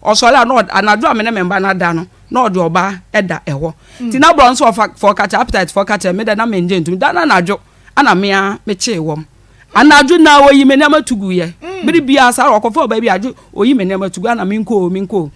Ɔsɔre a na ɔd anadwo a me ne me mma no ada no, na ɔde ɔbaa da ɛhɔ. Nti na borɔ nso ɔfa fɔɔ ka kyerɛ appetite fɔɔ ka kyerɛ me dɛ na mengye ntom. Da no anadwo ana me ara mekyee wɔm. Anadwo na oyi me nneɛma tu guiɛ. Bere biara saa ara ɔkɔfa ɔbaa bi a gye oyi me nneɛma tu gu ana menkɔ o menkɔ o.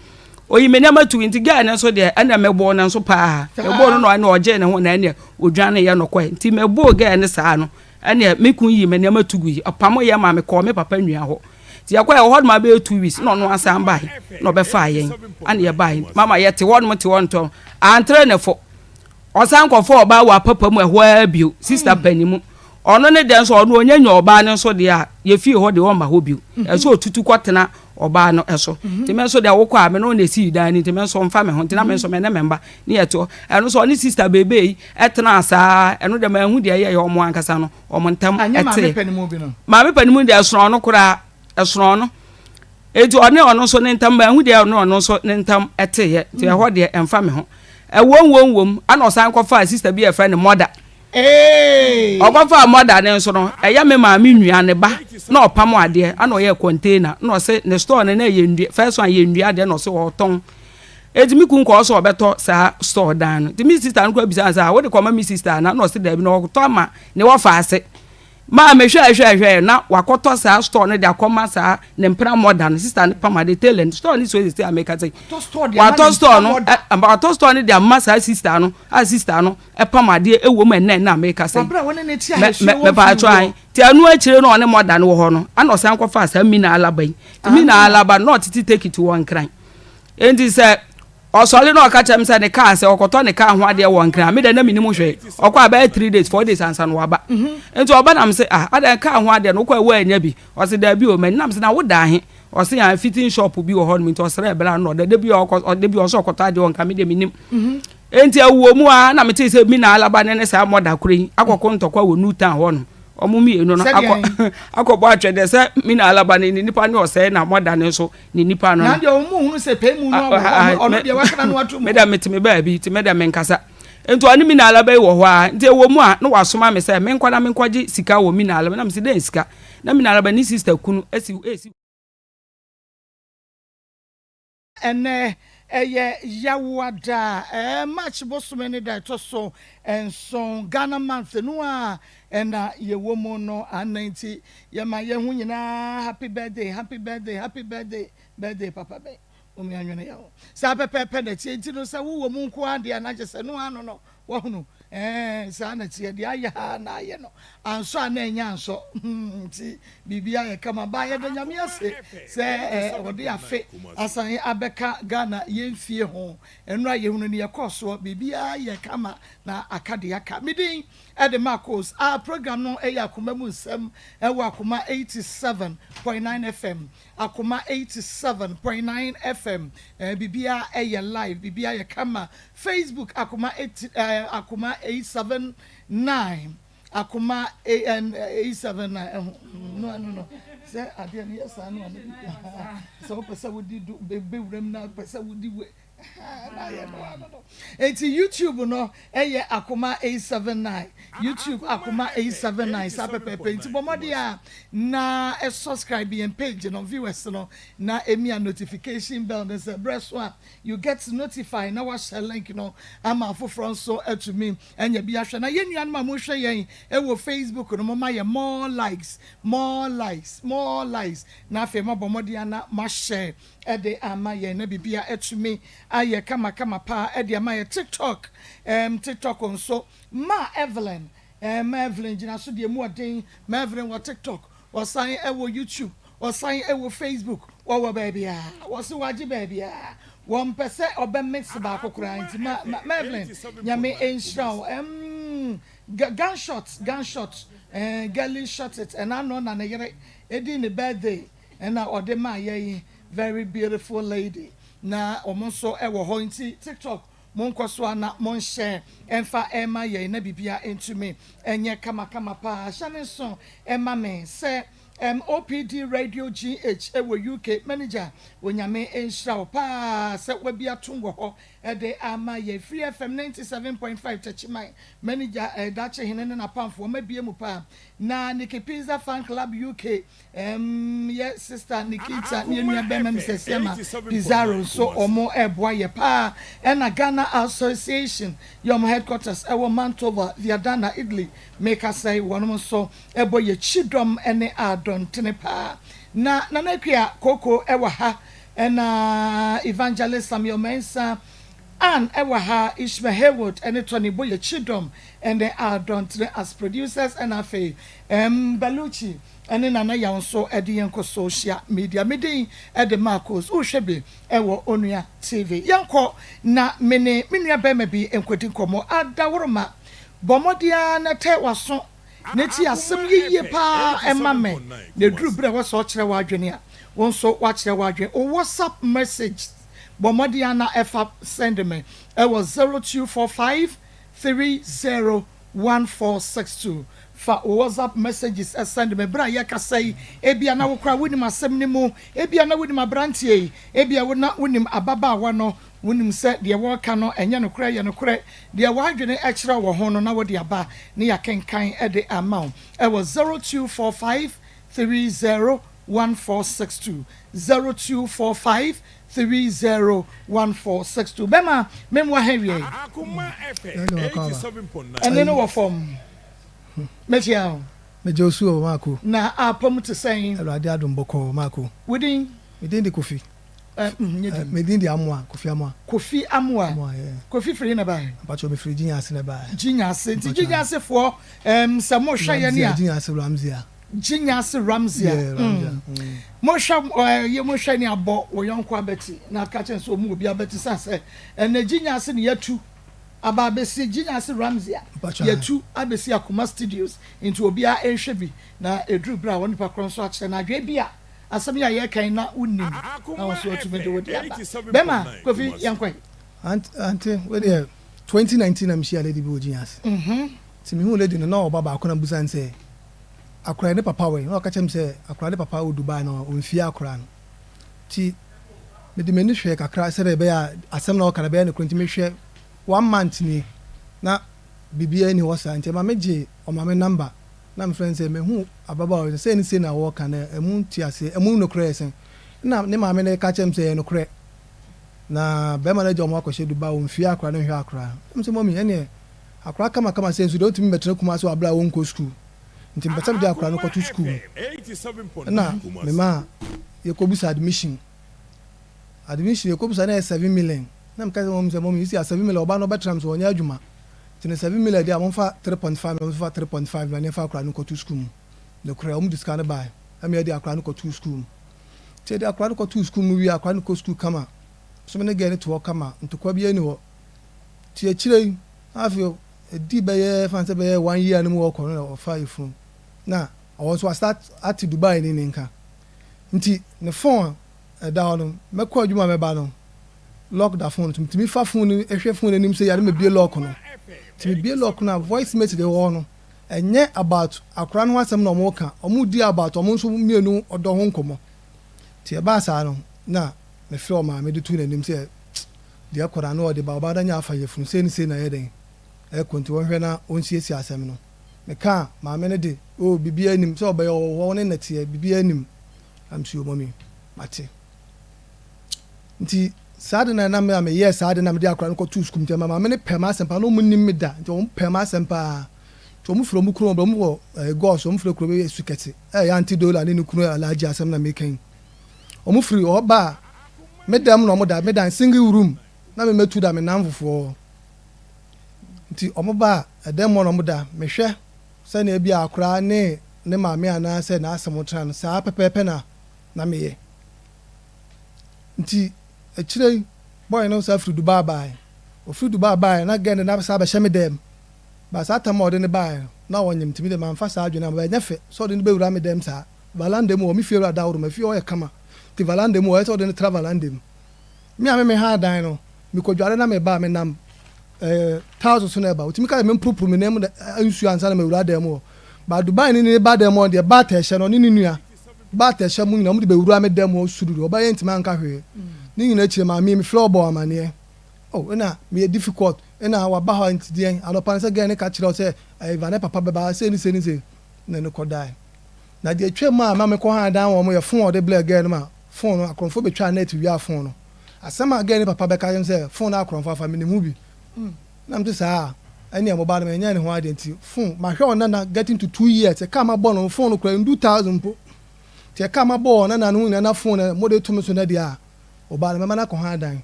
Oyi me nneɛma tu nti girl no nso deɛ ɛnna meboo no nso paa. Meboo no na ɛnna ɔgyee ne ho na ɛnna odwaneeɛ na ɔkɔɛ. Nti meboo girl no saa no ɛnna me kun yii me nneɛma tu guiɛ. Ɔpamoeɛ maa mekɔɔ me papa nua hɔ. Nti yɛkɔɛ wɔ hɔnom abɛyɛ 2 weeks na ɔno asan bae na ɔbɛfaa yɛn ana yɛbae. Mama yɛte hɔnom te hɔ ntɔn antere ne fo. Ɔsan kɔfaa ɔbaa wɔ apapa mu ɛhɔ ara bio, sista panin mu. Ɔno ne deɛ nso ɔno ɔnya nya ɔbaa no nso deɛ a, yɛfie hɔ deɛ ɔmma hɔ bio. Ɛsɛ ɔtutu kɔtena ɔbaa no so. Nti me nso deɛ wokɔ a, me ne wo na ɛsii dan no nti me nso mfa me ho. Nti na me nso me ne me mma ne yɛte hɔ. Ɛno nso ɔne sista beebee yi tenaa saa. Ɛno deɛ manhu deɛ ɛyɛeɛ wɔn ankasa no wɔn ntam Anyɛ maame teeɛ. panin mu bi no? Maame panin mu deɛ ɛsono ɔno koraa, ɛsono ɔno. Enti ɔne ɔno nso ne ntam, manhu deɛ ɔne ɔno nso ne ntam teeɛ, nti ɛhɔ deɛ ɛmfa me ho. Ɛwom wom wom, ɛna ɔsan kɔfaa sista bi a yɛfrɛ no Mɔda. Ɔkɔfaa Mɔda no nso no, ɛyɛ me maame nua ne ba na ɔpam adeɛ, ɛna ɔyɛɛ container, ɛna ɔse ne store no na ɛyɛ nnua, first one yɛ nnua adeɛ na ɔse ɔretɔn. Enti me kun kɔɔ sɛ ɔbɛtɔ saa store dan no. Nti me sista no koraa bisaa no sɛ, ah, wode kɔma me sista anaa? Ɛna ɔse daabi, na ɔretɔ ama ne wɔfa ase. Maa me hwɛɛ hwɛɛ hwɛɛ na wakɔtɔ saa store no de akɔma saa ne mpena mɔda no, sister no pam ade tailor no, store no si hɔ seesei a meka sɛ watɔ store no ɛ watɔ store no de ama saa sister no a sister no pam adeɛ ɛwɔ mu ɛnɛ na meka sɛ mɛ mɛ mɛpaatɔ an ti ɛno akyire no ɔne mɔda no wɔ hɔ no ana ɔsan kɔfa saa mina alaba yi ti mina alaba no na ɔtete tekiti wɔ Nkran enti sɛ Ɔsɔre na ɔka kyerɛ me sɛ ne kaa sɛ ɔkɔtɔ ne kaa ho adeɛ wɔ Nkran a, me deɛ na mennim hwee. Ɔkɔ a bɛyɛ 3 days, 4 days ansa na waba. Nti ɔba na mese ah adɛn kaa ho adeɛ no wokɔ a woannya bi? Ɔse daabi o mannya. Na mese na woda he? Ɔse ah fitting shop bi wɔ hɔnom nti ɔsrɛɛ bra no na ɔda. Da bi ɔkɔ da bi ɔse ɔkɔtɔ adeɛ wɔ Nkran me deɛ mennim. Nti ɛwɔ mu ara na metee sɛ Mina Alaba ne ne saa mɔda koro yi akɔko ntɔkwa wɔ New Town hɔnom. Wɔn mmienu no akɔ akɔbɔ atwɛdeɛ sɛ Mina Alaba ne ne nipa ne ɔsɛe na mɔda no nso ne nipa no. Na deɛ wɔn hunu sɛ pɛɛ mu no awɔ hɔ, ɔno deɛ wakana no ato mu. Me deɛ mete me baabi, nti me deɛ menkasa. Nti ɔne Mina Alaba yi wɔ hɔ ara, nti ɛwɔ mu a na wasoma me sɛ menkɔ na menkɔgye sika wɔ Mina Alaba, na mese dɛn sika? Na Mina Alaba ne sister kunu asi esi. Ɛnnɛ ɛyɛ Yawoada, ɛɛ March bosome ne da ɛtɔ so nson, Ghana month no a ɛna yɛwɔ mu no, anna nti yɛma yɛn ho nyinaa happy birthday, happy birthday, happy birthday, birthday papa bɛn, mom yɛnwene yɛn ho. Saa pɛpɛɛpɛ na ɛteɛ, nti no sɛ wowɔ mu nko ara deɛ a na kyerɛ sɛ ɛno ara no no, Wahunu? Ɛɛ, saa na ɛteɛ. Deɛ ayɛ ha na ayɛ no. Ansɔ a na ɛnyɛ ansɔ. Hmm, nti biribi ayɛ kama. Baa yɛda Nyame ase sɛ ɛɛ ɔde afe asan abɛka Ghana yɛn fie ho. Ɛnora yɛhunu neɛ ɛkɔɔ soɔ. Biribiara yɛ kama na aka deɛ aka. Me din de Marcos. Ah, program no yɛ Akoma mu Nsɛm ɛwɔ Akoma 87.9 FM. Akoma 87.9 FM. Ɛɛ, biribiara yɛ live, biribiara yɛ kama. Facebook akoma eight eh, akoma 879 akoma an 879 ɛho no ɛno no sɛ adeɛ no yɛ saa no ano bi sɛ wopɛ sɛ wodi do bɛwuram na wopɛ sɛ wodi we na ayɛ no ano no enti YouTube no ɛyɛ akoma 879 YouTube akoma 879 saa pɛpɛɛpɛ nti bɔ mmɔden a na subscribe yɛn page no viewers no na emia notification bell no sɛ berɛ so a You get notify na wahyɛ link no ama afoforɔ nso atumi anya bi ahwɛ. Na yɛn nuanom a mohwɛ yɛn wɔ Facebook no, momma yɛn more likes, more likes, more likes, na afei moabɔ mmɔden ana moahyɛ de ama yɛn na biribiara atumi ayɛ kamakama paa de ama yɛn. TikTok, um, TikTok nso, Ma Evelyn, um, Ma Evelyn gyina so deɛ mu ɔden, Ma Evelyn wɔ TikTok, ɔsan wɔ YouTube, Ɔsan wɔ Facebook, wɔwɔ baabiara. Wɔse wagye baabiara. Wɔmpɛ sɛ ɔbɛ mix baako koraa nti ma ma Mervlyn Nyame nhyira wo. Ɛmm gunshot gunshot eh girlie shot it ɛna ano na ne yere edi ne birthday ɛna ɔde maa yɛn very beautiful lady na wɔn nso wɔ hɔ nti TikTok monkɔ so a na monhyɛ ɛmfa ɛma yɛn na biribiara ntumi nyɛ kamakama paa hyɛ ne nso ɛma me sɛ. Ɛm OPD Radio GH wɔ UK manager Onyame nhyira wo paa sɛ wabi atom wɔ hɔ de ama yɛn. Free FM 97.5 Techiman manager eh, Dakye Hene ne n'apamfo wɔn abie mu paa. Na Nikki Pizza Fan Club UK ɛm yɛ sister Nikita ne yɛn nua bɛrima Mr. Siama Pizarro nso wɔn ɛreboa yɛ paa. Ɛna Ghana Association yɛ wɔn headquarters ɛwɔ Mantova, Viadana, Italy. Mekasa yi wɔnom nso Ɛbɔ yɛ kyidɔm ne adɔntene paa. Na Nana Akua Koko wɔ ha, ɛna Evangelist Samuel Mensah, Ann wɔ ha, Ishmael Haywood ne Tony bɔ yɛ kyidɔm ne adɔntene as producers ɛna afei M Bellucci ne Nana Yaw nso de yɛn kɔ social media. Me din de Marcos, wohwɛ bi wɔ Onua TV. Yɛnkɔ na me ne me nua barima bi nkɔdi nkɔmmɔ. Adaworoma, bɔ mmɔden ara na tɛ w'aso Na tie asɛm yi yie pa ara ma me, na ɛduru berɛ a ɛwɔ sɛ ɔkyerɛ w'adwene a, wo nso woakyerɛ w'adwene. Wo WhatsApp message, bɔ mmɔden ara na fa send me wɔ 0245 30 1462. Fa wo WhatsApp messages send me berɛ a yɛrekasa yi. Ebia na wo koraa wonim asɛm no mu, ebia na wonim aberanteɛ yi, ebia wo na wonim ababaawa no, Wonim sɛ deɛ wɔreka no nyɛ nokorɛ yɛ nokorɛ. Deɛ w'adwene kyerɛ wɔ ho no na wode aba ne yɛakenkan de ama wo wɔ 0245 30 1462, 0245 30 1462. Bɛma memmoa ha awiei. Ɛnne no wɔ fam. Mɛkyia wo. Megye wo so o, Marko. Na apam te sɛn? Awurade adom bɔkɔɔ, Marko. Wo din? Me din de Kofi. Me din de Amoah, Kofi Amoah. Kofi Amoah. Amoah, yeah. Kofi firi he na ɛbaeɛ? Mpakyɛw, me firi Gyinya ase na ɛbaeɛ. Gyinya ase, nti Gyinya ase foɔ, ɛɛm sɛ mo hwɛ yɛn a. Gyinya ase Ramzia. Gyinya ase Ramzia. Yeah, Ramzia. Mm. Mo hwɛ ɛɛ yɛ mo hwɛ ni abɔ wɔ yɔnko abɛti na aka kyɛn sɛ ɔmu obi abɛti san sɛ ɛnɛ Gyinya ase ne yɛtu aba abɛsi Gyinya ase Ramzia. Yɛtu abɛsi Akoma Studios nti obiara nhwɛ bi na ɛduru berɛ a wɔn nipa korɔ nso akyerɛ n'adwene bi a. Asɛm yi a yɛreka yi na wonnim na wo nso watumi de wo de aba. Bɛma Kofi yɛnkɔ yi. Ante wei deɛ 2019 na mehyia lady bi wɔ Gyin ase. Nti mehuu lady no na ɔwɔ ba baako na mebusa no sɛ akora yi ne papa wɔ he? Na ɔka kyerɛ me sɛ akora ne papa wɔ Dubai na ɔmfie akora no. Nti mede m'ani hwɛɛ kakra sɛdeɛ ɛbɛyɛ a asɛm na ɔka no ɛbɛyɛ nokorɛ nti mehwɛ one month nie na biribiara nni hɔ saa nti ɛma megyee ɔmaame number Na mefrɛ no sɛ, Mahu ababaawa bi sɛ sei ne sei na wɔreka, na ɛmu nteaseɛ, ɛmu nokorɛ yɛ sɛn? Ɛnna ne maame no reka kyerɛ me sɛ, Ɛyɛ nokorɛ. Na barima no agya wɔn akɔhyɛ Dubai, ɔmfie akwadaa no nhwɛ akwadaa no. Na mese, Mummy, ɛnneɛ akwadaa kamakama sei nso deɛ ɔntumi mmɛtena Kumasi wɔ aberɛ a ɔnkɔ sukuu. Nti mepɛ sɛ mede akwadaa no kɔto sukuu mu. Ɛnna memaa yɛkɔbisaa admission. Admission yɛkɔbisa na ɛyɛ 7 million. Na meka kyerɛ mummy sɛ, Mummy, you see, 7 million, ɔbaa no ɔbɛtena me so, ɔnyɛ adwuma. Nti no 7 million deɛ a momfa 3.5 na momfa 3.5 na yɛmfa akwadaa no nkɔto sukuu mu. Nokorɛ, wɔn de sika no baeɛ ɛma yɛde akwadaa no kɔtoo sukuu mu. Nti yɛde akwadaa no kɔtoo sukuu mu wie a, akwadaa no kɔ sukuu kama. So me ne girl no te hɔ kama, ntokwa biara nni hɔ. Nti akyire yi, na afei ɛdi bɛyɛ fa no sɛ bɛyɛ one year no mu ɔkɔ no na ɔfa yafunu. Na ɔwɔ nso wa start ate Dubai ne ne nka. Nti ne phone a ɛda hɔ no, mɛkɔ adwuma a mɛba no, lock da phone no so. Metumi fa phone no hwɛ phone no anim sɛ yare mebie lock no. Nti mebie lock no a voice message ɛwɔ hɔ no ɛnyɛ about akora no ho asɛm na ɔmo ka. Ɔmo di about ɔmo nso mmienu ɔdɔ ho nkɔmmɔ. Nti ɛbaa saa no na mefrɛ ɔmaame de too n'anim sɛ deɛ ɛkɔ no ano ɔde ba ɔbaa no anya afa yafunu sei ne sei na ɛyɛ dɛn ɛkɔ nti wɔnhwɛ na ɔnsiesie asɛm no. Meka a maame no de oh biribiara nnim sɛ ɔbɛyɛ ɔwɔ hɔ ɔne nɛteɛ biribiara nnim. Na mese oh mummy mate. Nti saa ade no a na me a meyɛɛ saa ade no a mede akwadaa no kɔtoo sukuu mu nti ɛma maame no pɛɛ m'asɛm paa na wɔn nnim me da nti wɔn pɛɛ m'asɛm paa nti wɔn firi wɔn kurom wɔn wɔ ɛɛ gɔs wɔn firi kuro bi esu kɛse ɛyɛ ante dola ne ne kunu alagye asɛm na meka yi wɔn firi hɔ ba me dɛm na wɔn da me dan single room na me mɛtu da me nan fofoɔ nti wɔn ba ɛdɛm mu na wɔn da mehwɛ sɛnea ebi akwadaa ne ne maame anaasɛ n'asɛm tena no saa pɛpɛɛpɛ na na meyɛ. Nti akyire yi boy no san firi Dubai baeɛ. Ɔfiri Dubai baeɛ na girl no de no san bɛhyɛ me dan mu. But saa tam a ɔde no baeɛ no, na ɔnyem nti me deɛ mamfa saa adwene amma. Ɛnyɛ fɛ sɛ ɔde no bɛwura me dan mu saa. Valanda mu hɔ, me fie wura daworo, m'afie hɔ yɛ kama. Nti valanda mu hɔ, ɛyɛ sɛ ɔde no tra valanda mu. Me a me mehaa dan no, mekɔdware na meba a, menam eh, tiles so na ɛba. Ɔtumi ka sɛ memporoporo me nan mu nsuo ansa na mawura dan mu hɔ. But Dubai ni ne ba dɛm hɔ deɛ bat ɛhyɛ no ɔne ne nua bat ɛhyɛ mu nyinaa wɔn de bɛwura me dɛm hɔ sururu ɔbaa yɛ ntumi anka hwee ne nyinaa akyire maame yi mefrɛ ɔbɔ amaneɛ oh ɛna meyɛ difficult ɛna waba hɔ nti deɛn anɔpa no sɛ girl ne ka kyerɛ wo sɛ ɛɛ ne papa bɛba sei ne sei ne sei na ne kɔ dae na deɛ atwa mu a ma mekɔ han dan wɔn yɛ phone ɔde blɛ girl no ma phone no akorɔmfoɔ bɛtwa net wia phone no asɛm a girl ne papa bɛka kyerɛ sɛ phone no akorɔmfoɔ afa menim ho bi. Na mete saa a, ɛneɛ mo ba no menyɛɛ ne ho adeɛ nti phone mahwɛ ɔnana getting to 2 years ɛka mabɔ no phone no kora ndu 1,000 mpo nti ɛka mabɔ ɔnana no ho nyinaa na phone no mode to me so no deɛ a ɔbaa no mɛma no akɔ ha dan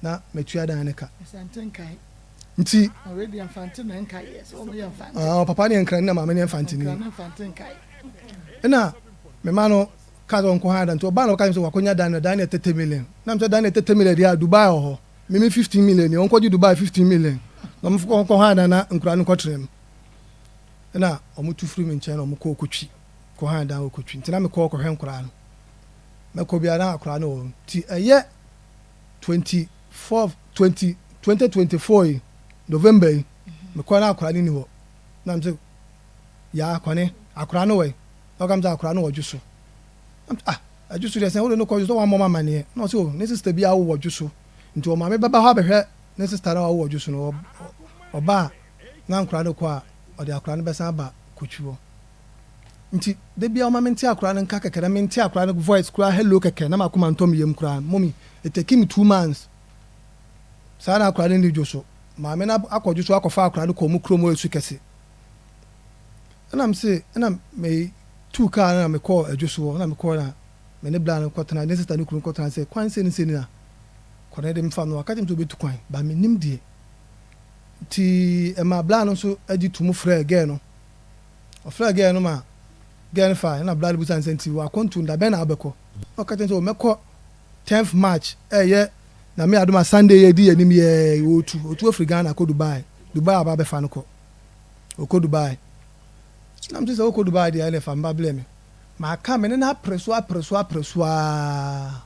na matua dan ne ka nti papa ne yɛ Nkran na maame ne yɛ Mfantini ɛna mema no ka sɛ ɔnkɔ ha dan nti ɔbaa no ɔka sɛ wakɔnya dan no dan no yɛ 30 million na mesɛ dan no yɛ 30 million deɛ a Dubai wɔ hɔ mimi 15 million yɛ ɔnkɔgye Dubai 15 million na ɔmo kɔ ha dan na nkura no nkɔtena mu ɛna ɔmo tu firi mi nkyɛn na ɔmo kɔ Okotwi kɔ ha dan Okotwi nti na mekɔ kɔhwɛ nkura no mɛkɔ biara na akora no wɔ nti ɛyɛ 24 2024 yi November yi mekɔ na akora no ni hɔ na mo sɛ yaa kɔne akora no wɔ yi na ɔka mi sɛ akora no wɔ dwo so. Ah, adwo so deɛ sɛ wode no kɔ dwo so wammɔ ma amaneɛ na ɔsɛ o ne sister bi awo wɔ dwo so nti ɔmaame bɛba hɔ abɛhwɛ ne sister no awo wɔ dwo so no ɔba a na nkora no kɔ a ɔde akora no bɛsan aba Kotwi hɔ. Nti da bia ɔma mente akora no nka kɛkɛ na mente akora no voice koraa, hello kɛkɛ, na makoma ntɔ me yam koraa. Mummy, it take me 2 months saa na akora no ni dwo so. Maame no akɔ dwo so akɔfa akora no kɔ mu kurom hɔ esu kɛse ɛna m se ɛna me tu kaa na mekɔɔ adwo so hɔ na mekɔɔ na me ne bla no kɔtena ne sister ne kunu kɔtena sɛ kwan sɛ ne sɛ ni na kɔnɛ de mfa no aka kyerɛ me sɛ obɛtu kwan ba menim deɛ nti ɛma bla no nso agye to mu frɛ girl no. Ɔfrɛ girl no ma girl no fa ɛna bla no busa nsɛ nti wakɔntu da bɛn na wobɛkɔ? Na ɔka kyerɛ sɛ mɛkɔ 10th March ɛyɛ na me adoma Sunday yɛ di anim yɛ wɔtu ɔtu afiri Ghana kɔ Dubai. Dubai aba bɛfa no kɔ ɔkɔ Dubai na mte sɛ wokɔ Dubai deɛ ɛne fa mba blɛ me maaka me ne no apere so apere so apere so aa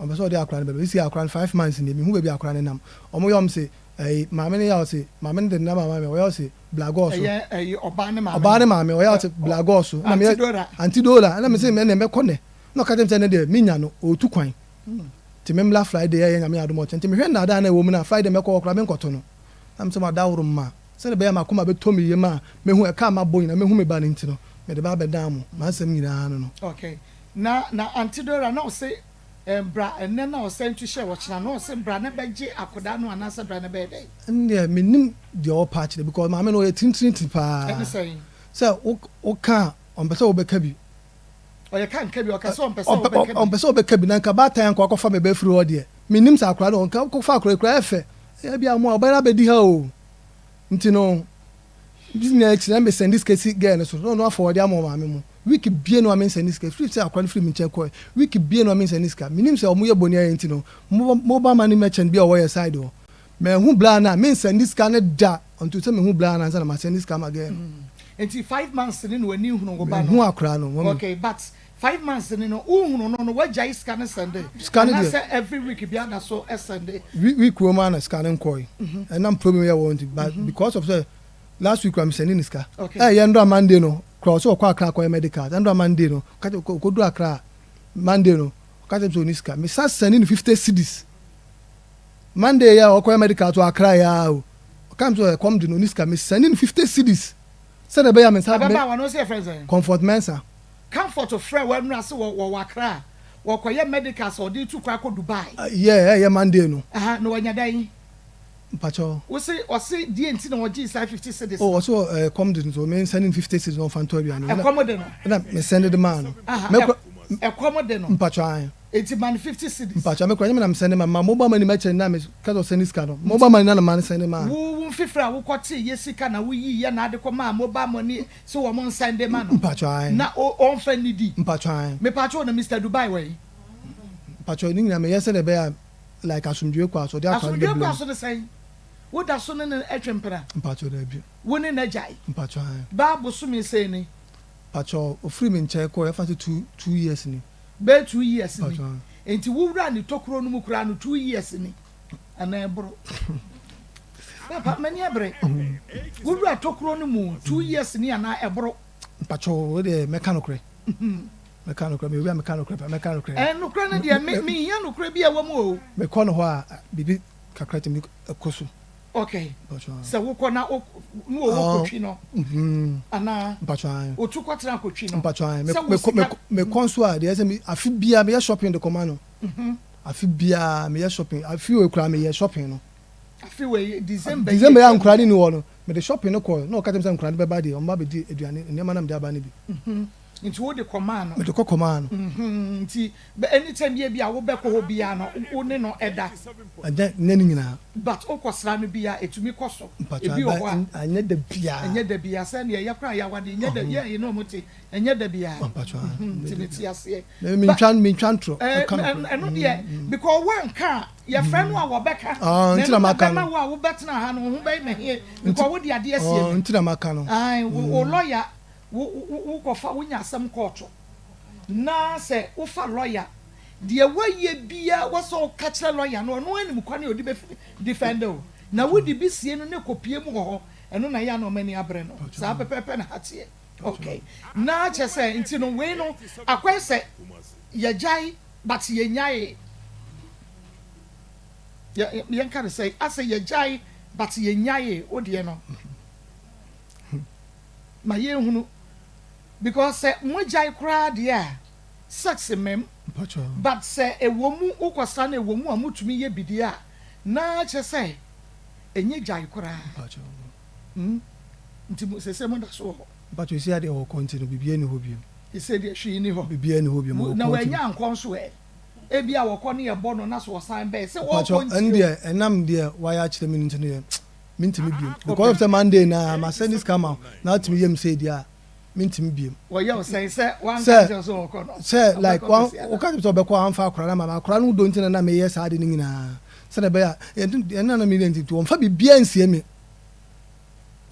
ɔmpɛ sɛ ɔde akora no bɛbɛ sisi akora no 5 months nie mehu baabi akora no nam. Ɔmo yɛ ɔmo se ɛyi maame no yɛ ɔse maame no de ne nam ama me ɔyɛ ɔse blagɔɔ so. Ɛyɛ ɛyi ɔbaa ne maame. Ɔbaa ne maame ɔyɛ ɔse blagɔɔ so ɛna meyɛ Auntie Dora. Auntie Dora ɛna me se mɛ ne mɛkɔ nɛ na ɔka kyerɛ me sɛ ne deɛ menya no ɔɔtu kwan nti memla Friday ɛyɛ Nyame adom ɔkyɛ nti mehwɛ nnaadaa na ɛwɔ mu no a Friday mɛkɔ hɔ koraa menkɔto no na mesɛ madaworo ma sɛde bɛyɛ makoma bɛtɔ me yam a mehu ɛka a mabɔ nyinaa mehu me ba no nti no mede ba abɛdan mo m'asɛm nyinaa no. Okay, na Auntie Dora na ɔse bra ɛnɛ na ɔsɛ nto hyɛ wɔkyena na ɔse bra ne bɛgye akɔdaa no anaasɛ bra ne bɛyɛ dɛ? Ɛndeɛ menim deɛ ɔpa akyerɛ because maame no ɔyɛ tintintin paa. Ɛne sɛn? Sɛ woka a ɔmpɛ sɛ wobɛka bi. Ɔyɛ ka nka bi ɔka sɛ ɔmpɛ sɛ wobɛka bi. Ɔmpɛ sɛ wobɛka bi na nka baatan nkɔ akɔfa me bɛfiri hɔ deɛ menim sɛ akora no ɔnka kɔfa akora kura ɛfɛ ɛyɛ bi a mo a ɔbɛyɛ abɛdi ha o nti no nyinaa akyi na mesend sika si girl no so na ɔno afɔ ɔde ama ɔmaame mu. Week bie no a mensend sika firi sɛ akora no firi me nkyɛn kɔɛ week bie no a mensend sika. Menim sɛ ɔmo yɛ bɔne ayɛ nti no mobile money merchant bi a ɔwɔ yɛ side hɔ mehu bla no a mensend sika no da until sɛ mehu bla no ansa na masend sika ma girl no. Nti 5 months ni na w'ani hunu wo ba no? Mehu akora no mami. Okay, but 5 months ni no wohunu no wagyae sika no send? Sika no deɛ- Anaasɛ every week bi ada so send? Week wɔ mu a na sika no nkɔɛ ɛnam problem yɛ wɔ nti but because of sɛ last week kora mesend ne sika. Ɛyɛ ndora Monday no kora ɔsɛ ɔkɔ Akra akɔyɛ medical ndora Monday no ɔka kyerɛ ɔkɔduru Akra Monday no ɔka kyerɛ sɛ ɔni sika mesa send no 50 cedis Monday yɛ a ɔkɔyɛ medical to Akra yɛ a o ɔka mi sɛ ɛkɔm de no ɔni sika mesend no 50 cedis sɛdeɛ ɛbɛyɛ a me nsa Ababaawa no sɛ yɛfrɛ sɛn? Comfort Mensa. Comfort frɛ w'anura se wɔ Akra a wɔkɔyɛ medical sɛ ɔde tu kɔ akɔ Dubai. Yɛ ɛyɛ Monday no. Aha, na wanya dan? Mpakyɛw. Wose ɔse deɛ nti na ɔgye saa 50 cedis? O ɔsɛ ɛkɔm de no so me send no 50 cedis na ɔfa ntɔ aduane. Ɛkɔm de no? Ɛna me send de maa no. Aha. Mɛkɔ Ɛkɔm de no? Mpakyɛw ayi. Eti ma no 50 cedis. Mpakyɛw mɛkɔ ɛnyɛ me na me send ma mobile money mɛkyɛ na me kasa ɔsend sika no mobile money na na ma no send maa no. Wo mfifiri a wokɔte yɛ sika na woyi yɛ na ade kɔ maa mobile money sɛ wɔn nsend de ma no? Mpakyɛw ayi. Na ɔnfɛ nidi? Mpakyɛw ayi. Mepakyɛw, na Mr Dubai wɔ yi? Mpakyɛw ne nyinaa meyɛ sɛdeɛ ɛbɛyɛ a like asomdwe kɔ aso ɔde akɔ Asomdwe kɔ aso ne sɛn? Woda so ne ne ɛtwe mpena? Mpakyɛw daabi. Wo ne n'agyae? Mpakyɛw ayi. Baa bosome sɛn ni? Mpakyɛw ofiri mi nkyɛn kɔ yɛfa sɛ two years ni. Bɛɛ 2 years ni? Mpakyɛw. Nti wowura ne tokuro no mu koraa no 2 years ni anaa ɛboro? Papa m'ani abere, wowura tokuro no mu 2 years ni anaa ɛboro? Mpakyɛw, wo deɛ mɛka nokorɛ. Mɛka nokorɛ, meyɛ obi a meka nokorɛ paa, mɛka nokorɛ. Ɛɛ, nokorɛ no deɛ, me, menhia nokorɛ bi a ɛwɔ mu o. Mekɔ no hɔ a, biribi kakra tumi kɔ so. Ok, sɛ wokɔ na wo, ne wɔwɔ kotwi no, anaa? Mpakyɛw, ae. Otu kɔtena kotwi no. Mpakyɛw, ae. Sɛ wo sika. Mekɔ nso a, deɛ ɛsɛ me, afe biara meyɛ shopping de kɔma no. Afe biara meyɛ shopping, afe wei koraa meyɛ shopping no. Afe wei, December yi. December yi a nkwadaa no nni hɔ no, mede shopping no kɔɔ, na ɔka kyerɛ me sɛ nkwadaa no bɛba deɛ, wɔn ba bɛdi aduane, nneɛma no a mede aba no bi. Nti wode kɔmaa no? Mede kɔ kɔmaa no. Nti anytime bi a bi a wobɛkɔ hɔ biara no, wo ne no da? Ɛnyɛ ne nyinaa. But wokɔsra no bi a, ɛtumi kɔ so? Mpakyɛ Ebi wɔ hɔ a. Anyɛ da biara. Ɛnyɛ da biara, sɛdeɛ ɛyɛ koraa a yɛaware deɛ, ɛnyɛ da, yɛn yɛne wɔn te, ɛnyɛ da biara. Mpakyɛ ae. Nti mete aseɛ. Me mentwa mentwa ntorɔ. Ɛka nokorɛ. Ɛno deɛ because woanka a, yɛfrɛ no a wɔbɛka. Na ɛno na ɛbɛma wo a wobɛtena ha no wo ho bɛyɛ mɛhee because wode adeɛ asie me. Nti na maka no. Ae, wo lawyer Wo wo wokɔfa wonya asɛm kɔɔto na sɛ wofa lɔya deɛ woayɛ biara wɔ sɛ woka kyerɛ lɔya no ɔno anim kwan a ɔde bɛ defend wo na wode bi sie no ne kɔpie mu wɔ hɔ ɛno na ɛyɛ a na ɔma ani abere no saa pɛpɛɛpɛ na ha teɛ ok na kyerɛ sɛ nti no wei no akɔyɛ sɛ yɛgyae but yɛnyae yɛ yɛnka no sɛ asɛ yɛgyae but yɛnyae wo deɛ no. Ma yɛnhunu because sɛ moagyae koraa deɛ a sex mmam but sɛ ɛwɔ mu wokɔsra no ɛwɔ mu a motumi yɛ bi deɛ a na kyerɛ sɛ ɛnyɛ gyae koraa hmm nti mo sese moda so wɔ hɔ. Mpakyɛw sisi adeɛ wɔ kɔ nti no biribiara nni hɔ biom. Sese deɛ hwee nni hɔ. Biribiara nni hɔ biom wɔ kɔ nti. Na no. wanya ankɔ nso ɛ? Ebia wɔkɔ ne yɛbɔ no na so ɔsan bɛɛ sɛ wɔkɔ Mpakyɛw nti o. ɛndeɛ ɛnam deɛ wayɛ akyerɛ me no nti no deɛ Mentumi biom because of sɛ Monday na ma send sika ma wo na watumi yɛ me sei deɛ a mentumi biom. Wɔyɛ wo sɛn sɛ wanka nkyerɛ wo sɛ ɔkɔ no? Sɛ like wan woka kyerɛ me sɛ ɔbɛkɔ amfa akora no ama me akora no dɔ nti na na meyɛ saa ade no nyinaa sɛdeɛ ɛbɛyɛ a ɛno na na meyɛ nti wɔmfa biribiara nsie me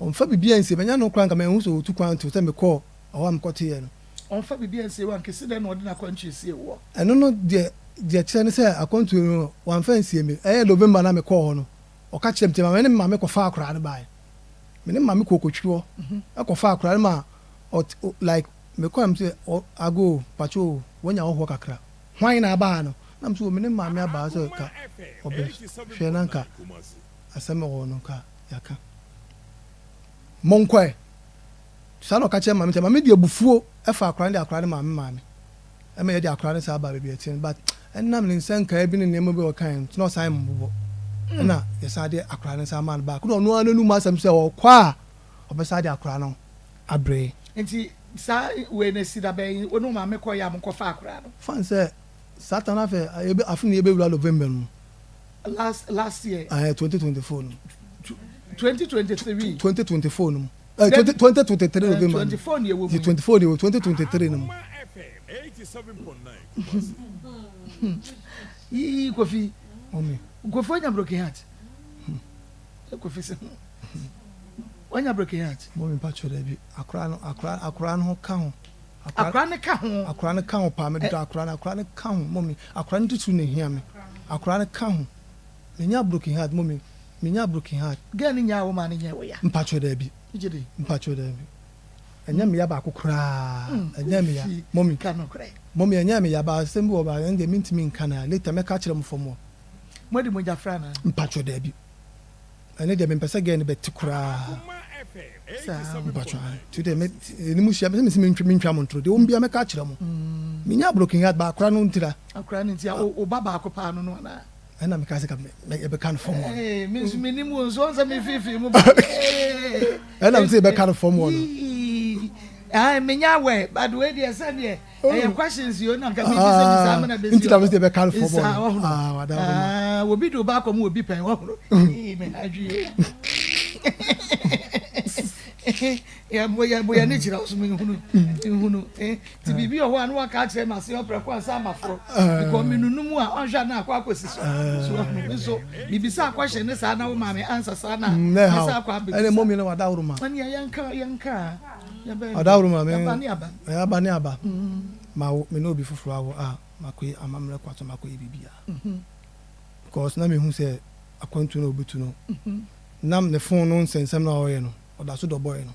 wɔmfa biribiara nsie me ɛnyɛ no koraa nka manhu sɛ ɔtu kwan to sɛ mekɔɔ ɛhɔ a mekɔteeɛ no. Ɔmfa biribiara nsie wo a nka ɛsi dɛn na ɔde n'akwantuo sie woɔ? Ɛno no deɛ deɛ kyerɛ ne sɛ akwantuo no wamfa ansie me ɛyɛ November na mekɔɔ hɔ no Ɔka kyerɛɛ me nti me ne me maame kɔfaa akwadaa no baeɛ. Me ne me maame kɔɔ Kotwi hɔ kɔfaa akwadaa no ma ɔt like mekɔɛ a mese ɔ ago o pakyɛ o wanya hɔhoɔ kakra. Hwan na aba ha no? Na mese o me ne me maame aba ha sɛ nka ɔbɛhwɛ na nka asɛm wɔ hɔ no nka yɛaka. Monkɔɛ. Saa na ɔka kyerɛɛ maame nti maame de abufuo faa akwadaa no de akwadaa no maa me maame. Ɛma yɛde akwadaa no saa baa baabi a ɛteɛ no but ɛnam ne nsɛnkaeɛ bi ne nneɛma bi a ɔkaeɛ nti na ɔsan mmobɔ ɛna yɛsan de akwadaa no san maa no back na ɔno ara n'anum asɛm sɛ ɔkɔ a ɔbɛsan de akwadaa no abrɛ. Nti saa wei no asi da bɛn wo ne wo maame kɔeɛ a mokɔfaa akwadaa no? Fa no sɛ saa ta no afei afe no yɛbɛwura November no mu. Last last year. Ɛɛ 2024 no mu. 2023. 2024 no mu. Eh, 2023 November. 24 ni ewo mu. 24 ni ewo 2023 no mu. Yii Kofi. Mami. Kofi wanya broken heart. Hmm. Kofi se. Wanya broken heart. Mami mpa kyerɛ bi. Akora no akora akora no ho ka ho. Akora no ka ho. Akora no ka ho paa me dɔ akora no akora no ka ho mami. Akora no tutu ne hia me. Akora no ka ho. Menya broken heart mami. Menya broken heart. Girl no nyaa wo maa no nyɛɛ wo ya. Mpakyɛw daabi. Wogye di? Mpakyɛw daabi. Ɛnyɛ me ya baako koraa. Ɛnyɛ me ya. Mommy. Ka nokorɛ. Mommy ɛnyɛ me ya but asɛm bi wɔ hɔ a ɛno deɛ mentumi nka no ha. Later mɛka akyerɛ mo fam hɔ. Moadi mogya fra anaa? Mpakyɛw daabi. Ɛno deɛ mempɛ sɛ girl no bɛte koraa. Saa. Mpakyɛw ae. Nti deɛ me ɛne mo hyia sɛ mese mentwa mo ntoro deɛ wɔn biara mɛka akyerɛ mo. Menya broken heart but akora no ntira. Akora no nti a wo ba baako paa no no anaa? Ɛna meka sɛ ka yɛbɛka no fam hɔ no. Ee, me nso menim wo nso ɔn sɛ mefiifii mu ba. Ɛna me sɛ yɛbɛka no fam hɔ no. Ayi menya awɛ but wei deɛ sɛ deɛ ɛyɛ questions yi o na nka mi bisa bisa ama na besi. Nti na me sɛ yɛbɛka no fam hɔ no. Ah wada hɔ ma. Obi de oba akɔ mu obi pɛn wɔhoro. Ee me ha dwi o. Yɛ mo yɛ mo yɛ ne kyerɛ so me nhunu nhunu. Nti biribi wɔ hɔ a na waka akyerɛ me ase ɔprɛko ansa maforo because menunu mu a ɔnhwɛ a na akɔ akɔsi so so ahunu me nso mebisa akɔhyɛ ne saa na wo maame ansa saa na mɛsa akɔ abɛbisa ɛne mɔmi no wadaworo ma ɛne yɛnka yɛnka yɛbɛn wadaworo ma me aba ne aba aba ne aba ma wo me ne obi foforɔ awo a makɔyɛ amammerɛ kwa so makɔyɛ biribiara because na mehu sɛ akwantu na obitu no nam ne phone no nsɛnsɛm na ɔyɛ no ɔda so dɔbɔɛ no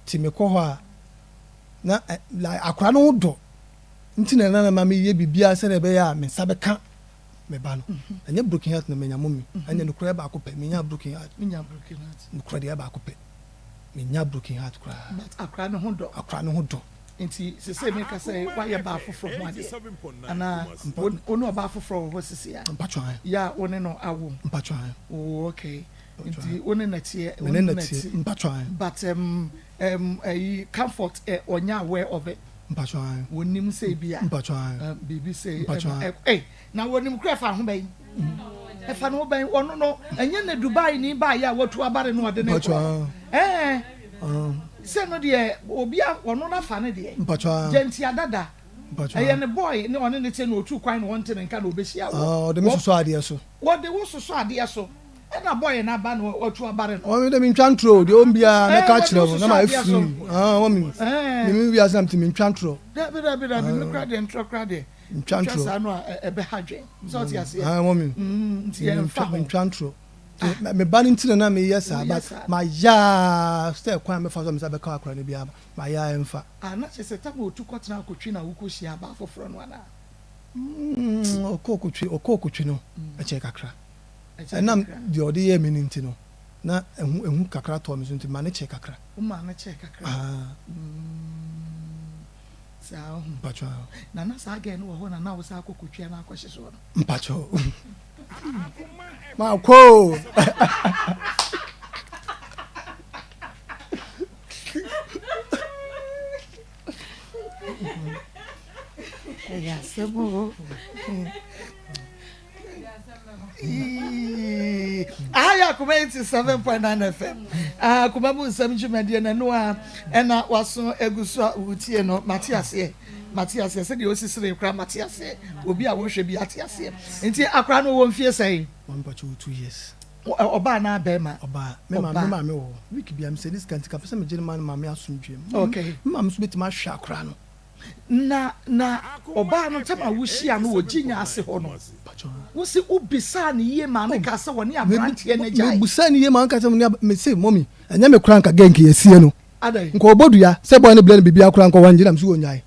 nti mekɔ hɔ a. Na like akwadaa no ho dɔ nti na na ma meyɛ biribiara sɛdeɛ ɛbɛyɛ a me nsa bɛka me ba no. Ɛnyɛ broken heart na manya mummy. Ɛnyɛ nokorɛ baako pɛ menya broken heart. Nokorɛ deɛ baako pɛ menya broken heart koraa. But akwadaa no ho dɔ. Akwadaa no ho dɔ. Nti sese meka sɛ woayɛ baa foforɔ ho adeɛ anaa wo ne ɔbaa foforɔ wɔ hɔ sese a? Mpatwɔ ae. Yɛ a wo ne no awo. Mpatwɔ ae. Oh okay. Nti wo ne no teɛ. Me ne no teɛ mpatwɔ ae. But um, um, ayi Comfort eh, ɔnyɛ aware of it. Mpatwɔ ae. Wɔnim sɛ ebi a. Mpatwɔ ae. Um, biribi sɛ. Mpatwɔ ae. Eh, na wɔnim kura ɛfa ho bɛn? Ɛfa ne ho bɛn? Ɔno no, ɛnyɛ na Dubai ni baayɛ a watu abare no ɔde ne kɔ. Ɛɛ. Sɛ no deɛ obi a ɔno n'afa ne deɛ. Mpatwɔ ae. Gyantia dada. Ɛyɛ ne boy ne ɔne ne te na otu kwan na ɔnte ne nka na obehyia wɔ. Ɔde me sosɔ adeɛ so. Wɔde wo sosɔ adeɛ so. Ɛna boy no aba na watu abare no. Wɔn de mentwa ntorɔ o, deɛ ɔwɔ mu biara mɛka akyerɛ wo na ma afiri. Wɔn mi me wiase na mete mentwa ntorɔ. Dabi dabi dabi me kora deɛ ntorɔ kora deɛ. Ntwa ntorɔ. Twa saa no a ɛbɛha dwen. Sɛ ɔte aseɛ. Wɔn mi. Nti yɛn fa ho. Mentwa ntorɔ. Me ba no nti na na meyɛ saa but ma yaa sɛ kwan a mɛfa so a me nsa bɛka akora no biara ma yaa ɛmfa. Ah na kyerɛ sɛ tam a otu kɔtena akotwi na wokɔ hyia abaa foforɔ no anaa? Ɔkɔɔ kotwi ɔkɔɔ kotwi no ɛkyɛɛ kakra. Ɛnam deɛ ɔde yɛɛ me no nti no, na ehu ehu kakra tɔɔ me so nti ma no kyɛɛ kakra. Wo maa no kyɛɛ kakra? Ahaa. Mm, saa ohu. Mpakyɛw aah. Na na saa girl no wɔ hɔ na na wo san akɔ kotwia no akɔhye soɔ no? Mpakyɛw. Makɔ o. Ɛyɛ asɛm o. Aha yɛ Akoma 87.9 FM. Akoma mu nsɛm dwumadie na ɛno a ɛna waso egu so a wotie no. Mate aseɛ, mate aseɛ sɛdeɛ osisire koraa mate aseɛ. Obi a wɔhwɛ bi ate aseɛ. Nti akora no wɔ mfie sɛn? Maame pakyɛ wɔ 2 years. Ɔbaa anaa bɛrima? Ɔbaa. Me maame me maame wɔ hɔ. Week bia mesɛ ne sika nti kapɛ sɛ megye ne ma ne maame asomdwoeɛ. Okay. Me maame nso bɛtumi ahwɛ akora no. Na na ɔbaa no tam a wohyia no wɔ Gyinya ase hɔ no, wose wobisaa no yie maa no kaa sɛ ɔne aberanteɛ no agyae. Mebisaa no yie maa no kaa sɛ ɔne ab mese mummy ɛnyɛ me koraa nka gɛ nka yɛasie no. Adɛn? Nka ɔbɔ dua sɛ boy no brɛ no biribiara koraa nka wangye na mese ɔnnyae.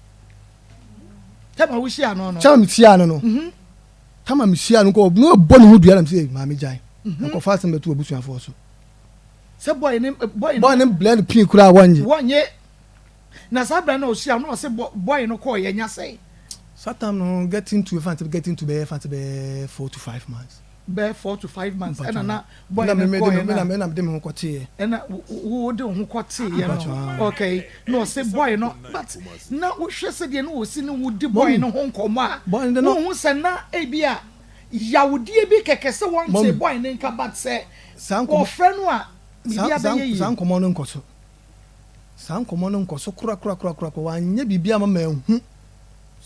Tam a wohyiaa no no? Tam a mehyiaa no no. Tam a mehyiaa no nka na ɔbɔ ne ho dua na mese ei maame gyae. Nkɔfa asɛm bɛto w'abusuafoɔ so. Sɛ boy no boy no. Boy no brɛ no pii koraa wangye. Wangye. Na saa berɛ no ɔhyia no ɔse boy no kɔɔ yɛ nya sɛn. Saa time no getting to ɛfa nsɛ getting to bɛyɛ ɛfa nsɛ bɛyɛ 4 to 5 months. Bɛyɛ 4 to 5 months ɛna na boy no kɔɔ yɛ na. Ɛna mede me ho kɔteeɛ. Ɛna wo de wo ho kɔteeɛ no okay na ɔse boy no but na wohwɛ sɛdeɛ na ɔsi ne wo di boy no ho nkɔmmɔ a wohu sɛ na ebi a yawdeɛ bi kɛkɛ sɛ wɔnte boy no nka but sɛ wɔfrɛ no a biribi abɛyɛ yie. Saa nkɔmmɔ no nkɔ so. Saa nkɔmmɔ no nkɔ so korakorakorakora. Wanyɛ biribi amma manhu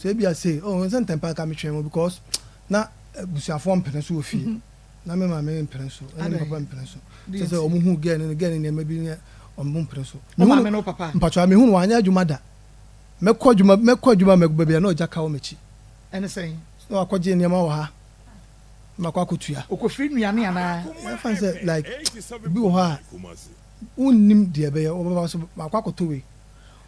sɛ ebia sei. Oh, sɛ ntɛmpa nka metwɛn wo because na abusuafoɔ mpene so wɔ fie. Na me maame mpene so, ɛne me papa mpene so. Kyerɛ sɛ wɔn hu girl no, girl no nneɛma bi ne wɔn mpene so. Wo maame ne wo papa? Mpakyɛw, mehu no wanyɛ adwuma da. Mɛkɔ adwuma, mɛkɔ adwuma mɛkɔ baabi a na ɔgya ka wɔ m'akyi. Ɛne sɛn? Na wakɔgye nneɛma wɔ ha na makɔ akɔtua. Ɔkɔfiri nnuane anaa? Yɛmfa no sɛ like obi wɔ hɔ a. Wonnim deɛ ɛbɛyɛ, wɔbɛba so makɔ akɔtɔ wei.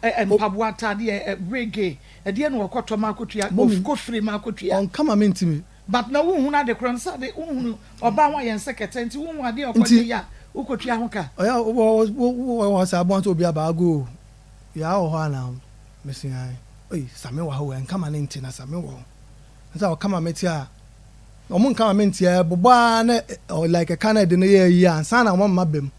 Ɛ mpaboa, ataadeɛ, ɛ wig, ɛdeɛ na wɔkɔtɔ ma akɔtua, Mummy, kɔfiri ma akɔtua. ɔnka ma mentimi. But na wonhunu ade korɔ no sɛ ade, wonhunu ɔbaa ho ayɛ nsɛ kɛtɛ nti wonhu adeɛ a ɔkɔgye Nti, yɛ a wokɔtua ho ka. ɔyɛ a wowɔ wowɔ hɔ saa boa sɛ obi aba ago o, yaa wɔ hɔ anaa? Mese ae. Ei, Same wɔ ha o, ɛnka ma ne nte na Same wɔ hɔ. Nsa ɔka ma mete a, Ɔmo nka ma me nte ɛbobɔ aa na like ɛka na ɛde no yɛ ayi ansa na ɔmo ama bam.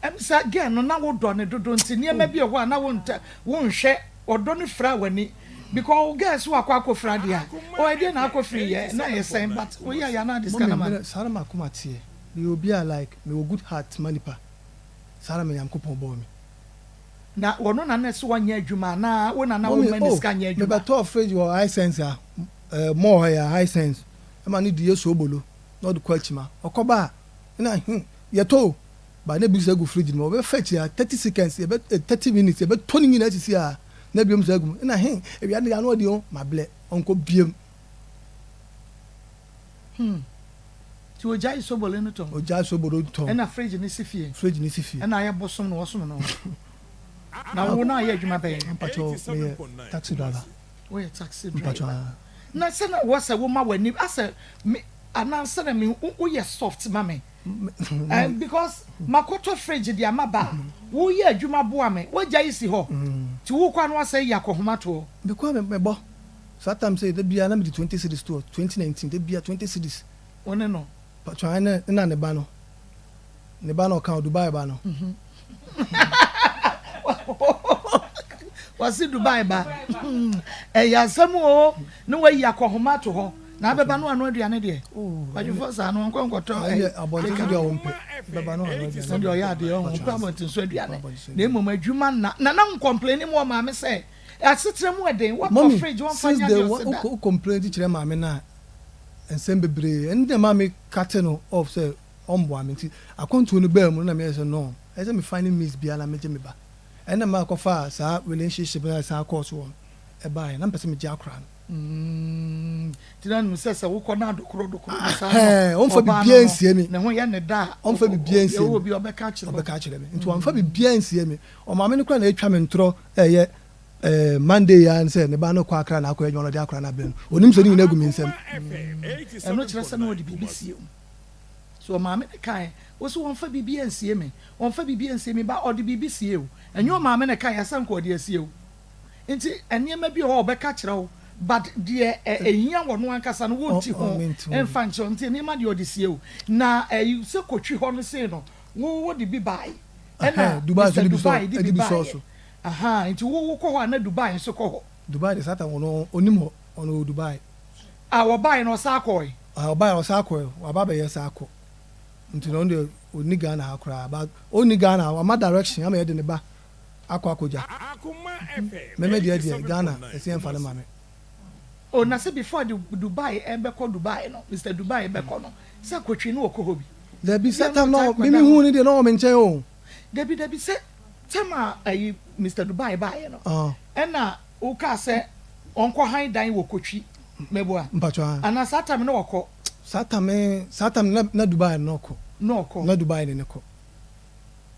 Ɛm sɛ girl no na wo dɔ no dodo nti nneɛma bi wɔ hɔ a na wo ntɛ wo nhwɛ ɔdɔ no fira w'ani because wo girl so wakɔ akɔ fira deɛ a oh ɛdeɛ na akɔ firi yɛ na ɛyɛ sɛn but wo yɛ yɛ na ade sika na ma Mummy no. saa na m'akoma teɛ meyɛ obi a like mewɔ good heart ma nipa saa na me Nyankopɔn bɔɔ me. Na ɔno na na ɛsɛ ɔnyɛ adwuma anaa wo na na wo Mummy mma ne oh sika nyɛ adwuma. mebɛtɔɔ fridge wɔ Hisense a Eh mall hɔ yɛ Hisense ɛma no di yɛ soobolo na ɔde kɔ akyima ɔkɔ ba a na hmm yɛtɔ o ba na ebi sɛ gu fridge no mu ɔbɛfa akyiri a 30 seconds yɛbɛ eh 30 minutes yɛbɛtɔ ne nyinaa asisi a na biom sɛ agu mu na hmm awia no deɛ ano ɔden o mablɛ ɔnkɔ biem. Hmm nti ogyae sobolo no tɔn. Ogyae sobolo tɔn. Ɛna fridge no si fie. Fridge no si fie. Ɛna ayɛ bosom na ɔsom no. Na wo na ayɛ adwuma bɛn? Mpakyɛw meyɛ taxi driver. Woyɛ taxi driver. Na sɛ na wɔ sɛ woma w'ani asɛ me anaa sɛ na me woyɛ soft ma me. Eh, because makɔtɔ fridge de ama ba a, woyɛ adwuma boa me, woagya yi si hɔ. Nti wokɔ a na wasɛ yi akɔhoma toɔ. Mekɔ a mebɔ. Saa time sɛ da biara na mede 20 cedis toɔ, 2019 da biara 20 cedis. Wo ne no? Pakyɛw ae ne na ne ba no. Ne ba na ɔka o, Dubai ba no. Wɔse Dubai ba. Ɛyɛ asɛm o, ne wayi akɔhoma ato hɔ. Na abɛba no ano aduane deɛ. Kwadwofoɔ saa no ɔnkɔ nkɔtɔ. Ɛyɛ abɔnten so deɛ ɔmpɛ. Bɛba no ano aduane. Ɔde ɔyɛ adeɛ ɔmpɛ abɔnten so aduane. Na mmom adwuma na na na nkɔmpleni mu wɔ maame sɛ asetena mu ɛden wɔtɔ fridge wɔmfa nyɛ adeɛ ɔse da. Wo complain kyerɛ maame no a nsɛm bebree ɛno na maame cut no off sɛ ɔmboa me ntsi akwantuo no baa mu no na meyɛɛ sɛ no ɛsɛ sɛ me find means biara na megye me ba ɛna ma kɔfaa saa relationship no a ɛsan kɔɔ so wɔ no ɛbaeɛ na mepɛ sɛ megye akora no. Mm, nti na nim sɛ sɛ wokɔ na adokoro dokoro no saa no, ɔmfa biribiara nsie me. Ne ho yɛ ne da a, ɔmfa biribiara nsie me. Obi ɔbɛka akyerɛ ɔbɛka akyerɛ me. Nti ɔmfa biribiara nsie me. Ɔmaame no koraa na atwa me ntorɔ ɛyɛ eh, Monday yi ara sɛ ne ba no kɔ Accra na akɔyɛ adwuma na ɔde akora no abrɛ no. Onim sɛ ne nyinaa gu me nsam. Ɛno kyerɛ sɛ na ɔde biribi sie wo. So ɔmaame no kae, wo so wɔmfa biribi ansie me, wɔmfa biribi ansie me ba, ɔde biribi sie wo. Ɛnyɛ ɔmaame na ɛkae, ɛsɛ nka ɔde asie wo. Nti nneɛma bi wɔ hɔ a ɔbɛka kyerɛ wo, but deɛ ɛhia wɔ no ankasa no wonti ho mfa nkyerɛ wo. Nti nneɛma deɛ ɔde sie wo. Na ɛyi sɛ kotwi hɔ no sei no, wo wode bi bae, ɛna Mister Dubai de bi baeɛ. Ahaa, nti wo wokɔ hɔ a na Dubai nso kɔ hɔ. Dubai deɛ saa time ɔno ɔnim hɔ, ɔno ɔwɔ Dubai. Ah wɔbaeɛ no ɔsan kɔɔe? Ah ɔbaeɛ ɔsan kɔɔe, waba abɛyɛ saa kɔ. Nti no ɔno deɛ ɔnni Ghana ha koraa, but ɔnni Ghana ha, wama direction ama yɛde ne ba akɔ akɔgya. Me me deɛ deɛ Ghana ɛsɛ yɛmfa no ma me. Oh na sɛ before de Dubai ɛbɛkɔ Dubai no, Mister Dubai bɛkɔ no, sɛ kotwi no ɔkɔ hɔ bi? Dabi sɛ tam na me me hu no deɛ na ɔwɔ me nkyɛn o. Dabi dabi sɛ tam a ayi Mister Dubai baeɛ no, ɛna Wokaa sɛ ɔnkɔ han dan wɔ Kotwi, meboa? Mpatsɔ aah. Anaa saa time no ɔkɔ? Saa time, saa time no na Dubai no ɔkɔ. Na ɔkɔ. Na Dubai ne no kɔ.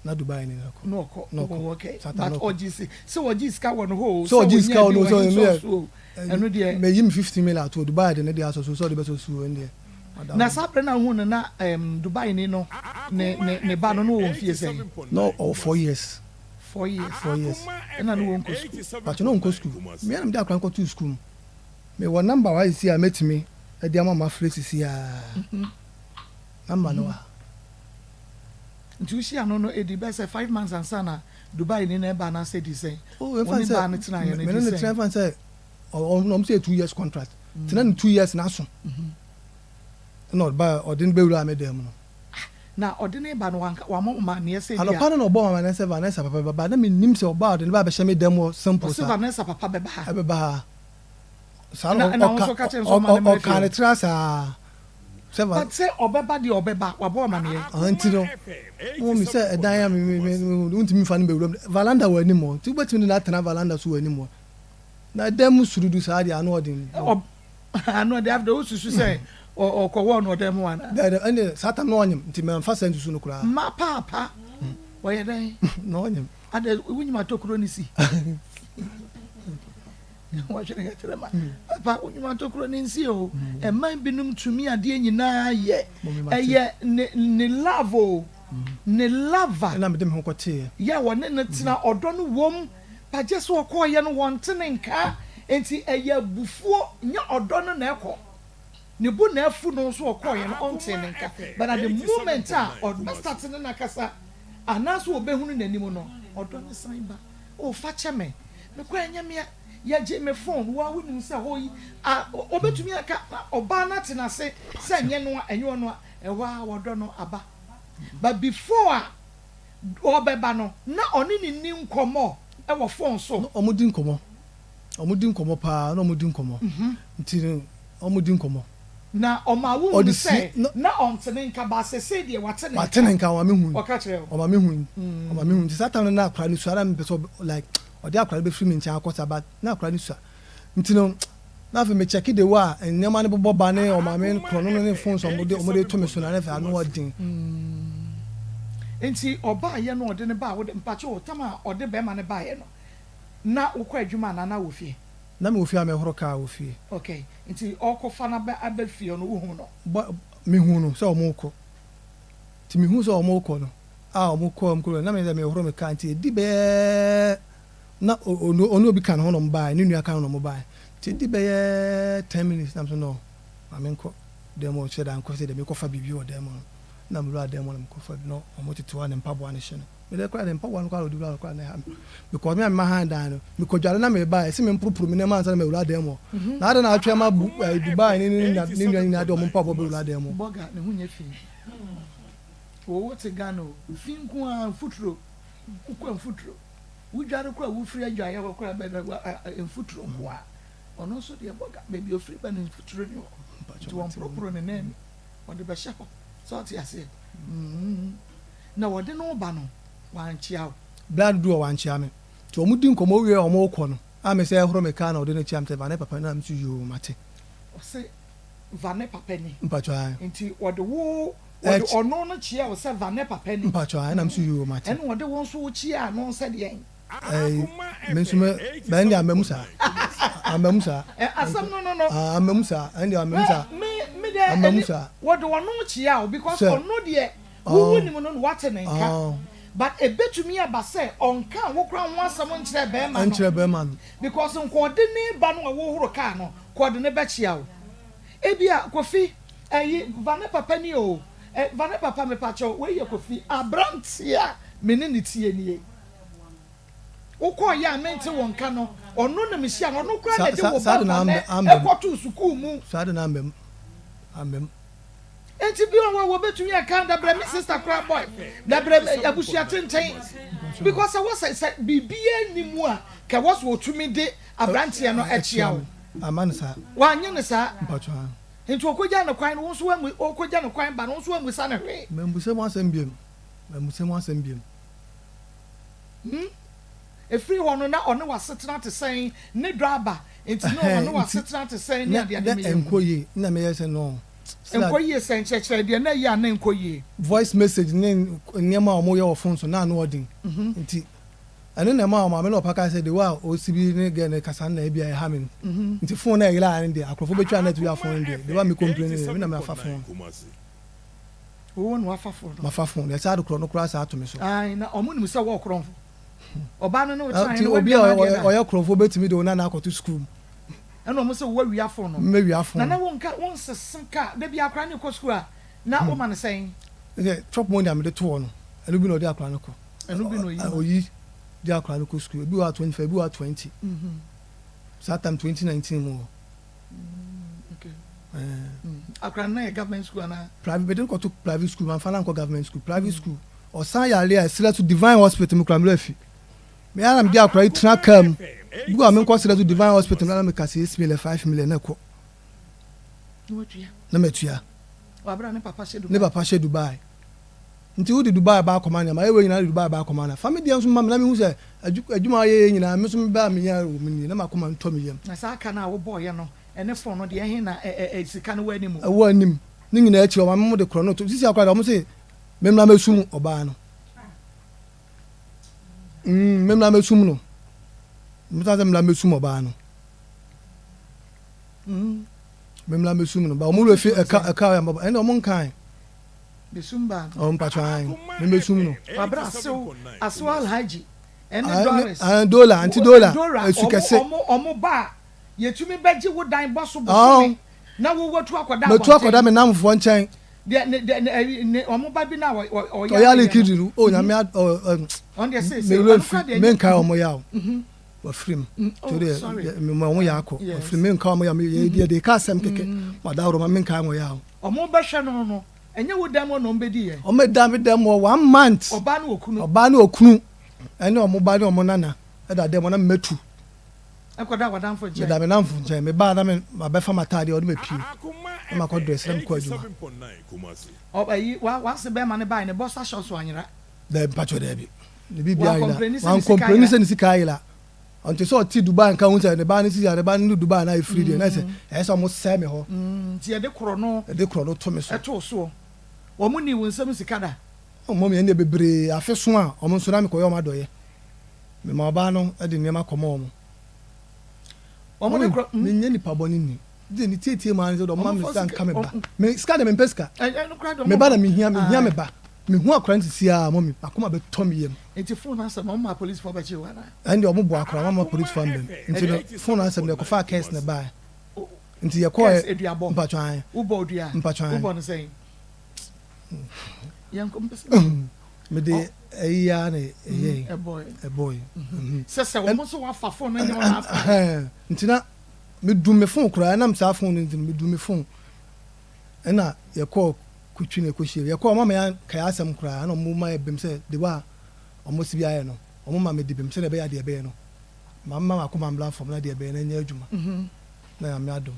Na Dubai ne no kɔ. Na ɔkɔ, Na ɔkɔ. oh okay. Saa time But no ɔkɔ. ɔgye si, sɛ ɔgye sika wɔ no hɔ o, Sɛ sɛ ɔgye sika ɔnyaa wɔ bi no wɔ sɛ he ɔyɛ source o, ɛno deɛ. Meyi me 15 mil ato Dubai de ne deɛ asɔ so, sɛ ɔde bɛsɔ so o, ɛno deɛ ɔda Na hɔ. saa berɛ no a wohuu no na ɛɛm Dubai ni no ne ne ne ba no na ɔwɔ mfie sɛn? Na ɔwɔ 4 years. 4 years. 4 years. Ɛna ne wɔnkɔ sukuu. Pakyɛ na ɔnkɔ sukuu. Me ara na mede akwadaa no kɔtoo sukuu mu. Mewɔ number wɔ ha sisi a mɛtumi de ama mo afrɛ sisi ara. Number no wɔ ha. Nti wohyia no no ɛdi bɛyɛ sɛ 5 months ansa na Dubai ni na ɛba anaasɛ ɛdi sɛn? Oh, Wo ɛmfa ne sɛ baa no tenaeɛ no me ne ɛdi no tena sɛn? ɛmfa sɛ ɔmo sɛ 2 years contract. Tena no 2 years na aso. Ɛna ɔba ɔde no bɛwura me dan mu no. Na ɔde no reba no wanka wammɔ wo amanneɛ sɛ ebia. Anɔpa no na ɔbɔɔ me amanneɛ sɛ Vanessa papa bɛba na mennim sɛ ɔba a ɔde no ba abɛhyɛ me dan mu hɔ simple Ɔse saa. Vanessa papa bɛba ha. Ɛbɛba ha. Saa Na na na wo ɔka nso ka kyerɛ no sɛ ɔmma no mmra fie ɔkaa ne hɔ. tiri ase aa sɛ But sɛ ɔbɛba deɛ ɔbɛba, wabɔ wo amanneɛ. Aha nti no wohu me sɛ ɛdan a me me me wontumi mfa no mbɛwura mu. Valanda wɔ anim hɔ nti wobɛtumi de no atena valanda so wɔ anim hɔ. Na ɛdan mu surudu saa deɛ ano ɔden. Ɔ Ano ɔden afei deɛ wosusu sɛ ɔkɔwɔɔ no ɔdan mu anaa? Daabi ɛnde saa tam no ɔnyem nti mamfa saa nsusu no koraa. Mma paapa ɔyɛ dɛn? Na ɔnyem. Adɛ wonyim atokuro ne si? Wɔhwɛ ne kyerɛ ma papa wonyim atokuro ne nsi o. Mmaa binom tumi adeɛ nyinaa yɛ ɛyɛ ne ne love o ne lover. Ɛna mede me ho kɔteeɛ. Yɛ a wɔne no tena ɔdɔ no wom but gye sɛ ɔkɔɔyɛ no wɔnte ne nka nti ɛyɛ abufuo nyɛ ɔdɔ no na ɛkɔ. Ne bo na afu no nso ɔkɔeɛ no ɔntee ne nka but at the moment a ɔbɛ start ne no akasa anaasɛ ɔbɛhunu n'anim no ɔdɔ no san ba oh fa kyɛ me mekɔ ɛnyɛ mea yɛgye me phone wo a wonim sɛ hɔ yi a ɔbɛtumi aka na ɔbaa no ate n'ase sɛ ɛnyɛ no a ɛnyɛ ɔno a ɛhɔ a ɔdɔ no aba but before a ɔbɛba no na ɔne ne nni nkɔmmɔ wɔ phone so. Na wɔdi nkɔmmɔ. Wɔdi nkɔmmɔ paa, na wɔdi nkɔmmɔ. Nti no, wɔdi nkɔmmɔ. Na ɔmaa wohunu Ɔde sɛ sie, na. na ɔnte ne nka, but sesei deɛ wate ne nka. Wate ne nka, ɔma me hui. Ɔka kyerɛɛ wo? Ɔma me hui, ɔma me hui. Nti saa time no na akwadaa no sua, na mepɛ sɛ ɔbɛ, like, ɔde akwadaa no bɛfiri me nkyɛn akɔ saa, but na akwadaa no sua. Nti no, na afei me check the way a nneɛma no bobɔ ba ne ɔmaame korɔno no ne phones a wɔde, wɔde to me so no, na afei ano ɔden. Nti ɔbaayɛ no ɔde no baa wo de mpakyɛ o tam a ɔde bɛrima no baayɛ no na wokɔ adwuma anaa na wɔ fie? Na mewɔ fie a mehoro kaa wɔ fie. Okay nti ɔkɔfa no aba aba fie no wohu no? Bɔ mehu no sɛ ɔmo rekɔ nti mehu sɛ ɔmo rekɔ no a ɔmo kɔ ɔmo kɔ na me deɛ mehoro me kaa nti edi bɛyɛ na ɔne obi ka ne ho na ɔmo baeɛ ne nua ka ne ho na ɔmo baeɛ nti edi bɛyɛ 10 minutes na me so no ma menkɔ dan mu ɔkyerɛ da nkɔ sɛ deɛ mekɔfa biribi wɔ dan mu no na mewura dan mu na mekɔfa bi na ɔmo tete hɔ a ne mpaboa no hyɛ no mede koraa de mpaboa no koraa ɔde wura koraa na ɛha me because me a mema han dan no mekɔdware na meba ɛsɛ me mporoporo me nneɛma ansa na mawura dan mu hɔ na ade na atwɛn ma bu Dubai ne ne nua nyinaa de ɔmo mpaboa bɛwura dan mu. Bɔga ne ho nyɛ fi wɔwɔ te Ghana o fi nko a mfuturo wokɔ mfuturo wodware koraa wofiri adwaeɛ hɔ koraa bɛ mfuturo nko a ɔno nso deɛ bɔga baabi ofiri ba ne mfuturo ni hɔ nti wɔn mporoporo ne nan mu ɔde bɛhyɛ hɔ sɛ ɔte aseɛ na wɔde no ba no wankyea wo. Bla dodo a wankyea me nti ɔmo di nkɔmɔ wie a ɔmo kɔ no a me sɛ ɛhoro me kaa na ɔde no kyea me sɛ va ne papa na me so yoo mate. Ɔsɛ va ne papa ni. Mpatwa ayi. Nti wɔde wo wɔde ɔno no kyea wo sɛ va ne papa ni. Mpatwa ayi na me so yoo mate. Ɛna ɔde wo nso kyea ano sɛ deɛn. Ɛyi me nso me bɛn de amamu saa amamu saa. Ɛ asɛm no no no. Amamu saa ɛn de amamu saa. Me me de amamu saa. Wɔde ɔno kyea wo because ɔno deɛ wowu nim no na wate ne nka but ebetumi aba sɛ ɔnka wo kora ho asɛm nkyerɛ bɛrima no. Nkyerɛ bɛrima no. Because nka ɔde ne ba no a wohoro kaa no kɔ ɔde ne bɛkyea wo ebia Kofi ɛyi va ne papa ni o ɛ va ne papa mepakyɛw wei yɛ Kofi aberanteɛ a me ne ne tie nie wokɔɔ yɛ a mente wɔn nka no ɔno na mehyia no ɔno koraa na ɛde wo ba va ne ɛkɔto sukuu mu. Saa de na ambam ambam. Nti bi wɔ wɔbɛtumi aka dabrɛ me sister koraa boy dabrɛ abusua tenten because ɛwɔ sɛ sɛ biribiara ni mu a ka ɛwɔ so wɔtumi de aberanteɛ no akyia wo. Ama no saa. Wanyɛ no saa. Mpatwa. Nti okogya no kwan no wo nso wamu okogya no kwan ba no wo nso wamusa no hwee. Mambusa mu asɛm biom. Mambusa mu asɛm biom. Efiri hɔ no na ɔne w'asetena te sɛn ne dɔ aba nti na ɔne w'asetena te sɛn ne adeade meyɛ mu. Nkɔ yie na meyɛ sɛ no. Nkɔ yie sɛ nkyerɛkyerɛ deɛ na yie a na nkɔ yie. Voice message ne nneɛma a wɔyɛ wɔ phone so na ano ɔden nti ɛno na ɛma ɔmaame na ɔpa ka sɛ de wa a ɔsi bi ne gɛ ne kasa na ebi a ɛha me nti phone na ɛyera ne deɛ akorɔfo bɛtwa net bi a phone deɛ de wa mi complain ne mi na mi afa phone. Wo na wafa phone no. Mafa phone ɛsɛ ade korɔ no koraa saa ato me so. Ayi na ɔmo nim sɛ wɔɔ korɔmfo ɔbaa no ne wo tena ne obi a ɔyɛ korɔmfo bɛtumi de wo nana akɔto sukuu mu. Ɛna ɔmo sɛ wɔawia phone no. Mmɛwia phone. Nana wo nka wo nsese ka da bi akora ne kɔ sukuu a na wo ma ne sɛn. Sɛ chop money a mede to hɔ no ɛno bi na ɔde akora no kɔ. Ɛno bi na oyi. Oyi de akora no kɔ sukuu ebi wɔ a 25 ebi wɔ a 20. Saa time 2019 mu hɔ. Akora no na yɛ government school ana. Private mede no kɔto private school manfa no ankɔ government school private school ɔsan yare a ɛsrɛ so Divine Hospital mu kura mmerɛ afi me ara mede akora yi tena kaa mu bi a menkɔ srɛ so Divine Hospital na meka 6 million 5 million na ɛkɔ na matua ne papa hyɛ Dubai nti wode Dubai ba akɔma nneɛma ɛwɔ nyinaa de Dubai ba akɔma na fa me deɛ nso ma me na mehu sɛ adwuma a yɛyɛ nyinaa me nso mebaa menya wɔ mu nie na makoma ntɔ me yam. Na saa aka no a wobɔɔyɛ no ɛne phone no deɛ ɛhe na sika no wɔ anim? Ɛwɔ anim ne nyinaa akyi ɔma mo de korɔ no to sisi akora deɛ ɔmo se memra mɛsum ɔbaa no memra mɛsum no mesa sɛ memra mɛsum ɔbaa no memra mɛsum no ba ɔmo werɛ fi ɛka ɛka yɛ mbɔbɔ ɛnna ɔmo nkan Besum baa no. Ɔmo mpatwa an memɛsum no. Wabra asew asew alhaji ɛne Doris. Dola anti Dola esu kɛse. Ɔmo ɔmo ba a yɛtumi bɛgye wo dan bɔ so bosome na wo watu akɔda abɔnten. Matu akɔda me namfoɔ nkyɛn. Deɛ ne deɛ ne ne ɔmo ba bi na ɔyɛ. Ɔyɛ alikidi no o nyame ɔ ɔ. Ɔno deɛ sese me wura fi me nkae ɔmo yaw wafiri mu to deɛ me ɔmo yɛ akɔ wafiri mu me nkae ɔmo yaw me yɛ de ka asɛm kɛkɛ ma dawuro ma me nkae ɔmo yaw. Ɔmo bɛhwɛ no no ɛnyɛ wo dan mu na ɔmo bɛdi yɛ. Ɔmo da me dan mu one month. Ɔbaa ne okunu. Ɔbaa ne okunu ɛne ɔmo ba ne ɔmo nana ɛda dan mu na me mɛtu. Ɛkɔda w'adamfo nkyɛn. Meda me namfo nkyɛn me baa na me ma bɛfa m'ataadeɛ ɔde me pie na ma kɔ dress na me kɔ adwuma. Ɔyi wa wase bɛrima ne baa ne bɔ sahyɛ so anyera. Dɛbi mpatwɔ dɛbi ne bi bia ayera wan complain sɛ ne sika ayera ɔnte sɛ ɔte Dubai nka ho sɛ ne ba ne sisi ne ba ne Dubai na efiri deɛ na sɛ ɛyɛ sɛ ɔmo sɛɛ me hɔ. Nti yɛde korɔ no. Yɛde korɔ no to me so. Ɛto soɔ wɔn ni wɔn nsam sika da. Oh mummy ɛndeɛ bebree afe so a wɔn nso na mekɔyɛ wɔn adɔeɛ. Mema ɔbaa no de nneɛma kɔma wɔn. Wɔn de kora. Menyɛ nipa bɔne ni. Gye ne tietie mu ara ne sɛ ɔma me sika nka me ba. Me sika deɛ mempɛ sika. Me ba na mehia, mehia me ba. Mehu akora no sisi ara mummy, m'akoma bɛtɔ me yam. Nti phone asɛm wɔn maa polisifoɔ bɛkye wo anaa? Ɛndeɛ wɔn boa koraa, wɔn amma polisifoɔ amba mu. Nti no phone asɛm no yɛkɔfaa curse na ɛbaeɛ. Nti yɛkɔɛ. Curse aduabɔ. Mpatwɔ ae. Wobɔ dua. Mpatwɔ ae. Wobɔ no sɛn? Yɛnkɔ mpɛ sɛ. Mede ɛyi ara na ɛyɛe. Ɛbɔe. Sɛ sɛ wɔn nso wafa phone no nyɛ wɔn afa. Nti na medum me phone koraa ɛnam saa phone no nti no medum me phone. Ɛna yɛkɔɔ Kotwi na yɛkɔhyia yɛkɔɔ wɔn ama yɛankae asɛm koraa ɛna wɔn ma yɛ bem sɛ de wa a wɔn si bi ayɛ no wɔn ma medi bem sɛdeɛ ɛbɛyɛ a deɛ ɛbɛyɛ no ma mma m'akoma mmra fam na deɛ ɛbɛyɛ no ɛnyɛ adwuma na Nyame adom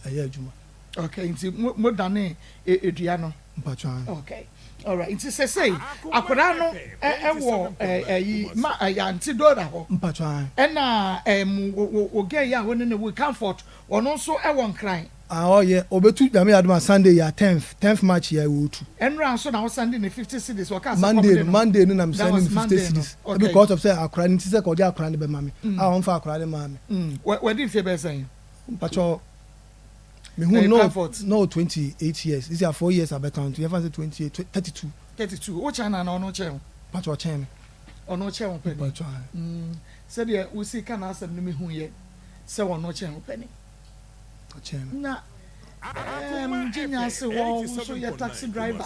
ɛyɛ adwuma. Okay, nti mo mo dane edua no. Mpatsɔ ae. Okay, alright. Nti sesei akwadaa no ɛwɔ ɛyi ma ɛyɛ Aunty Dora hɔ. Mpatsɔ ae. Ɛna ɛm wo wo wo girl yi a wo ne no wo Comfort ɔno nso ɛwɔ Nkran. Ah ɔyɛ ɔbɛtu Nyame yɛ adom a Sunday yi a tenth tenth March yi a ɔɔtu. Ɛnora nso na wo sɛnde no 50 cedis ɔkaa sɛ kɔm Monday de no no. Monday no na me That sɛnde was no 50 Monday no cedis okay. because of sɛ akwadaa no nti sɛ ka ɔde akwadaa no bɛma me a ɔnfa akwadaa no maa me. Wadi mfie bɛyɛ sɛn? Mpatsɔ mehu no na ɔwɔ 28 years sisi a 4 years abɛka ho nti yɛmfa no sɛ 28 32. 32 wo kyɛn no anaa ɔno kyɛn wo? Mpatsɔ ɔkyɛn me. Ɔno kyɛn wo pɛni. Mpatsɔ ae. Mm, sɛdeɛ wosi ka n'asɛm no mehu yɛ sɛ ɔno kyɛn wo pɛni. Ɔkyɛn me. Na ɛɛm Gyinya ase hɔ wo nso yɛ taxi driver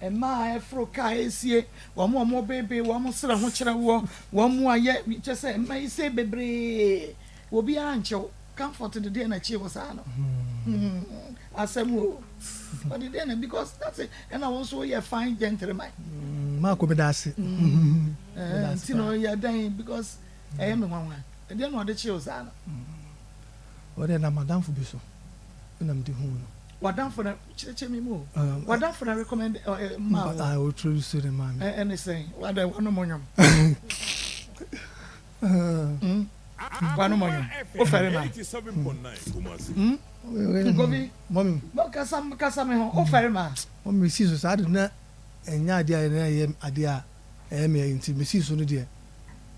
mmaa a ɛforo kaa esie wɔn a wɔbeebee wɔn serɛ ho kyerɛ woɔ wɔn a yɛ kyɛ sɛ mmaa yi sei bebree obiara nkyɛ wo. Comfort de deɛ na ɛkyee wɔ saa no hmm asɛm o ɔde deɛ na because that's it ɛna wɔn nso yɛ fine gentleman. Mm, maako meda ase. Mm. Eh, nti na ɔyɛ dɛn because ɛyɛ me nwanwa ɛdeɛ na ɔde kyee wɔ saa no. Ɔde na madamfo bi so ɛna mede hu no. Wadamfo na kyerɛkyerɛ mi mu o. Wadamfo na recommend ma wo. Ah, oturu so ne ma me. Ɛne sɛn wada wanom ɔnyom. Wano mo nyom. O fɛre ma. Nkobi. Mami. Kasa kasa me ho. O fɛre ma. Mami me si so saa de na ɛnyɛ adeɛ a na ɛyɛ adeɛ a ɛyɛ me nti me si so no deɛ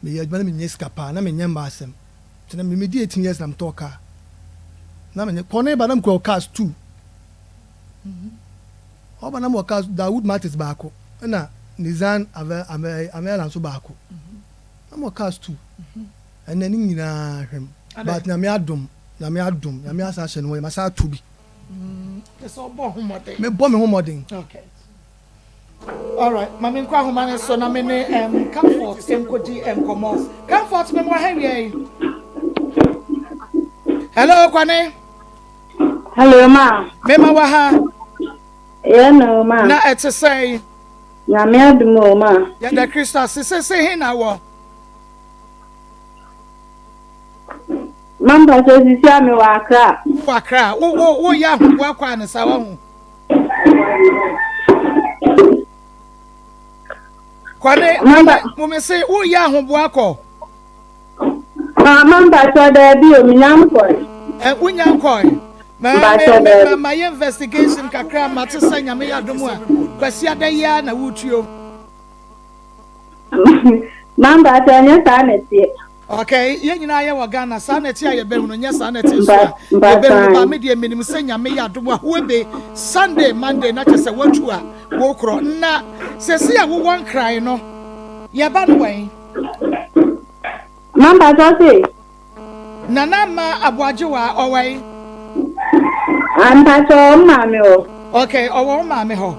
meyɛ adwuma na menyɛ sika paa na menyɛ mma asɛm nti na me di 18 years na metɔɔ kaa na menyɛ kɔ ne ba na mekura cars two ɔba na mewɔ cars Dawood Matis baako ɛna Nissan Avela nso baako. Na mewɔ cars tu ɛnɛ ne nyinaa hwɛm but nyame adom nyame adom nyame asa ahyɛ ne ho yɛ masa ato bi. Mebɔ me ho mmɔden. Okay. All right, ma me nkɔ ahoma no so na me ne um, Comfort nkɔdi nkɔmmɔ. Comfort, me mo ha wia yi. Hello, Kwane. Hello, ma. Me ma wɔ ha. Yeah, no, ma. Na ɛte sɛn? Nyame adom o ma. Yɛda Kristo ase. Sese he na wɔ? Ma mpakyɛ sisi a mewɔ Accra. Wowɔ Accra. Wo wo woyɛ ahoboa kɔ a ne saa wahu. Kwane kwane mo me se woyɛ ahoboa kɔ. Ah, ma mpakyɛ daabi o menya nkɔe. Ɛ wonya nkɔe. Ma me me ma ma yɛ investigation kakra mate sɛ Nyame yɛ adom a Kwasiada yi ara na wotuo. Ma mpakyɛ ɛnyɛ saa na ɛteɛ. Okay, yɛn nyinaa yɛ wɔ Ghana, saa na ɛte a yɛbɛhunu, nyɛ saa na ɛte nso a yɛbɛhunu, ba me deɛ menim sɛ Nyame yɛ adom a hoebe Sunday, Monday na kyɛ sɛ woatu a wokorɔ, na sɛsi a wowɔ Nkran no yɛba no wɛn? Ma mpakyɛ se. Nana Ama Aboagyewa ɔwɔ he? Ah, mpakyɛ ɔwɔ me maame hɔ. Okay, ɔwɔ wo maame hɔ.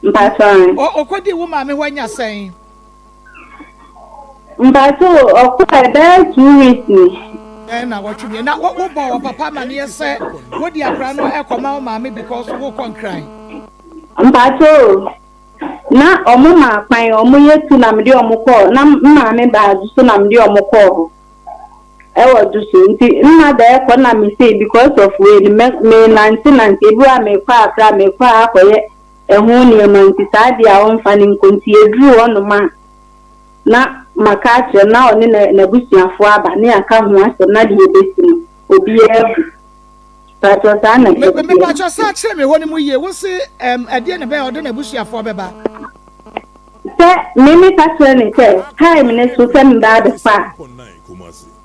Mpakyɛ ae. O, okɔdii wo maame hɔ anya sɛn? Mpakyɛ o, ɔkɔɛ bɛyɛ 2 weeks ni. Bɛyɛ nnawɔtwe mmienu. Na wo, wobɔɔ wɔ papa amaneɛ sɛ wode akwadaa no rekɔma wo maame because wokɔ Nkran? Mpakyɛ o, na ɔmo maa kwan, ɔmo yɛ tu na mede ɔmo kɔɔ, na me maame baa so na mede ɔmo kɔɔ hɔ. Ɛwɔ do so ntsi nna da ɛkɔ na mesei because of wei no mɛ menante nante ebi wɔ a mekɔ Accra mekɔ a akɔyɛ ɛho nneɛma nti saa deɛ a ɔmfa no nkɔ nti yɛduru hɔ nom a na maka akyerɛ no na ɔne n'abusuafoɔ aba ne yɛaka ho asɛm na deɛ ɛbɛsi no obiara hu pakyɛ saa na ɛteɛ. Mepakyɛ saa kyerɛ me hɔ no mu yie wo se ɛm ɛdeɛ na ɛbɛyɛ ɔde n'abusuafoɔ bɛba. Sɛ me me ka kyerɛ no sɛ time no so sɛ meba abɛfa a,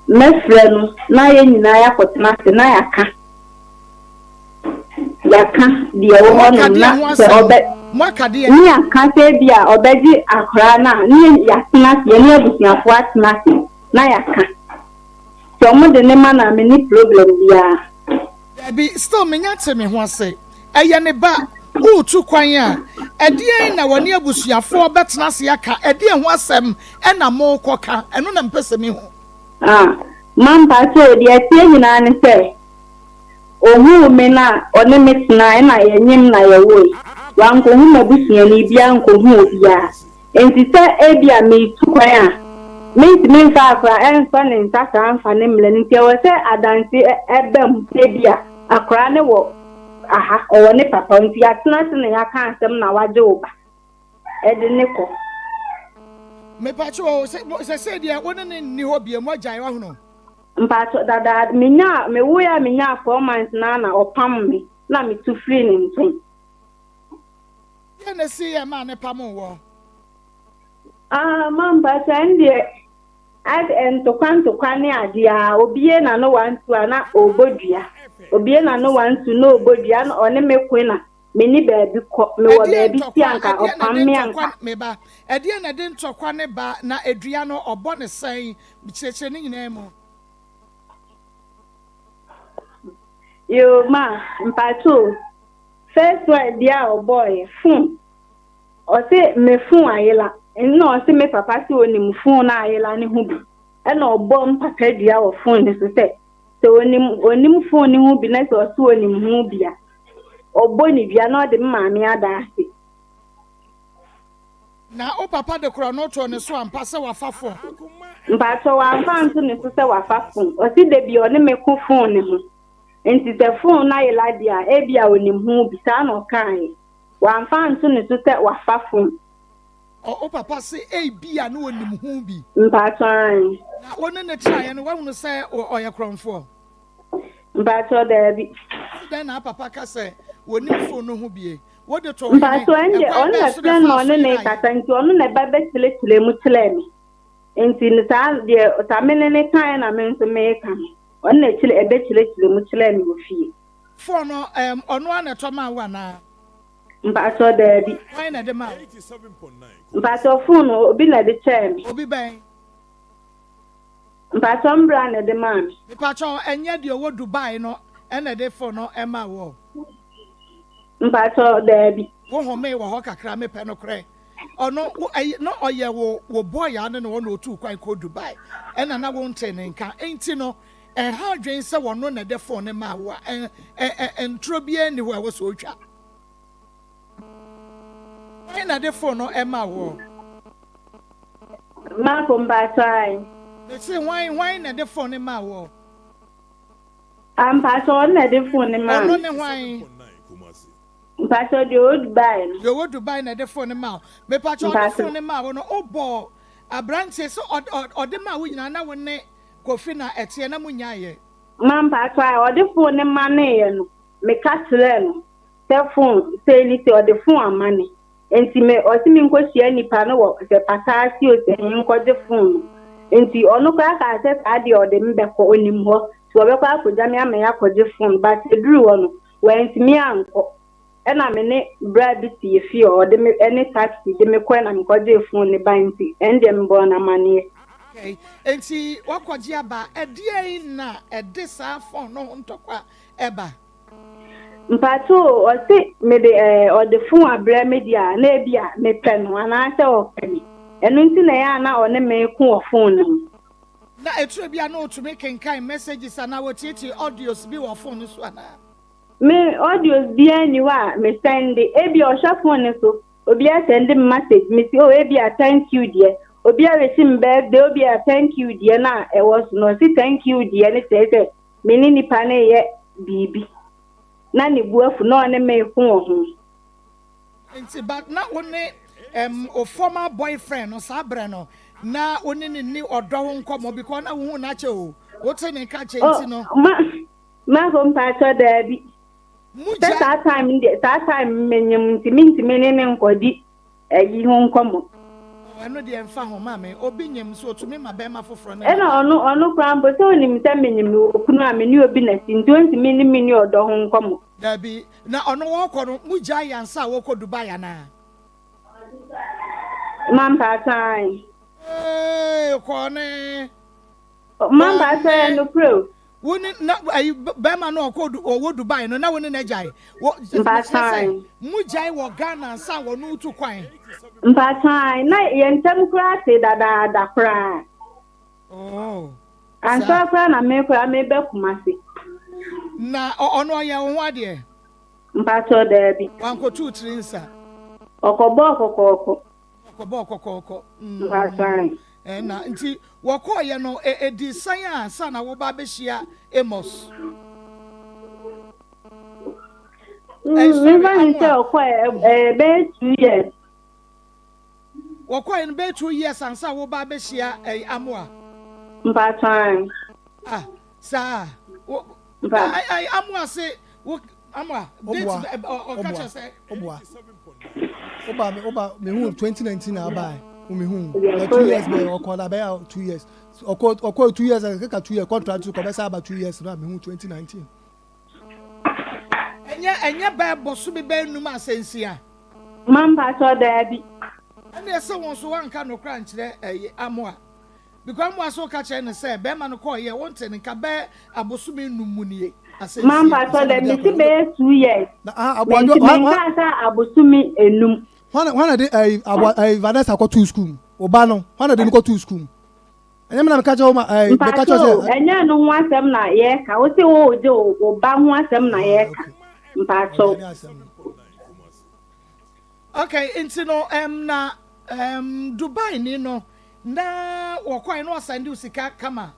mɛfrɛ no na yɛn nyinaa yɛakɔtena ase na yɛaka yɛaka deɛ ɛwɔ hɔnom na sɛ ɔbɛ ne yɛaka sɛ bi a ɔbɛgye akwaraa no a ne yɛatena ase yɛne abusuafoɔ atena ase na yɛaka sɛ ɔmo de ne ma no a menni problem biara. Dabi, still menya nte me ho ase. Ɛyɛ ne ba, woretu kwan a, ɛdeɛn na wɔne abusuafoɔ bɛtena ase aka? Ɛdeɛn ho asɛm na morekɔka? Ɛno na mepɛ sɛ mehu. Ah, ma mpakyɛw, deɛ ɛteɛ nyinaa ne sɛ, ohuu me na ɔne me tenae na yɛnyem na yɛwoe. Wankohu m'abusuani biara ankohu obiara. Enti sɛ ebia meretu kwan a, merentumi mfa akwadaa ɛnsɔ ne nsa saa mfa no mmrɛ no. Nti ɛwɔ sɛ adanse ba mu sɛ ebia akwadaa no wɔ aha, ɔwɔ ne papa. Nti yɛatena ase na yɛaka asɛm na wagye wo ba de no kɔ. Mepakyɛw o, sɛsɛɛ deɛ wo ne no nni hɔ bio, moagyae, wahono? Mpakyɛw, dadaada, menyaa, mewoeɛ a menyaa 4 months no ara na ɔpam me na metu firii ne nkyɛn. Deɛn na ɛsiiɛ maa ne pamoo woɔ? Ah, mampakyɛ, ɛndeɛ as ntokwa ntokwa ne adeɛ a, obie n'ano wantu a na ɔrebɔ dua. Obie n'ano wantu na ɔrebɔ dua na ɔne me koe na menni baabi kɔ. Mewɔ Ɛdeɛn baabi si ntɔkwa, anka ɛdeɛn na ɔpam ɛde me ntɔkwa, anka. me ba, ɛdeɛn na ɛde ntɔkwa ne ba na dua no ɔbɔ no sɛn? Kyerɛkyerɛ ne nyinaa mu. Yoo ma, mpakyɛ o. First one deɛ a ɔbɔɔyɛ, phone. Ɔse me phone ayela. Nna ɔse me papa se onim phone no a ayela no ho bi. Ɛna ɔbɔ mpata dua wɔ phone no so sɛ, sɛ onim onim phone no ho bi na sɛ ɔse onim ho bi a, ɔbɔ ne dua na ɔde me maame ada ase. Na wo papa de korɔno too ne so ampa sɛ wafa phone? Mpakyɛw wamfa anto ne so sɛ wafa phone. Ɔse dabi ɔne me ko phone no ho. Enti sɛ fon no ayera deɛ a, ebia ɔnim ho bi. Saa na ɔkaeɛ. Wamfa anto ne so sɛ wafa fon. Ɔ, wo papa se ebia na ɔnim ho bi. Mpaatɔ, aane. Na wo ne no tenaeɛ no, woahunu sɛ ɔ, ɔyɛ korɔmfoɔ? Mpaatɔ, daabi. Se dɛn na papa ka sɛ ɔnim fon no ho bie? Wode too hene? Mpaatɔ, ɛndeɛ Ɛkwan ɔno bɛn na so na frɛ no na ɛfaa so ɔne no yeraeɛ? rekasa, nti ɔno na ɛba bɛkyerɛkyerɛɛ mu kyerɛɛ me. Nti no saa deɛ Samene no kaeɛ na me nso mereka no. Ɔno na ɛkyerɛ ɛbɛkyerɛkyerɛ mu kyerɛɛ me wɔ fie. Phone no ɛɛm ɔno ara na ɛtɔ maa wo anaa? Mpakyɛw daabi. Hwan na ɛde maa wo? Mpakyɛw phone no obi na ɛde kyɛɛ me. Obi bɛn? Mpakyɛw me bra na ɛde maa me. Mepakyɛw ɛnyɛ deɛ ɔwɔ Dubai no ɛna ɛde phone no ɛmaa woɔ? Mpakyɛw daabi. Wo homee wɔ hɔ kakra mepɛ nokorɛ. Ɔno wo ɛyi na ɔyɛ wo wo boy a ne ne ɔna otuu kwan kɔɔ Dubai ɛna na wontee ne nka nti no ɛnha adwene sɛ ɔno na ɛde phone no maa wo a ɛn ɛ ɛ ntoro biara nni hɔ a ɛwɔ sɛ otwa. Hwan na ɛde phone no ɛmaa woɔ? Marco mpakyɛw ae. Mese hwan hwan na ɛde phone no maa woɔ? Ah mpakyɛw ɔno na ɛde phone no maa Ɔno me. ne hwan? Mpakyɛw deɛ ɔwɔ Dubai no. Deɛ ɔwɔ Dubai na ɛde phone no maa wo. Mepakyɛw ɔde phone no maa wo no wo bɔɔ abranteɛ sɛ ɔde maa wo nyinaa na wo ne Kofi na ɛteɛ na mo nyaeɛ. Ma mpakyɛw a ɔde phone no maneeɛ no me ka kyerɛɛ no sɛ phone sei ne sei ɔde phone amane nti me ɔse me nkɔ hyia nipa no wɔ sɛ pata ase o sɛ he nkɔ gye phone no nti ɔno koraa kaa sɛ saa deɛ ɔde me bɛkɔ ɔnim hɔ nti ɔbɛkɔ akɔgya me ama yɛakɔ gye phone but ɛduru hɔ no Wantumi ankɔ. Ɛna me ne bra bi te yɛ fie hɔ, ɔde me ɛne taxi de me kɔɛ na me kɔgyee phone no bae nti ɛndeɛ me bɔɔ no amaneɛ. Okay, enti woakɔgye aba a, ɛdeɛn na ɛde saa phone no ho ntɔkwa ɛba? Mpakyɛ o, ɔse mede ɛɛ ɔde phone abrɛ me deɛ a na ebi a mepɛ no anaasɛ ɔpɛ me. Ɛno nti na ɛyɛ a na ɔne me ko wɔ phone no ho. Na ɛturo bi a na ɔtumi kenkan messages anaa ɔtietie audios bi wɔ phone no so anaa? Me audios biara nni hɔ a me sɛnde, ebia ɔhwɛ phone no so, obi asɛnde me message, me se oh ebia thank you deɛ, obi awihye me birthday obia thank you deɛ no a ɛwɔ so no, ɔse thank you deɛ no kyerɛ sɛ me ne nipa no reyɛ biribi, na ne bo afu na ɔne me reko wɔ ho. Nti but na wo ne um, wo former boyfriend no saa berɛ no na wo ne no nni ɔdɔ ho nkɔmmɔ because na wohu no akyɛ o, wote ne nka kyɛ Oh, nti no. ma Marco mpakyɛ daabi. Mo Sɛ gya. saa time no deɛ saa time no menyim nti mentumi ne no nkɔdi ayi ho nkɔmmɔ. Ɛno deɛ ɛmfa ho maame, obi nyem nso otumi ma bɛrima foforɔ ne Ɛna no da. ɔno ɔno koraa mpo sɛ onim sɛ menyem mewɔ kunu a me ne obi na ɛte nti ontumi ne me nni ɔdɔ ho nkɔmmɔ. Dabi, na ɔno wɔkɔ no mo gyae ansa a wɔkɔ Dubai anaa? Mampaatɔ ae. Eeii kɔne. Mampaatɔ ɛyɛ Kɔne. nokorɛ o. Wo ne na ayi bɛrima no ɔkɔ ɔwɔ Dubai no na wo ne no agyae. Wɔ mekyerɛ sɛ Mpaatɔ mo gyae wɔ Ghana ansa wɔn retu kwan. Mpaatɔ ae na yɛn ntam koraa te dadaada koraa. Oh, Ansa saa. koraa na me koraa meba Kumasi. Na ɔno ɔyɛ wo ho adeɛ? Mpaatɔ daabi. Wankotu tiri nsa? Ɔkɔbɔɔ kɔkɔɔkɔ. Ɔkɔbɔɔ kɔkɔɔkɔ. Mpaatɔ ae. Ɛna nti wɔkɔɔyɛ no ɛdi san a ansa na woba abɛhyia Amos? Sorry, Mefa ne sɛ Amoah. ɔkɔɛ ɛbɛyɛ 2 years. Wɔkɔɛ no bɛyɛ 2 years ansa woba abɛhyia ɛyi Amoah. Mpaatɔ ae. Ah, saa. Wo Mpa. ɛyi Amoah se wo Amoah date Oboa, ɔka oboa, kyerɛ sɛ. oboa. Oba me oba me hu 2019 na aba wo me hu. Na 2 years be ɔkɔ na bɛyɛ 2 years. Ɔkɔ ɔkɔ 2 years keka 2 years contract so kɔ bɛsa aba 2 years na me hu 2019. Ɛnyɛ ɛnyɛ bɛɛ bosome bɛyɛ num asɛnsia. Ma mpaatɔ daabi. Ɛna ɛsɛ wɔn so wanka nokora nkyerɛ ɛyi Amoah. Because Amoah so ka kyerɛ ne sɛ bɛrima no kɔɔ yɛ wɔn te ne nka bɛɛ abosome num mu nie Ma asɛnsia. mpaatɔ daabi mesi bɛyɛ 2 years. Na ah aboa Menti menkaa sɛ abosome enum. Hwan na de ɛyi aboa ɛyi Vanessa kɔ tu school mu. Oba no hwan na de no kɔ tu school mu. Ɛnyɛ mi na meka kyerɛ wo ma ɛyi meka kyerɛ Mpaatɔ sɛ. ɛnyɛ no ho asɛm na yɛreka. Wo se wo gye wo ba ho asɛm na Ah yɛreka. okay. Mpaatɔ. Ɔde asɛm no. Okay, nti no na Dubai ni no na wɔkɔɛ no ɔsɛnde wo sika kama.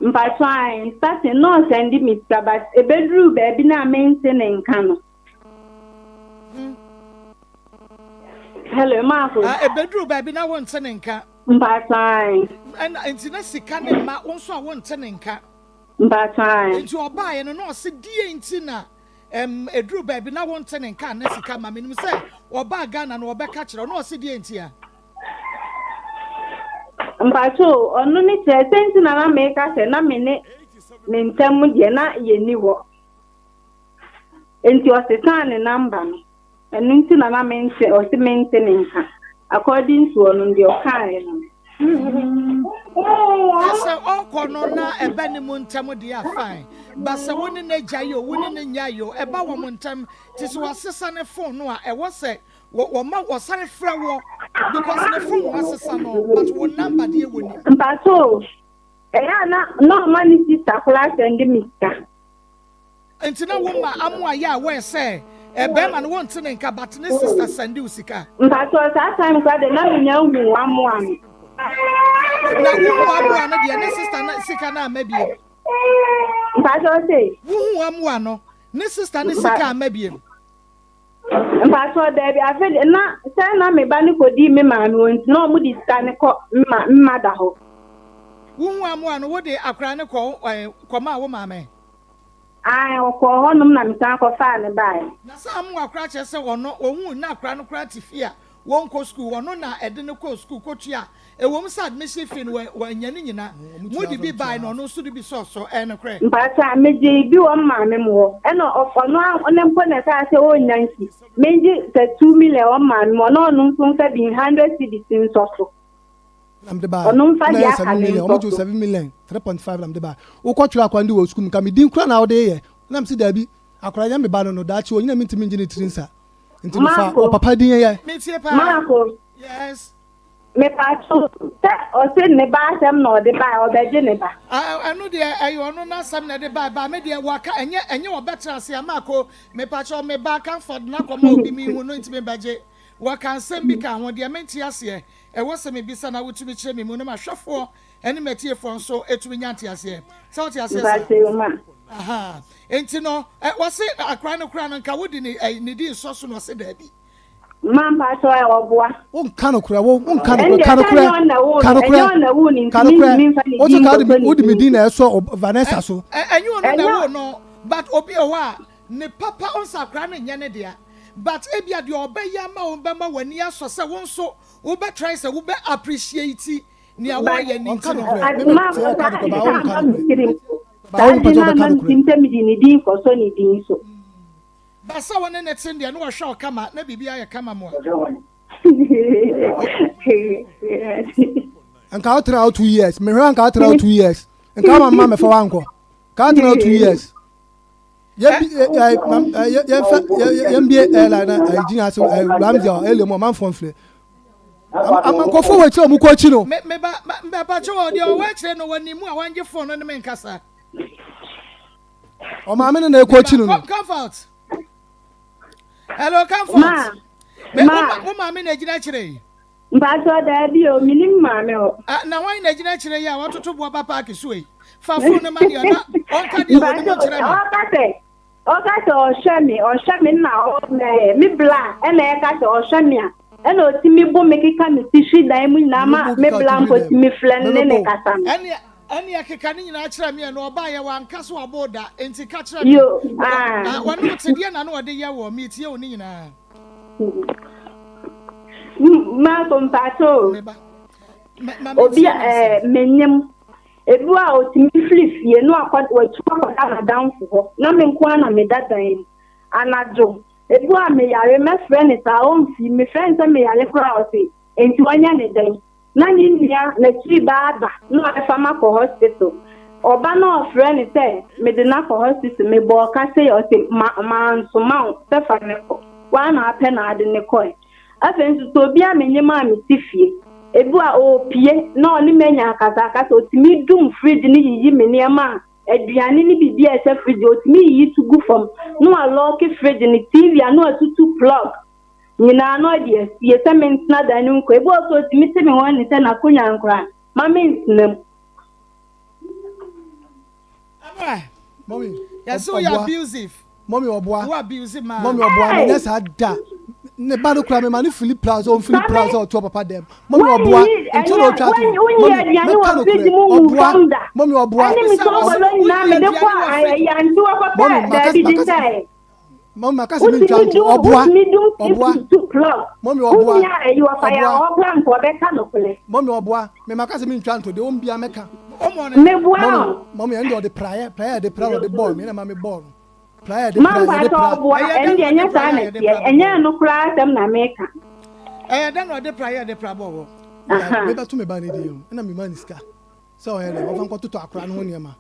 Mpaatɔ ae starting na ɔsɛnde me sika but ebeduru baabi na mente ne nka no. Hello, Maako. Ah, ebeduru baabi na wonte ne nka. Mpaatɔ ae. Ɛna nti na sika ne mma wo nso a wonte ne nka. Mpaatɔ ae. Nti ɔbaeɛ no na ɔse die nti na eduru baabi na wonte ne nka na sika ma menim sɛ ɔbaa Ghana no ɔbɛka kyerɛ na ɔse die nti a. Mpaatɔ ɔno ne kyerɛ sɛ nti na na meka sɛ na me ne ne ntam deɛ na yɛni hɔ. Nti ɔsesaa ne number no. Ɛno nti na na mente ɔse mente ne nka. According to ɔno deɛ ɔkaeɛ no. Sɛ ɔkɔ no na ɛbɛ ne mu ntɛm deɛ a fine. But sɛ wo ne n'agya yi o, wo ne ne nya yi o, ɛba wɔn ntɛm. Te sɛ wasesa ne phone no a ɛwɔ sɛ wɔma wɔsane frɛ wɔ because ne phone wasesa no but wo number deɛ wɔ nim. Mpaatɔ ɛyɛ a na na ɔma ne sister koraa sɛnde me sika. Nti na wo ma Amoah yɛ a wɔyɛ sɛ bɛrima no wɔnte ne nka but ne sister sɛnde wo sika. Mpaatɔ saa time koraa de na menya hu Amoah no. Na wohu Amoah no deɛ ne sister na sika no ama biem. Mpaatɔ se. Wohu Amoah no ne sister ne sika ama biem. Mpaatɔ daabi afei de na sɛ na me ba ne kɔdi me maame wɔ nti na ɔmo de sika ne kɔ mma mma da hɔ. Wohu Amoah no wode akwaraa ne kɔ kɔmaa wo maame. Ae ɔkɔɔ hɔnom na mesan kɔfaa ne baeɛ. Na sɛ Amoah koraa kyerɛ sɛ ɔno ohuu na akwaraa no koraa te fie a wɔnkɔ sukuu ɔno na ɛde no kɔɔ sukuu kɔtua ɛwɔ mu sɛ admission fee no wɔanya ne nyina mo de bi bae na ɔno nso de bi sɔɔ so ɛyɛ nokorɛ. Mpaatɔ a megye bi wɔ maame mu hɔ ɛna ɔno a ne mpo na ɛkaa sɛ ɔnnya nti megye sɛ 2 million wɔ maame mu ɔno ɔno nso mfa bi 100 cedis nsɔ so. Na mede baa Ɔno mfa na deɛ yɛ aka seven ne million nsɔ ɔmo gye so. 7 million 3.5 na mede baa wokɔ twerɛ akora no de wɔ sukuu mu ka me din kura na wode yɛ na mesi daabi akora nyɛ me ba no daakye onyina mi ntumi ngye ne tiri nsa nti no fa Marco. ɔpapa din yɛ. Metie paa. Maako. Yes. Mepatɔ sɛ ɔse ne ba asɛm na ɔde baa ɔbɛgye ne ba. Ɛno deɛ ɛyɛ ɔno n'asɛm na ɛde baa baa me deɛ waka ɛnyɛ ɔbɛtena ase ama ko mepakyɛw me ba Comfort na kɔma obi mi hu no ntumi bɛgye wɔka nsɛm bi ka ho deɛ mente aseɛ ɛwɔ sɛ mebisa na wotumi kyerɛ me mu na mahwɛfoɔ ɛne matiefoɔ nso ɛtumi nya nte aseɛ sɛ wote aseɛ sa. Mpakyɛ ma. Aha nti no wɔse akora no kora no nka wode ne ne di nsɔ so na ɔse daabi. Ma mpakyɛ ɛ ɔboa. Wonka nokorɛ wo wonka nokorɛ Ɛndeɛ ka sɛ nokorɛ ɛnyɛ ɔna wo ka no nokorɛ ɛnyɛ ɔna wo no nti ka nokorɛ mentumi mfa ne wote din ka wode nkɔtɔ me ne wode me din din so. na ɛsɔ Vanessa so. Ɛnyɛ ɔno na Ɛnyɛ ɛwo no but obi wɔ hɔ a ne papa ɔnsa akora no nyɛ ne dea. But ebia deɛ ɔbɛyɛ ama wo bɛma w'ani asɔ sɛ wo nso wobɛ try sɛ wobɛ appreciate nea But wɔyɛ no Ɔnka nti no. nokorɛ. ade Me me ma te ɔka saa nokorɛ ade ba no ɔnka amma me nokorɛ. tirim. Ba Saa ɔmpɛ adwene sɛ no ɔbɛka amma me nokorɛ. tirim sɛ mede ne din kɔsɔ ne din so. Ba sɛ wo ne no te deɛ na ɔhwɛ wo kama na biribi ayɛ kama mo a. Nka wotena hɔ 2 years. Mehwɛ a nka wotena hɔ 2 years. Nka wama mma mɛfa wankɔ. Nka wotena hɔ 2 years. Yɛbi ɛ ɛ mam ɛ yɛ yɛmfa yɛ yɛ yɛmbie airline na ɛ gyina ase ɛ Ramsey a ɛlɛ mu ɔmanfoɔ mfrɛ. Ama nkurɔfoɔ wɔ akyire a wɔn kɔ akyi no. Me me ba ma me ba kyɛ wɔ deɛ ɔwɔ akyire no wɔ ne mu a wangye phone no ne me nkasa. Ɔmaame no na ɛkɔ Me ba akyi no no. Comfort. Hello Comfort. Ma, Me wo ma, wo maame na gyina akyire yi. mpatsɔ daabi o, menim maame hɔ. Ah, na hwan na gyina akyire yi a watoto boɔ ba paaki so yi? Fa phone no ma deɛ na ɔnka deɛ wɔ ne mu Mpatsɔ, nkyerɛ me. ɔka sɛ, ɔka sɛ ɔhwɛ me, ɔhwɛ me na ɔmɛ me bla ɛna ɛka sɛ ɔhwɛ me a, ɛna otimi bo me keka me ti hwi dan mu nyinaa ma Mebɔ me keka ti bla hwi mpo dɛm. tumi frɛ no ne Mebɛbɔ ne wo. kasa no. Ɛne ɛne ɛkeka ne nyinaa kyerɛ me ɛno ɔbaa yɛ wanka so wabɔ da nti ka kyerɛ me. Yo, Wɔ ah. ah wɔne wo te deɛ na na ɔde yɛ wɔ metie wo ne nyinaa. Marco mpatsɔ o, Me ba ma ma obi mentie a n'asɛm. ɛɛ menyim ebi wɔ a otumi firi fie na wakɔ watu akɔda n'adamfo hɔ na me nko ara na meda dan mu anadwo. Ebi wɔ a meyare mɛfrɛ no saa ɔmfi mefrɛ no sɛ meyare koraa a ɔse enti wanya ne dɛn na ne nua n'akyiri ba aba na ɔbɛfa me akɔ hospital. Ɔba na ɔfrɛ no sɛ mede no akɔ hospital mebɔɔ ka sei ɔse ma mansoma wo sɛ fa me kɔ woara na apɛ na ade ne kɔe. Afei nso sɛ obi a menyim a mete fie, ebi wɔ a ɔrepue na ɔne me anya akasakasa otumi dum fridge no yiyi me nneɛma a aduane ne biribi a ɛhyɛ fridge otumi yiyi to gu fam na walɔɔke fridge no, TV a na watutu plug nyinaa na ɔde asie sɛ mentena dan no mu kɔ. Ebi wɔ so otumi te me ho ani sɛ n'akonnwa no koraa ma mentena mu. Ama Mummy, yɛsɛ woyɛ ɔboa. abusive. Mummy ɔboa. Wo abuse maa. Mummy ɔboa. Hey! Menyɛ saa da. Ne ba no kura me ma ne feel proud sɛ ɔmfeel proud Same sɛ ɔtoɔ papa dɛm. Mummy ɔboa. Wonyiyi Nti na ɛnyɛ ɔtwa ato. wonyi Mummy aduane mɛka wɔ no fridge korɛ. mu ngu Ɔboa. fam da. Mummy ɔboa. Ɛne me Bisa wɔ sɛ sombolo nyinaa woyi mede kɔ aduane wɔ fridge ayɛ ante hɔ kɔpɛ Mummy maka baabi de maka hyɛɛ. Mummy maka sɛ mentwa Wotumi nto. dum Ɔboa. wotumi dum Ɔboa. TV to plug. Mummy ɔboa. Wonni a ɛyi wɔfa yɛ Ɔboa. a ɔkora nka ɔbɛka nokorɛ. Mummy ɔboa. Me maka sɛ mentwa nto deɛ wɔn bia mɛka. Ɔmɔ ne dɛ. Meboa Mummy o. mummy ɛno deɛ ɔde praeɛ praeɛ yɛde pra na ɔde bɔɔl me ɛna ma me bɔɔl no. Praeɛ yɛde Ma pra yɛde mpakyɛ pra. ɔboa Ɛyɛ ɛno dɛn deɛ na ɛnyɛ ɔde saa praeɛ na a yɛde ɛteɛ pra ɛnyɛ bɛbɔ wo? ɛno koraa asɛm na meka. Ɛyɛ dɛn na ɔde praeɛ a yɛde pra bɔ wo? Like Aha. mebɛto me ba ne din no ɛna me ma ne sika sɛ ɔyɛ dɛ ɔfa nkɔtotɔ akora no ho nneɛma.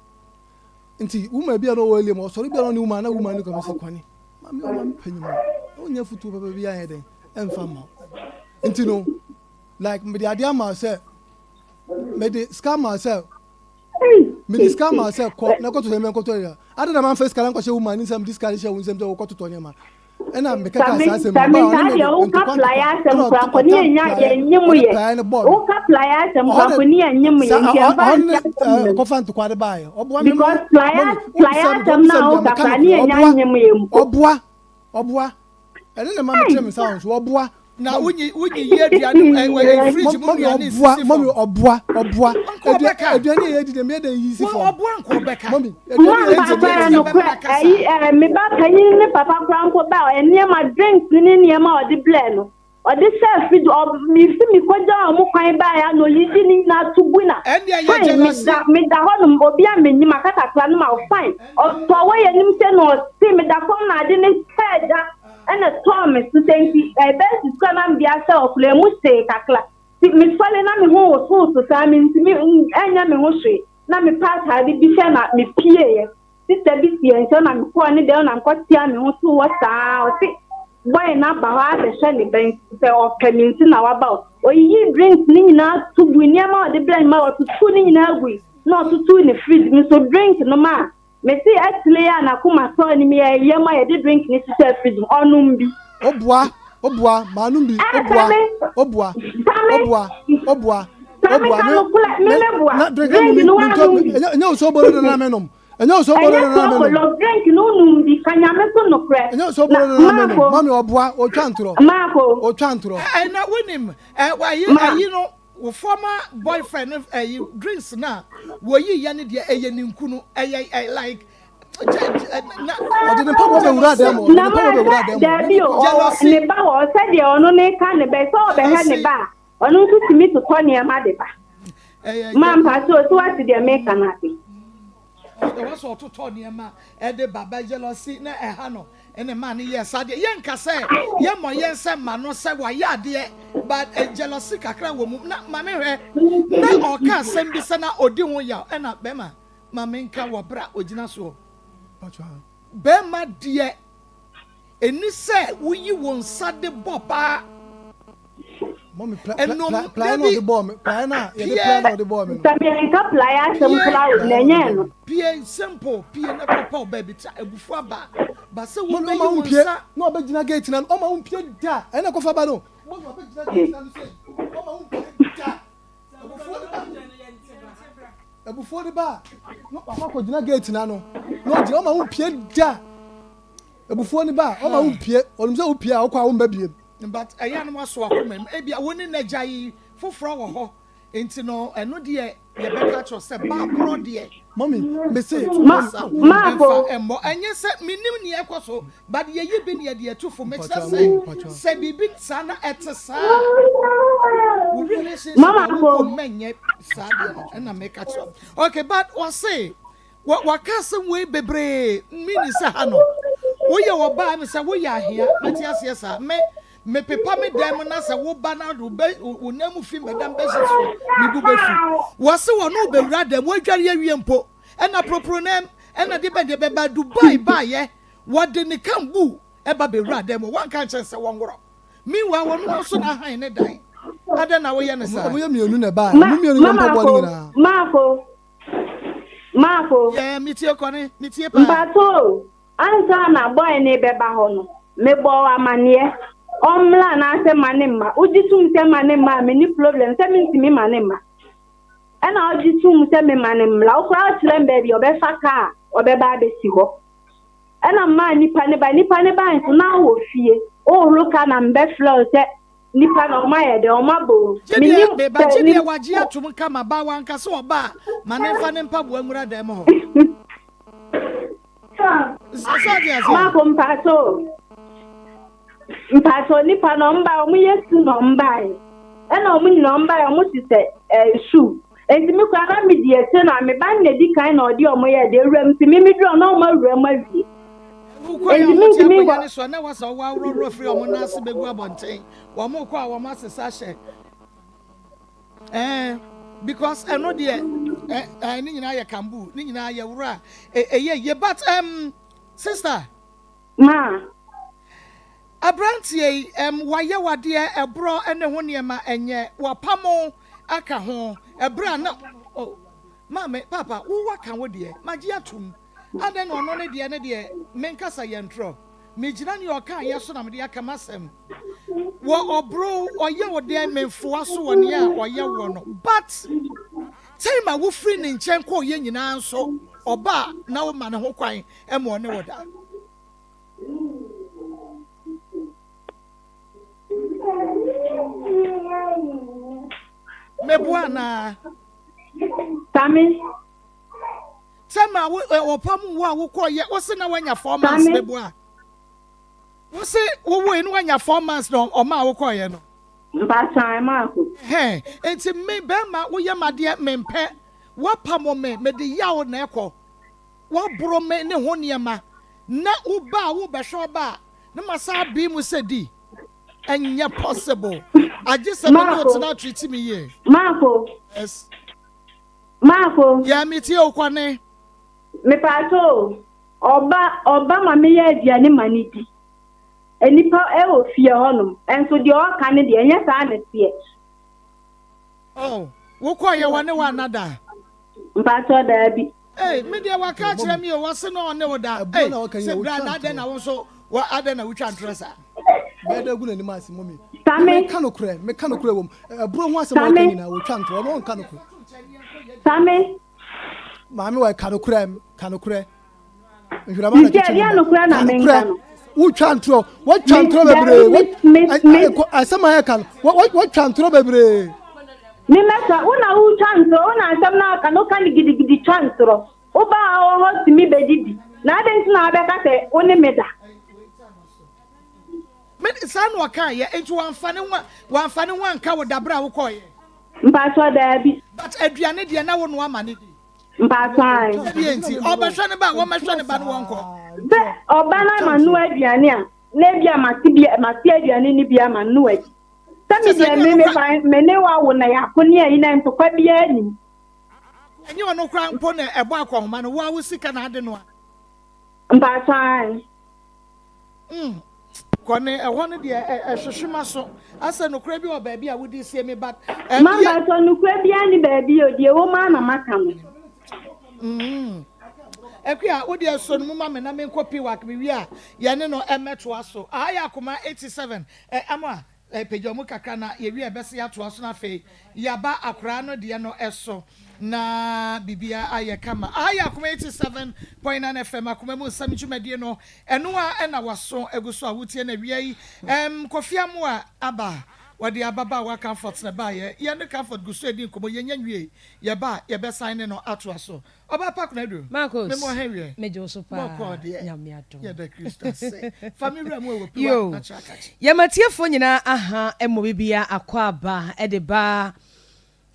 Nti woman bi a na ɔwɔ elim ɔsɔre bi a na ɔne woman na woman no kɔmɛ sɛ kwane maame ɔma me panyin mu na wonya futuo papa bi ayɛ dɛn ɛmfa ma wo nti no like mede adeɛ ama wo sɛ mede sika ama wo sɛ mede sika ama wo sɛ kɔ na kɔtotɔ nneɛma nkɔtɔ nneɛma ade na mamfa sika na nkɔhyɛ woman ne nsɛm de sika no hyɛ wo nsɛm sɛ wokɔtotɔ nneɛma ɛna mekeka Same saa asɛm no same ɔbaa ɔne saa me deɛ de woka ntokwa playa ntokwa asɛm ɛna koraa ɔtam mpo ne yɛnya praeɛ yɛnye mu ɔde yɛ. praeɛ no bɔɔ me Woka playa asɛm ɔhɔ koraa na mpo ne yɛnye mu yɛ sa nti ɛmfa ɔhɔ nhyɛ ne asɛm no mu. kɔfa ntokwa de baeɛ ɔboa me Because mɔmi playa playa wobisa me deɛ asɛm no wobisa a me deɛ woka meka koraa ne nokorɛ yɛnya ɔboa nye mu yɛ mpo. ɔboa ɔboa ɛne ne ma mekyerɛ me nsa wɔn so ɔboa Na mɔmi wonyi wonyi yi aduane ɛ ɛ fridge mu mɔmi nnuane ɔboa nsisi mɔmi fam. ɔboa ɔboa Nka ɔbɛka. aduane yɛ yɛdi deɛ meyɛ dɛ yi si Wo fam ɔboa nka ɔbɛka. mɔmi Mma aduane yɛ Enti di mpaakora deɛ deɛ nti na nokorɛ bɛma no kasa? ɛyi ɛɛ me ba panyin ne papa koraa mpo ba a nneɛma drinks ne nneɛma a ɔde brɛɛ no ɔde hyɛɛ fridge ɔ mefi mekɔgya ɔmo kwan baeɛ a na oyiyi ne nyinaa to gu na Ɛndeɛ yɛ fine jealousy. meda meda hɔnom obi a menyim aka kakra no ma wo fine ɔtɔ wɔ yɛ anim sɛ na ɔse meda fam na ade ne hyɛɛ gya ɛna tɔɔ me so sɛ nti ɛbɛyɛ sika na mede ahyɛ ɔkora emu hyee kakra nti mesɔre na me ho wosowoso saa mentumi ɛnyɛ me ho hwee na mepɛ ataade bi hyɛ na mepieeɛ. Sister bi si yɛn nkyɛn na mekɔɔ ne dɛm na mekɔtea me ho too hɔ saa. Ɔse boy no aba hɔ abɛhwɛ ne ba nti sɛ ɔpɛ me nti na waba o. Oyiyii drinks no nyinaa to gui, nneɛma a ɔde brɛɛ me ma ɔtotoo ne nyinaa gui na ɔtotoo ne fridge mu. So drink no maa mese atile a n'akoma tɔɔ ne mu yɛɛ yam a yɛde drink no hyehyɛɛ fridge mu, ɔnom bi. Oboa, oboa, maanom bi, Ɛɛ oboa, Same, oboa, Same, oboa, oboa, Same oboa, ka me, nokorɛ, me me, mɛboa, na drink no drink mi, no mi ntɔ, woanom bi. ɛnyɛ, ɛnyɛ osobolo no na menom, ɛnyɛ osobolo Ɛnyɛ no na menom, soobolo, drink no wonom bi, ka Nyame so nokorɛ. ɛnyɛ Na osobolo no na menom, Marko, mami ɔboa, otwa ntorɔ, Marko, otwa ntorɔ. Ɛ na wonim ɛ ayi ma, ayi no wo former boyfriend no ɛyi drinks na wɔyi yɛ no deɛ ɛyɛ ne nku no ɛyɛ ɛ like. Ɔde ne mpaboa bɛwura dan mu. Ɔde ne mpaboa bɛwura dan mu. Dabi o, ɔwɔ ne ba wɔ sɛdeɛ ɔno ne ka ne ba sɛ ɔbɛhwɛ ne ba a, ɔno nso tumi totɔ nneɛma de ba. Ma mpakyɛ o, sɛ wate deɛ meka no ase. Ɛwɔ sɛ ɔtotɔ nneɛma de ba ba jealousy na ɛha no ɛna ɛma no yɛ saa deɛ yɛnka sɛ yɛmmɔ yɛn sɛ ma no sɛ wayɛ adeɛ but eh, jealousy kakra wɔ mu na ma mehwɛ na ɔka asɛm bi sɛ na ɔdi ho yaw ɛna bɛma ma menka wɔ berɛ a ɔgyina soɔ bɛrima deɛ Ɛnni sɛ woyi wo nsa de bɔ baa. Ɛnom dabi. Sɛ menka praeɛ asɛm koraa o, na ɛnyɛ ɛno. Pie simple pie na kɔpɛ ɔbaa bi tra abufuo aba ba sɛ wobɛyi wo nsa. Na ɔbɛgyina gate na ɔma wo mpie da ɛna kɔfa ba no ɔbɛgyina gate na no sɛ ɔma wo mpie da abufuo de ba na wakɔ akɔgyina gate na no na ɔgyina ɔma wo mpie da. Abufuo no ba a, ɔma wo mpue. Ɔnim sɛ wopue a, wokɔ a womba biem. But ɛyɛ a na waso akoma mu. Ebia wo ne n'agya yi foforɔ wɔ hɔ nti no ɛno deɛ yɛbɛka akyerɛ wo sɛ ba korɔ deɛ. Mummy, mese. Ma ɛmfa mmɔ. Ɛnyɛ sɛ menim nea ɛkɔ so but yɛyi bi na yɛde atu fo. Mekyerɛ sɛ sɛ biribi saa na ɛte saa a, wo relationship a wokɔ mu mɛnyɛ saa deɛ no ɛna meka kyerɛ wo. Okay but ɔse Wɔ waka asɛm wei bebree meaning sɛ ha no woyɛ ɔbaa me sɛ woyɛ ahea mɛte aseɛ saa me mepepa me dan mu na sɛ woba na wo bɛ wo nan mu fi mbɛdam bɛsi so me bu bɛfu wɔse wɔne wo bɛwura dan mu wɔadware awie mpo ɛna poroporo nan ɛna de bɛn deɛ bɛba Dubai baayɛ wɔde ne kambu ɛba bɛwura dan mu wɔnka nkyɛn sɛ wɔnworɔ meanwhile wɔn nso na ahan ne dan adɛn na woyɛ ne saa. Wɔyɛ mmienu na ɛbaa wɔn mmienu yɛ mpaboa no nyinaa. Maafo Maafo. Yeah, me tie kɔne, me tie paa. Mpatsɔ o, ansa na boy no rebɛba hɔ no, mebɔɔ wo amanneɛ. Ɔmmra anaasɛ ma no mma. Wogye tom sɛ ma no mma a, menni problem sɛ mentumi ma no mma. Ɛna ɔgye tom sɛ mema no mmra. Wo koraa wokyerɛ me baabi a ɔbɛfa kaa a ɔbɛba abɛsi hɔ. Ɛna memaa nipa no bae. Nipa no bae nso, na wowɔ fie. Wohoro kaa na mebɛfrɛ wo sɛ Nipa no ɔmo ayɛ dɛn ɔmo abɔ o. Gye deɛ meba gye deɛ wagye atom kama ba wanka sɛ ɔba a ma ne nfa ne mpaboa nwura dan mu hɔ. Sɛ ɔte aseɛ. Maako mpakyɛ o mpakyɛ nipa no ɔmo ba ɔmo yɛ su na ɔmo baeɛ ɛna ɔmo nyina ɔmo baeɛ ɔmo hyehyɛ ɛɛ shoe nti me koraa na me di akyire na me ba no na edi kan na ɔde ɔmo yɛ deɛ awura mu nti me me duru hɔ na ɔmo awura mu awie. Wokɔ yɛ wɔn te akonnwa no so a na wasa wɔn aworɔworɔ firi wɔn nan ase bɛgu abɔnten. Wɔn kɔ a wɔn asesa hyɛ. Ɛɛ because ɛno deɛ ɛɛ ne nyinaa yɛ kambu ne nyinaa yɛ wura ɛyɛ yie but um, sister. Ma. Aberanteɛ yi um, wayɛ wadeɛ ɛborɔ ne ho nneɛma ɛnyɛ wapamo aka ho ɛberɛ a na oh, maame papa wo waka wo deɛ magye atum. Adɛn na ɔno ne deɛ ne deɛ menkasa yɛ ntorɔ? Megyina nea ɔkaeɛ so na mede aka m'asɛm. Wɔ ɔboro ɔyɛ wo dɛn memfoa so wɔ nea ɔyɛ woɔ no but time a wofiri ne nkyɛn kɔɔyɛ nyinaa nso ɔba a na woma ne ho kwan ma ɔne wo da. Meboa anaa? Same. Sɛ ma wo ɛ ɔpam wo a wokɔ yɛ wo se na wanya four months Same. meboa wo se wo wo no wanya four months na ɔma a wokɔ yɛ no. Mpakyɛw maako. Hɛn nti me bɛrima woyɛ madeɛ mempɛ woapamo me mede yaw na ɛkɔ woaboro me ne ho nneɛma na woba a wobɛhwɛ ɔba a na masa abee mu sɛ di ɛnyɛ possible agye sɛ me ne wo Maako. tena treat me yie. Maako. Yes. Maako. Yeah, me tie wo kwane. Mepaakyɛ o, ɔba ɔba ma meyɛ aduane ma no di. Nnipa wɔ fie hɔnom, nso deɛ ɔka no deɛ ɛnyɛ saa na ɛteɛ. Oh, wokɔɔyɛ wɔne wo ana da? Mpakyɛ daabi. Ei, me deɛ waka akyerɛ me o, wɔse na ɔne wo da. Ɛboɔ Ei, na ɔka sɛ nyina bra wotwa na adɛn na ntorɔ. wo nso wɔ adɛn na wotwa ntorɔ saa? Bɛyɛ dɛ agu n'anim ase mummy. Me Same. meka nokorɛ, meka nokorɛ wɔ mu. Ɛborɔ ho asɛm a ɔka Same. nyinaa wɔtwa ntorɔ, ɔno ɔnka nokorɛ. Same. Maame wɔ ka nokorɛ, ka nokorɛ. Nhwerɛma na Nti kyekye ne ɛdeɛ mma. nokorɛ na Ka menka nokorɛ. no. Wotwa ntorɔ, wɔtwa Me ntorɔ daabi bebree. me me me Asɛm a yɛka no, wɔtwa ntorɔ bebree. Me mɛka, wo na wotwa ntorɔ, wo na asɛm no aka no woka no gidigidi twa ntorɔ. Wo ba a ɔwɔ hɔ tumi bɛdidi. Na adɛn nti na wabɛka sɛ wo ne me da? Me, saa na ɔkaeɛ, nti wamfa ne ho, wamfa ne ho anka wo da berɛ a wokɔeɛ? Mpakyɛw, daabi. But aduane deɛ na wonoa ma no di? Mpakyɛw, ae. Ɛdeɛn nti? Ɔbɛhwɛ ne ba a, wɔmmɛhwɛ ne ba no wɔnkɔ. Sɛ ɔba no ama noa aduane a, na ebia mate bi, mate aduane no bi ama no na wadi. Sɛ me deɛ me, me, me ne wo awo na yɛako ne ayi na ntɔkwa biara nnim. Ɛnyɛ ɔno koraa mpo na ɛbɔ akɔnhoma no, wo ara wo sika na ade noa. Mpakyɛw ae. Mm. Kɔ ne ɛhɔ no deɛ ɛhwehwe m'aso. Asɛ nokorɛ bi wɔ baabi a wode sie me but. Ma mpakyɛw nokorɛ biara nni baabi o, deɛ ɛwɔ mu ara na maka no. Mm. Akua, wo deɛ sɔ no mu ma me na menkɔ Piwak mewie a yɛne no mmɛtoa so. Aha yɛ Akoma 87. Ɛ, Amoah. Pagya mu kakra na yɛwie a yɛbɛse atoa so na afei yɛaba akoraa no deɛ no so na biribiara ayɛ kama. Aha yɛ Akoma 87.9 FM Akoma mu nsɛm dwumadie no ɛno a ɛna waso agu so a wotie no awia yi. Ɛm, Kofi Amoah aba, wɔde ababaawa Comfort na ɛbaeɛ. Yɛne Comfort gu so redi nkɔmmɔ, yɛnnya nwiei. Yɛba a yɛbɛsan ne no atoa so. Ɔbaa pa kona do. Marcus, Me mo hɛn wiɛ. Megye wo so paa. Bɔkɔɔ deɛ. Nyame adom. Yɛda Kristo ase. Fa me wura mu wɔ piwa Yo, na kyerɛ akakye. yɛma atiefoɔ nyinaa aha mmɔ bibia akwaaba de ba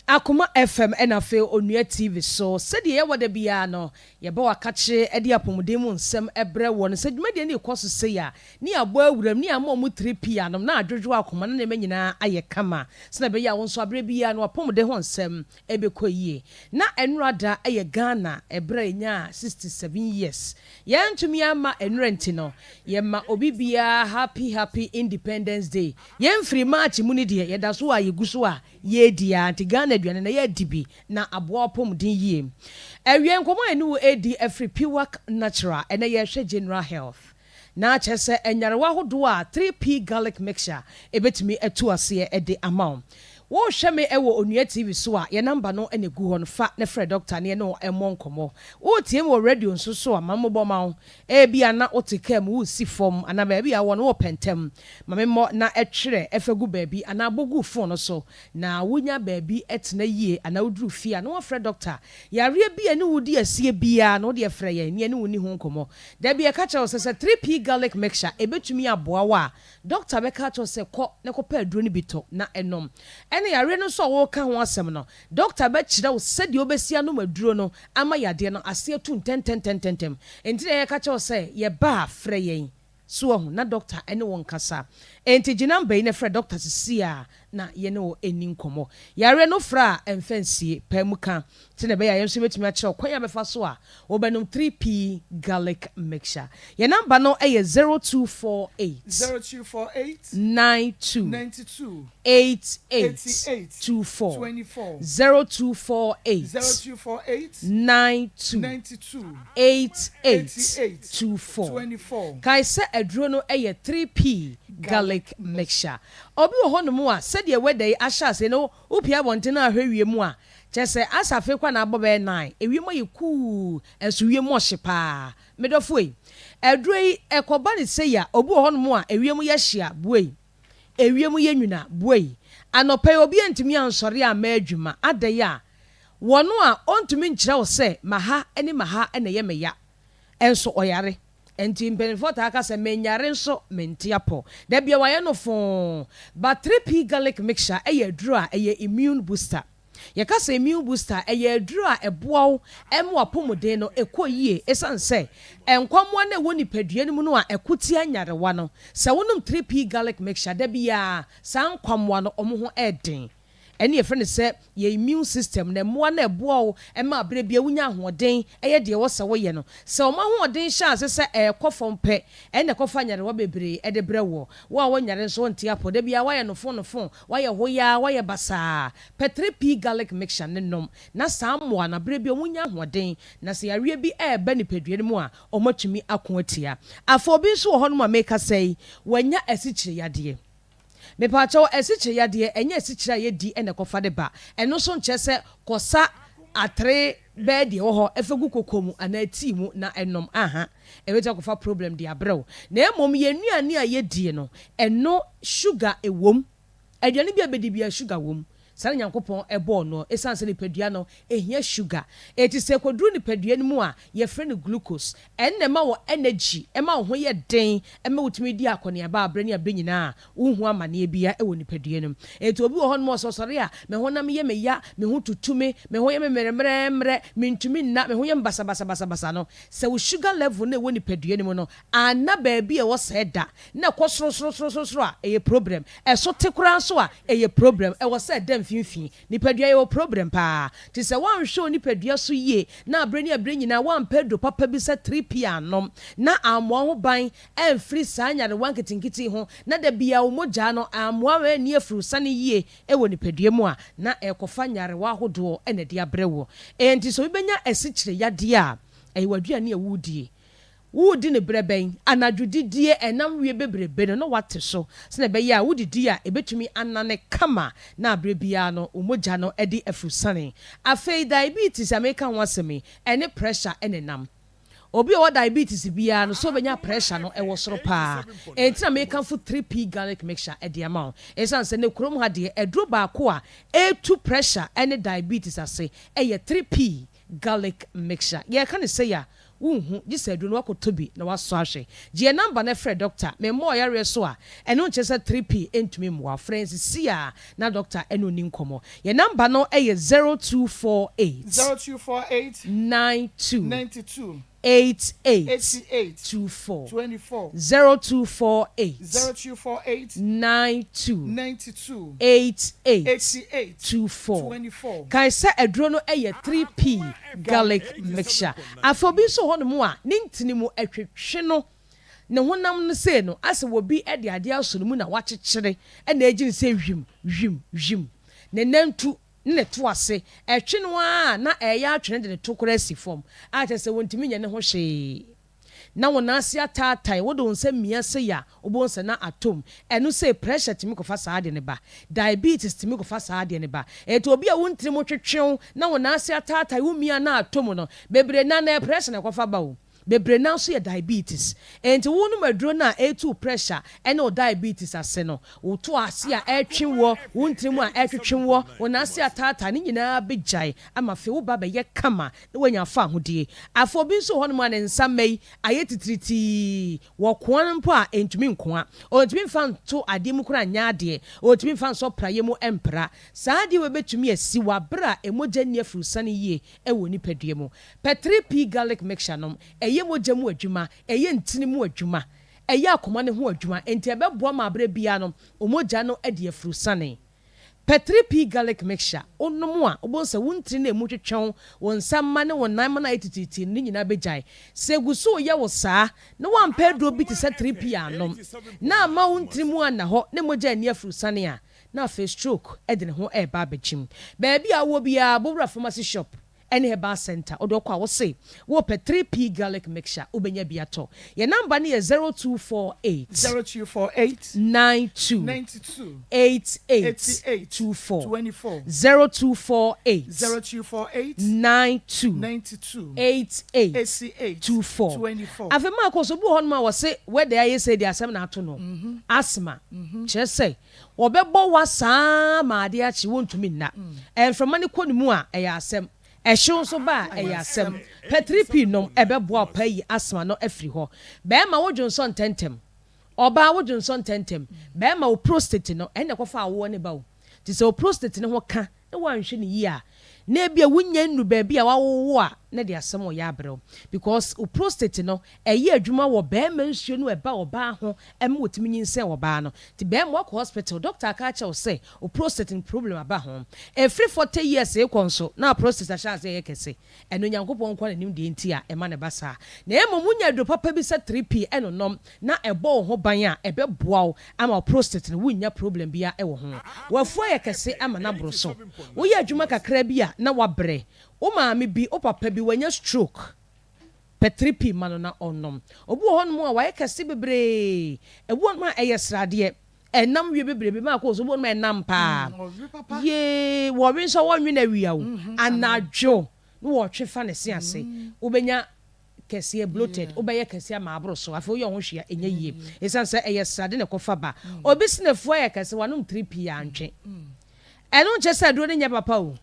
Akoma FM ɛna afei Onua TV so. Sɛdeɛ yɛwɔ da biara no, yɛba wakakye de apɔmuden mu nsɛm brɛ woɔ no. Sɛ dwumadie no rekɔ so sei a, ne yɛabɔ awuram, ne yɛama wɔn tiri pii anom, na adwodwo akoma na nneɛma nyinaa ayɛ kama. Sɛdeɛ ɛbɛyɛ a wo nso aberɛ biara no w'apɔmuden ho nsɛm ɛbɛkɔ yie. Na ɛnora da yɛ Ghana ɛberɛ a yɛnyaa 67 years. Yɛantumi amma ɛnora nti no, yɛma obi biara happy happy Independence Day. Yɛmfiri March mu no deɛ, yɛda so a yɛgu so a yɛredi ara nti Ghana aduane no yɛadi bi na aboa w'apɔmuden yie. Awiei nkɔmmɔ a yɛne wo redi afiri Piwak Natural, ɛnnɛ yɛrehwɛ General Health. Na kyerɛ sɛ nyarewa ahodoɔ a 3P Garlic Mixture bɛtumi atu aseɛ de ama wo. Worehwɛ me wɔ Onua TV so a, yɛn number no na ɛgu hɔ no, fa na frɛ dɔkta na yɛne wo mmɔ nkɔmmɔ. Woretie me wɔ radio nso so a, ma memmobɔ ma wo. Ebia na wote kaa mu, woresi fam, anaa baabi a wowɔ no worepɛ ntɛm. Ma memmɔ na twerɛ fa gu baabi anaa bɔ gu phone no so na wonya baabi tena yie anaa woduru fie a na woafrɛ dɔkta. Yareɛ bi a ɛne wo di asie biara no, wo deɛ frɛ yɛn na yɛne wo nni ho nkɔmmɔ. Da bi yɛka kyerɛ wo sɛ, sɛ 3P garlic mixture ɛbɛtumi aboa wo a, dɔkta bɛka akyerɛ wo sɛ kɔ na kɔpɛ aduro no bi tɔ na nom. Ɛna yareɛ no nso a woreka ho asɛm no, dɔkta bɛkyerɛ wo sɛdeɛ wobɛsi anom aduro no ama yadeɛ no ase atu ntɛntɛntɛntɛntɛm. Enti na yɛka kyerɛ wo sɛ yɛba a, frɛ yɛn. So wahu? Na dɔkta ne wo nkasa. Enti gye namba yi na frɛ dɔkta seesei ara na yɛne wo nni nkɔmmɔ. Yareɛ no frɛ a, mfa nsie. Pae mu ka, sɛdeɛ ɛbɛyɛ a yɛn nso yɛbɛtumi akyerɛ wo kwan a wobɛfa so a wobɛnom 3P Garlic Mixture. Yɛn namba no yɛ 0248 0248 92 92 88 88 24. 24 0248 0248 92 92 88 88 24. 24. Kae sɛ aduro no yɛ 3P Garlic Mixture. Obi wɔ hɔnom a, sɛdeɛ weather yi ahyɛ aseɛ no, wopue abɔnten na ahwɛ wiem a, kyerɛ sɛ asɛ afei koraa na abɔ bɛyɛ nine, ewiem ayɛ kuu, nso wiem ɔhye paa. Me dɔfo ei, aduro yi, ɛkɔba no sei a, obi wɔ hɔnom a, ewiem yɛ hye a, buei. Ewiem yɛ nwunu a, buei. Anɔpa yi, obi antumi ansɔre amma adwuma, adɛn a? Wɔn a ɔntumi nkyerɛ wo sɛ ma ha ne ma ha na ɛyɛ me ya, nso ɔyare. Enti mpanimfoɔ taa ka sɛ menyare nso mente apɔ. Da biara wɔayɛ no foo. But 3P garlic mixture yɛ aduro a ɛyɛ immune booster. Yɛka sɛ immune booster a, ɛyɛ aduro a ɛboa wo ma w'apɔmuden no kɔ yie ɛsiane sɛ nkwammoa no a ɛwɔ nipadua no mu no a ɛko tia nyarewa no, sɛ wonom 3P garlic mixture da biara saa nkwammoa no wɔn ho yɛ den. Ɛne yɛfrɛ no sɛ yɛn immune system no, mmoa no a ɛboa wo ma berɛ biara wonya ahoɔden yɛ deɛ ɛwɔ sɛ woyɛ no. Sɛ wɔn ahoɔden hyɛ ase sɛ ɛrekɔ fam pɛ, ɛnna ɛkɔfa nyarewa bebree de brɛ woɔ. Wo a wonyare nso wonte apɔ, da biara woayɛ nofonofo, woayɛ hoyaa, woayɛ basaa. Pɛ 3P garlic mixture no nom na saa mmoa no berɛ biara wɔnya ahoɔden na sɛ yareɛ bi reba nipadua no mu a, wɔatumi ako atia. Afei obi nso wɔ hɔnom a merekasa yi, wanya asikyire yadeɛ. Mepaakyɛw, asikyire yadeɛ, ɛnyɛ asikyire a yɛdi na ɛkɔfa de ba. Ɛno nso nkyerɛ sɛ kɔsa atere bɛyɛ deɛ ɛwɔ hɔ fa gu koko mu anaa tea mu na nom. Aha, ɛbɛtumi akɔfa problem de abrɛ wo. Na mmom yɛn nnuane a yɛdie no, ɛno sugar wɔ mu. Aduane bi a bɛdi biara sugar wɔ mu. Saa na Nyankopɔn bɔɔ noɔ. Ɛsiane sɛ nipadua no, ɛhia sugar. Enti sɛ ɛkɔduru nipadua no mu a, yɛfrɛ no glucose. Ɛno na ɛma wo energy, ɛma wo ho yɛ den, ɛma wotumi di akɔneaba aberɛ ne aberɛ nyinaa a wonhu amaneɛ biara wɔ nipadua no mu. Enti obi wɔ hɔnom a ɔsɛ ɔsɔre a, me honam yɛ me ya, me ho tutu me, me ho yɛ me mmerɛmmerɛmmerɛ, mentumi nna, me ho yɛ me basabasabasabasa no, sɛ wo sugar level no a ɛwɔ nipadua no mu no anna baabi a ɛwɔ sɛ ɛda, na ɛkɔ sorosorosorosoro a, ɛyɛ problem. Ɛso te koraa nso a, ɛyɛ problem. Ɛwɔ sɛ ɛda mfimfini. Nipadua yɛwɔ problem paa. Nti sɛ woanhwɛ wo nipadua so yie na aberɛ ne aberɛ nyinaa woampɛ aduro papa bi sɛ 3P annom na ammoa wo ho ban amfiri saa nyarewa nketenkete yi ho na da biara wo mogyaa no ammoa wo anni afurusane yie wɔ nipadua mu a, na ɛrekɔfa nyarewa ahodoɔ na ɛde abrɛ wo. Enti sɛ obi bɛnya asikyire yadeɛ a, ɛyɛ w'aduane a woredie. Woredi no berɛ bɛn? Anadwo didie, ɛnam wie bebrebe no na woate so sɛdeɛ ɛbɛyɛ a wodidi a ɛbɛtumi anane kama na berɛ biara no wo mogya no de afurusane. Afei diabetes a mereka ho asɛm yi, ɛne pressure na ɛnam. Obi a ɔwɔ diabetes biara no sɛ ɔbɛnya pressure no ɛwɔ soro pa ara. Ɛnti na mekamfo 3P garlic mixture de ama wo. Ɛsiane sɛ nnɛ kurom ha deɛ aduro baako a ɛretu pressure ne diabetes ase yɛ 3P garlic mixture. Yɛreka no sei a, wonhu, gye sɛ aduro no woakɔtɔ bi na woasɔ ahwɛ. Gye yɛn number na frɛ dɔkta. Memmɔɔ ɔyareɛ so a, ɛno nkyerɛ sɛ 3P ntumi mmoa wo. Frɛ yɛn seesei ara na dɔkta ne wo nni nkɔmmɔ. Yɛn number no yɛ 0248. 0248. 92. 92. 88. 88. 24. 24. 0248. 0248. 92. 92. 88. 88. 24. 24. Kae sɛ aduro no yɛ 3P garlic mixture. Afei obi nso wɔ hɔnom a ne ntini mu ɛtwetwe no, ne honam no sei no asɛ obi de adeɛ asɔ ne mu na wakyekyere na ɛgye no sɛ wim, wim, wim. Ne nantu ne ne to ase ɛtwe no ara a na ɛreyɛ atwe no de ne to koraa asi fam a kyerɛ sɛ ɔntumi nyɛ ne ho hwee. Na wo nan ase ataatae, wode wo nsa mia sei a, wobɛhu sɛ na atɔ mu. Ɛno sei, pressure tumi kɔfa saa adeɛ no ba. Diabetes tumi kɔfa saa adeɛ no ba. Enti obi a wo ntini mu twetwe wo na wo nan ase ataatae, wo mia na atɔ mu no, bebree no ara na ɛyɛ pressure na ɛkɔfa ba o. Bebree no ara nso yɛ diabetes. Enti wonom aduro no a ɛretu wo pressure ne wo diabetes ase no, wo to ase a ɛretwe woɔ, wo ntini mu a ɛretwetwe woɔ, wo nan ase ataatae, ne nyinaa bɛgyae ama afei wo ba bɛyɛ kama na wanya afahodie. Afei obi nso wɔ hɔnom a ne nsa mma yi ayɛ titiritii, wɔkoa no mpo a ɛntumi nkoa. Ɔntumi mfa nto adeɛ mu koraa nyɛ adeɛ, ɔntumi mfa nsɔ praeɛ mu mpra. Saa adeɛ wei bɛtumi asi wɔ aberɛ a mogya nni afurusane yie wɔ nipadua mu. Pɛ 3P garlic mixture nom, ɛyɛ mogya mu adwuma, ɛyɛ ntini mu adwuma, ɛyɛ akoma no ho adwuma, enti ɛbɛboa ma aberɛ biara no wo mogya no adi afurusane. Pɛ 3P garlic mixture, wonom a, wobɛhu sɛ wo ntini no a ɛmu twetwe wo, wo nsa mma ne wo nan mma no ayɛ titiritii no, ne nyinaa bɛgyae. Sɛ ɛgu so reyɛ wo saa na woampɛ aduro bi te sɛ 3P annom na amma wo ntini mu anna hɔ ne mogya anni afurusane a, na afei stroke de ne ho reba abɛgyim. Baabi a wowɔ biara, bɔ wura pharmacy shop ne herbal centre, wode wokɔ a wose wopɛ 3P garlic mixture, wobɛnya bi atɔ. Yɛn number no yɛ 0248. 0248. 92. 92. 88. 88. 24. 24. 0248. 0248. 92. 92. 88. 88. 24. 24. Afei Marcos, obi wɔ hɔnom a wɔse wɛda ayɛ sei deɛ asɛm na ato no, asthma, kyerɛ sɛ Wɔbɛbɔ wa saa ara ma adeɛ akye, wontumi nna. Mframa no kɔ ne mu a, ɛyɛ asɛm. Ɛhyew nso ba a, ɛyɛ asɛm. Pɛ 3P nom, ɛbɛboa wo paa ayi asthma no afiri hɔ. Barima, wo dwonsɔ ntɛntɛm. Ɔbaa, wo dwonsɔ ntɛntɛm. Barima, wo prostate no, ɛno na ɛkɔfa awoɔ no ba o. Nti sɛ wo prostate no ho ka na woanhwɛ no yie a, na ebia wonnya nnuru baabi a woawowo a, na ɛde asɛm reyɛ abrɛ wo. Because wo prostate no, ɛyɛ adwuma wɔ barima nsuo no a ɛba ɔbaa ho ma wɔtumi nyinsɛn ɔbaa no. Nti barima woakɔ hospital, doctor aka akyerɛ wo sɛ wo prostate no problem aba ho. Ɛfiri 40 years rekɔ nso, na wo prostate ahyɛ aseɛ reyɛ kɛse. Ɛno Nyankopɔn nkoa na nim deɛ nti a ɛma no ba saa. Na mmom wonya aduro papa bi sɛ 3P ɛnonom na ɛbɔ wo ho ban a, ɛbɛboa wo ama wo prostate no wonnya problem biara wɔ ho. W'afu ayɛ kɛse ama no aboro so. Woyɛ adwuma kakra bi a na woabrɛ. Wo maame bi, wo papa bi wanya stroke. Pɛ 3P ma no na ɔnnom. Obi wɔ hɔnom a wayɛ kɛse bebree. Ebi wɔ hɔnom a ɛyɛ sradeɛ. Ɛnam wie bebrebe ma akɔ so. Obi wɔ hɔnom a ɛnam paa. Yee, wɔwe nso a wɔnwe no awia o. Anadwo na wɔtwe fa ne se ase. Wobɛnya kɛseɛ, bloated. Wobɛyɛ kɛseɛ ama aboro so. Afei woyɛ wo ho hwee a, ɛnyɛ yie. Ɛsiane sɛ ɛyɛ srade na ɛkɔfa ba. Obi se n'afu ayɛ kɛse, wanom 3P a antwe. Ɛno nkyerɛ sɛ aduro no nyɛ papa o.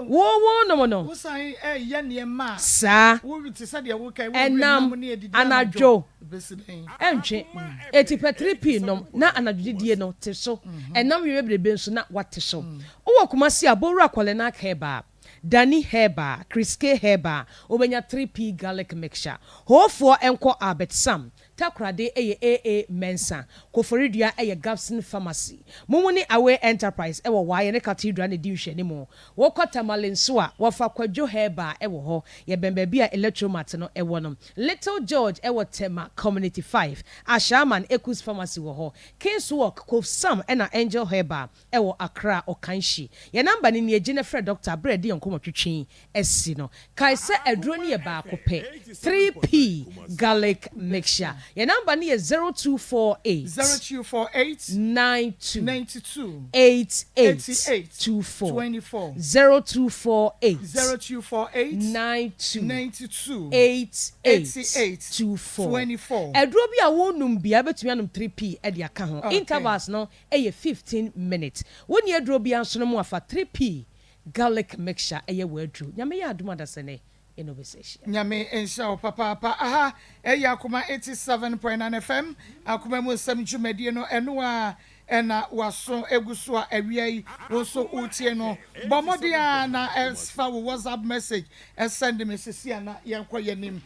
Wo wonom no. Wosan reyɛ nneɛma a. Saa. Wo te sɛ deɛ woka yi, wowe Ɛnam nam ne adidi anadwo. anadwo. Ɛbɛsi dɛn? Ɛntwe. Enti pɛ 3P nom na anadwo didie no te so. Ɛnam wie bebrebe nso na woate so. Wowɔ Kumasi a, Bowura Kɔlenak Herbal, Dani Herbal, Chris K Herbal, wobɛnya 3P Garlic Mixture. Hoofoɔ nkɔ Albert Sam, Takoradi yɛ AA Mensah, Koforidua yɛ Gabson Pharmacy, Mumuni Away Enterprise wɔ Waa yɛne Cathedral na ɛdi nhwɛanimu. Wokɔ Tamale nso a, wɔfa Kwadwo Herbal wɔ hɔ. Yɛbɛn baabi a Electromat no wɔ no. Little George wɔ Tema Community 5, Ashaiman Ekus Pharmacy wɔ hɔ. Kingswalk, Kofsam ɛna Angel Herbal wɔ Accra Okanshi. Yɛn number no nie, gye na frɛ dɔkta berɛ a yɛde yɛn nkɔmmɔtwetwe asi no. Kae sɛ aduro no yɛ baako pɛ, 3P Garlic Mixture. Yɛn number no yɛ 0248 0248 92 92 88 88 24, 24 0248 0248 92 92 88 88 24. 24. Aduro bi a wonom biara bɛtumi anom 3P de aka ho. Okay. Intervals no yɛ 15 minutes. Wonni aduro biara nso no mu afa 3P Garlic mixture ɛyɛ w'aduro. Nyame yɛ adom adasɛnɛ yɛne wo bɛsa ahyia. Nyame nhyira wo papaapa. Aha ɛyɛ Akoma 87.9 FM, Akoma mu nsɛm dwumadie no, ɛno ara ɛna w'aso egu so a awia yi wo nso wotie no. Bɔ mmɔden ara na fa wo WhatsApp message send me sisi a na yɛnkɔ yɛnim.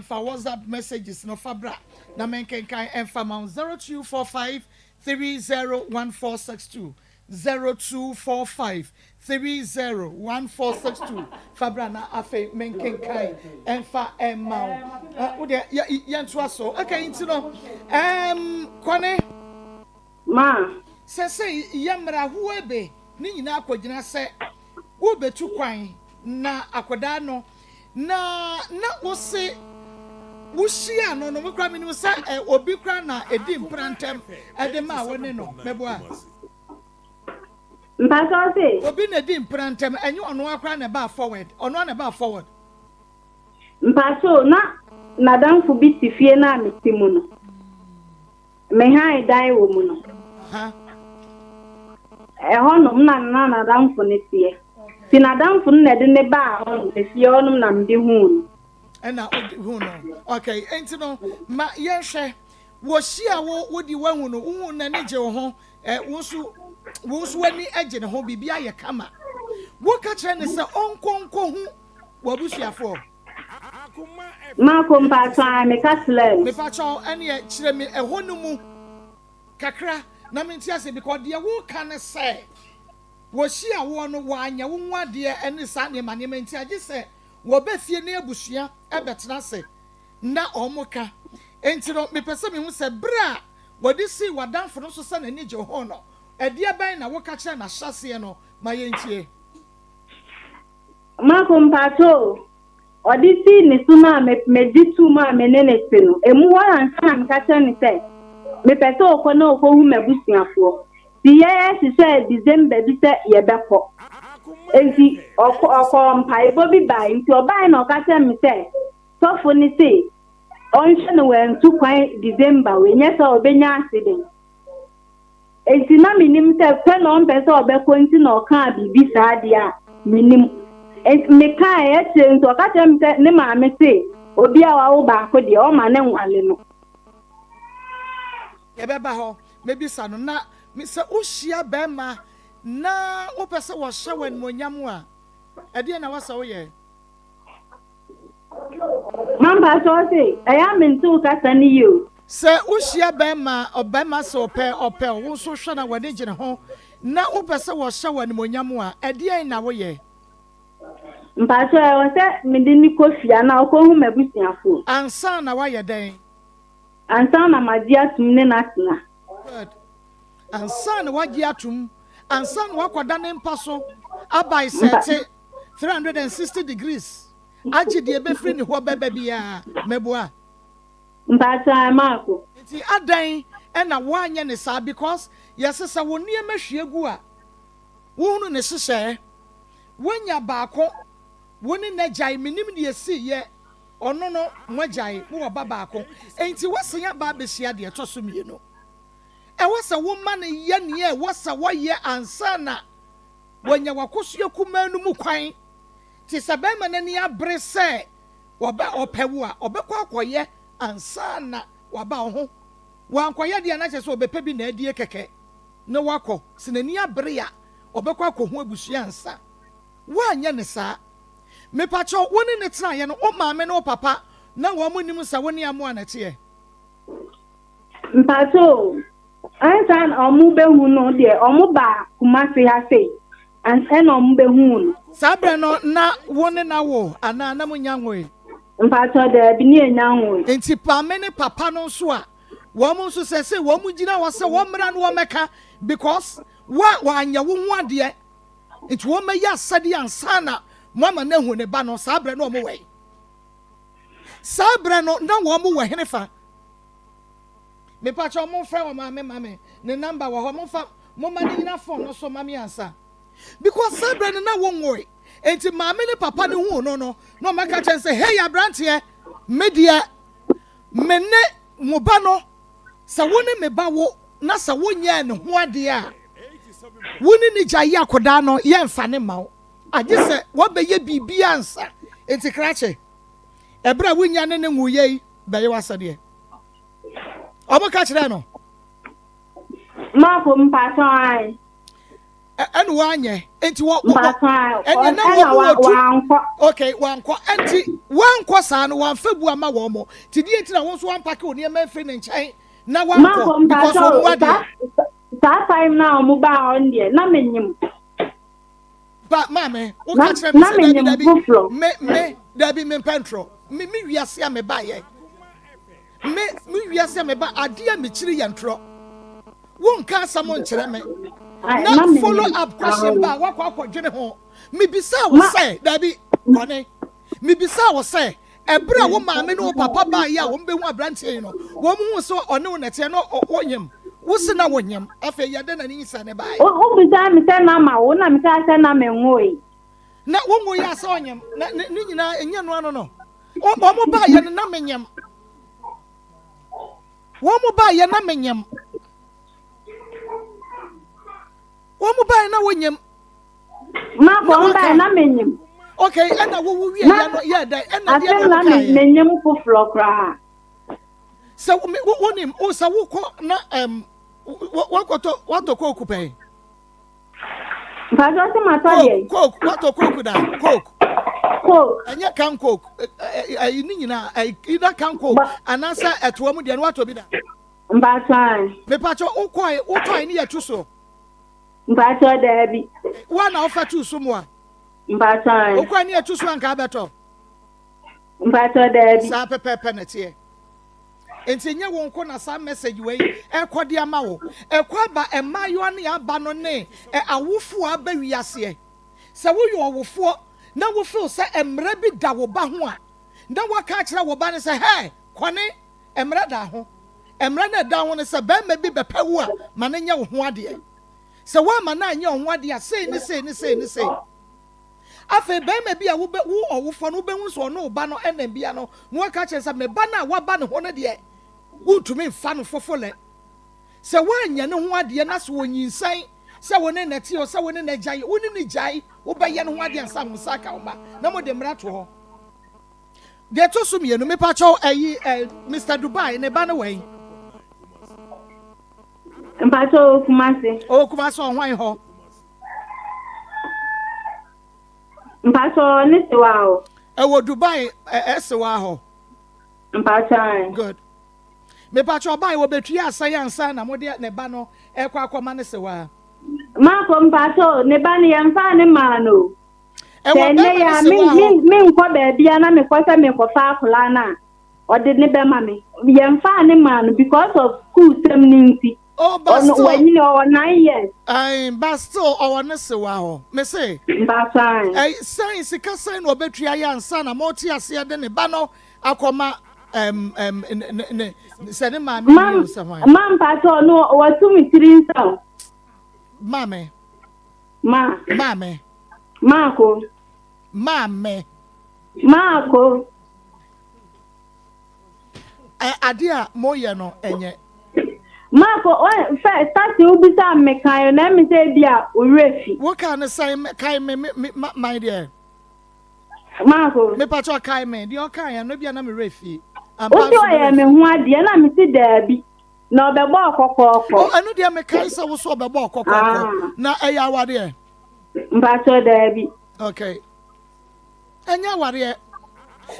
Fa WhatsApp messages no fa bra na menkenkan ɛmfa ma wo 0245 301462. 0245 30 1462 fa bra na afei menkenkan ɛmfa ɛmma wo. Wo deɛ yɛntoa so. Okay, nti no um, kɔne. Ma. Sɛsɛi yɛ mmara hoebe ne nyinaa akɔgyina sɛ worebɛtu kwan na akɔdaa no na na wose wohyiaa no no me koraa menim sɛ ɛ obi koraa na ɛdi mpena ntɛm ɛde maa wo ne no meboa. Mpakyɛ ɔse. Obi na ɛdi mpena ntɛm ɛnyɛ ɔno ara koraa na ɛbaa forward ɔno ara na ɛbaa forward. Mpakyɛ o na nadamfo bi te fie no a mete mu no. Me hann dan wɔ mu no, ɛhɔnom na na n'adamfo no teɛ. Nti n'adamfo no na ɛde no baa hɔnom, efie hɔnom na mede huu no. Ɛna wode huu no. Okay, enti no, ma yɛnhwɛ. Wɔhyia wo, wo de woahu no, wohu n'ani gye wo ho, ɛ, wo nso, wo nso w'ani gye ne ho, biribi ayɛ kama. Woka kyerɛ no sɛ ɔnkɔ nkɔhu w'abusuafoɔ. Marco mpatsɔ ae meka kyerɛɛ no. Mepakyɛw ɛneɛ kyerɛ me ɛhɔ no mu kakra na mente aseɛ because deɛ woka ne sɛ wɔhyia woɔ no wɔanyɛ wo ho adeɛ ɛne saa nneɛma nneɛma nti agye sɛ wɔba fie ne abusua ɛbɛtena ase na wɔn ka nti no mepɛ sɛ mehu sɛ berɛ a wɔde sii w'adamfo no so sɛ n'ani gye ho no ɛdeɛ bɛn na woka kyerɛ no ahyɛaseɛ no ma yɛntie. Marco mpakyɛ o, ɔde sii ne so no a me megye too mu a me ne no te no, emu hɔ ansa na meka kyerɛ no sɛ mepɛ sɛ ɔkɔ na ɔkɔhu m'abusuafoɔ. Nti yɛɛ hyehyɛɛ December bi sɛ yɛbɛkɔ. Enti ɔkɔ ɔkɔɔ mpaebɔ bi bae, nti ɔbae na ɔka kyerɛɛ me sɛ sɔfo no se ɔnhwɛ no wantu kwan December wei, nyɛ saa a ɔbɛnya accident. Enti na mennim sɛ pɛ na ɔmpɛ sɛ ɔbɛkɔ nti na ɔkaa biribi saa deɛ a, mennim. Enti mekaeɛ akyire nso ɔka kyerɛɛ me sɛ ne maame se obi a wawo baako deɛ ɔmma no nwale no. Yɛbɛba hɔ, mɛbisa no. Na sɛ wohyia barima na wopɛ sɛ wɔhyɛ wo animuonyam a, ɛdeɛn na ɛwɔ sɛ woyɛ? Mampa so ɔse, ɛyɛ a mente wo kasa no yie o. Sɛ wohyia bɛrima a, ɔbarima sɛ ɔpɛ ɔpɛ wo, wo nso wohwɛ no a w'ani gye ne ho, na wopɛ sɛ wɔhyɛ wo animuonyam a, ɛdeɛn na woyɛ? Mpakyɛw, ɛwɔ sɛ mede no kɔ fie anaa ɔkɔhu m'abusuafoɔ? Ansa na woayɛ dɛn? Ansa na magye atum ne no atena. Good. Ansa na woagye atum, ansa na woakɔda ne mpa so abaesɛte 360 degrees agye deɛ ɛbɛfiri ne hɔ bɛba biara, mɛboa. Mpakyɛw ae maako. Nti adɛn na woanyɛ ne saa because yɛse sɛ wo nneɛma hwie gu a wohunu ne hyehyɛɛ woanya baako wo ne no agyae menim deɛ ɛsiiɛ ɔno no moagyae mowɔ ba baako nti woasan aba abɛhyia deɛ ɛtɔ so mmienu ɛwɔ sɛ woma no yɛ neɛ ɛwɔ sɛ wɔyɛ ansa na. Wanya w'akosua kumaa no mu kwan. Nti sɛ bɛrima no ani abere sɛ ɔbɛ ɔpɛ wo a, ɔbɛkɔ akɔyɛ ansa na waba wo ho. Wankɔyɛ deɛ a na kyerɛ sɛ ɔbɛpɛ bi na adie kɛkɛ na wakɔ. Sɛ n'ani abere a, ɔbɛkɔ akɔhu abusua ansa. Woanyɛ no saa. Mepakyɛw, wo ne no tenaeɛ no, wo maame ne wo papa, na wɔn nnim sɛ wo ne amoa na ɛteɛ? Mpakyɛw o, ansa na wɔn bɛhu no deɛ, wɔn baa Kumasi ha sei, ansa na wɔn bɛhuu no. Saa berɛ no, na wo ne no awo anaa na monnya nwoe? Mpakyɛw, daabi, ne yɛnnya nwoe. Nti maame ne papa no nso a, wɔn nso sɛsei wɔn gyina hɔ sɛ wɔn mmra na wɔmmɛka because wo a wɔanyɛ wo ho adeɛ Nti wɔmmɛyɛ asɛdeɛ ansa na moama no ahu ne ba no, saa berɛ no wɔn wɔ he? Saa berɛ no na wɔn wɔ hene fa? Mepakyɛw momfrɛ wɔn maame ma me, ne number wɔ hɔ, momfa momma no nyina phone no so ma me ansa. Because saa berɛ no na wonwoe, nti maame ne papa no huu no no, na wɔn aka kyerɛ no sɛ, hey aberanteɛ, me deɛ, me ne mo ba no Sɛ wo ne me ba wo na sɛ wonyɛɛ ne ho adeɛ a, wo ne ne gya yi akɔdaa no, yɛmfa ne mma wo. Agye sɛ woabɛyɛ biribi ansa. Enti krakye, ɛberɛ a wonnya ne ne nwuiɛ yi, bɛyɛ w'asɛdeɛ. Wɔka kyerɛɛ no. Marco, mpakyɛw ae. Ɛna wanyɛ. Enti wɔ wɔ ɛnna na wɔn wɔ tu. Okay, wankɔ. Enti wankɔ saa no wamfa bu ama wɔn mo. Ti deɛ nti na wɔn nso wampake wɔn nneɛma mfiri ne nkyɛn na wankɔ because wɔn mu adeɛ. Saa time na wɔn baa hɔ no deɛ na menyim. Ba maame, woka kyerɛ me sɛ dabi dabi me me dabi me mpɛ ntorɔ. Me me wiase a me ba yɛ. Me me wiase a me ba adeɛ a mekyiri yɛ ntorɔ. Wonka asɛm nkyerɛ me. Na follow up question ba a wakɔ akɔdwene ho. Mebisaa wo sɛ, dabi, kɔne. Mebisaa wo sɛ, ɛberɛ a wo maame ne wo papa baeɛ a wɔn bɛhu aberanteɛ yi no, wɔn hu sɛ ɔne wo nɛteɛ na wonyem. Wo se na wonyem. Afei yɛ dɛn na ne nyinsɛn no baeɛ? Wobisaa me sɛ na mawo na mekaa sɛ na menwoe. Na wonwoeɛ a sɛ ɔnyem. Na ne nyinaa ɛnyɛ no ano no. Wɔn baeɛ no na menyem. Wɔn mu baeɛ na menyem. Wɔn mu baeɛ na wonyem. Ma wɔn baeɛ na menyem. Okay, ɛna wowu wie yɛ no yɛ dɛ ɛna deɛ na wɔka yɛ. Menyem foforɔ koraa. Sɛ wo wonim wo sɛ wokɔ na ɛm wakɔtɔ watɔ kooku pɛn. Mpatsɔ sɛ matɔ deɛ. Coke watɔ coke da coke. Coke. Ɛnyɛ can coke ɛyi ne nyinaa ɛyi either can coke anaasɛ ɛtoa mu deɛ no watɔ bi da. Mpatsɔ ayi. Mepatsɔ wokɔe wotɔe ne yɛ tu so. Mpatsɔ daabi. Wa na wofa tu so mua. Mpatsɔ ayi. Wokɔe ne yɛ tu so anka abɛtɔ. Mpatsɔ daabi. Saa pɛpɛɛpɛ na ɛteɛ. Enti ɛnyɛ wo nko na saa message wei ɛrekɔ de ama wo. Ɛkɔ aba mmaayewa ne aba no ne awofoɔ a aba wiaseɛ. Sɛ woyɛ ɔwofoɔ na wo feel sɛ mmara bi da wo ba ho a, na woaka akyerɛ wo ba no sɛ, Hey, Kɔne, mmara da ho. Mmara no a ɛda ho ne sɛ barima bi bɛpɛ wo a, ma no nyɛ wo ho adeɛ. Sɛ woamma no anyɛ wo ho adeɛ a, sei ne sei ne sei ne sei. Afei barima bi a wobɛ, wo ɔwofoɔ no, wobɛhu sɛ ɔne wo ba no nam bia no, na waka akyerɛ no sɛ, Me ba no a woaba ne ho no deɛ, wontumi mfa no fofolɛ. Sɛ woanyɛ ne ho adeɛ na sɛ ɔnyinsɛn, sɛ wo ne no te o, sɛ wo ne no agyae o, wo ne no gyae, wobɛyɛ ne ho adeɛ ansa wo nsa aka wo mma, na mode mmara to hɔ. Deɛ ɛtɔ so mmienu, mepakyɛw, ɛyi, ɛ, Mister Dubai, ne ba no wɛn? Mpakyɛw, ɔwɔ Kumasi. Ɔwɔ Kumasi, ɔhwan hɔ? Mpatsɔ ne sewa hɔ. Ɛwɔ Dubai ɛsewa hɔ. Mpatsɔ ayi. Good. Mepatsɔ ɔbaa yi wɔbɛtua asɛn ansa na mode ne ba no ɛkɔ akɔma ne sewa. Maako mpatsɔ ne ba no yɛmfaa ne maa no. Ɛwɔ bɛrima ne sewa hɔ. Me nkɔ baabi a na mekɔ sɛ mekɔfa akwadaa no a ɔde ne bɛma me. Yɛmfaa ne maa no because of school sɛm no nti. Oh but Ɔno still. wanyini ɔwɔ 9 years. Ae but still ɔwɔ ne sewa hɔ. Me se. Mpatsɔ ae. Ɛy sɛn sika sɛn na ɔbɛtua yɛ ansa na mote aseɛ de ne ba no akɔma ɛm ɛm ne ne ne sɛ ne maame Ma nie o sɛ hwan. ma mpatsɔ ɔno watu me tiri nsa o. Maame. Ma. Maame. Maako. Maame. Maako. Ɛ adeɛ a moyɛ no ɛnyɛ. Mark, fɛ starting wobisa me kan na ɛmi sɛ ebi a owurɛ fi. Wo kaa ne sɛn kae me me me man deɛ. Mark. Mepa kyɛ ɔkae me deɛ ɔkae yɛn no ebi a na me werɛ fi. Wosi ɔyɛ me ho adeɛ na me si daabi na ɔbɛbɔ ɔkɔkɔɔkɔ. Oh ɛno deɛ mekae sɛ wo so ɔbɛbɔ ɔkɔkɔɔkɔ na ɛyɛ awadeɛ. Mpakyɛ daabi. Okay. Ɛnyɛ awareɛ.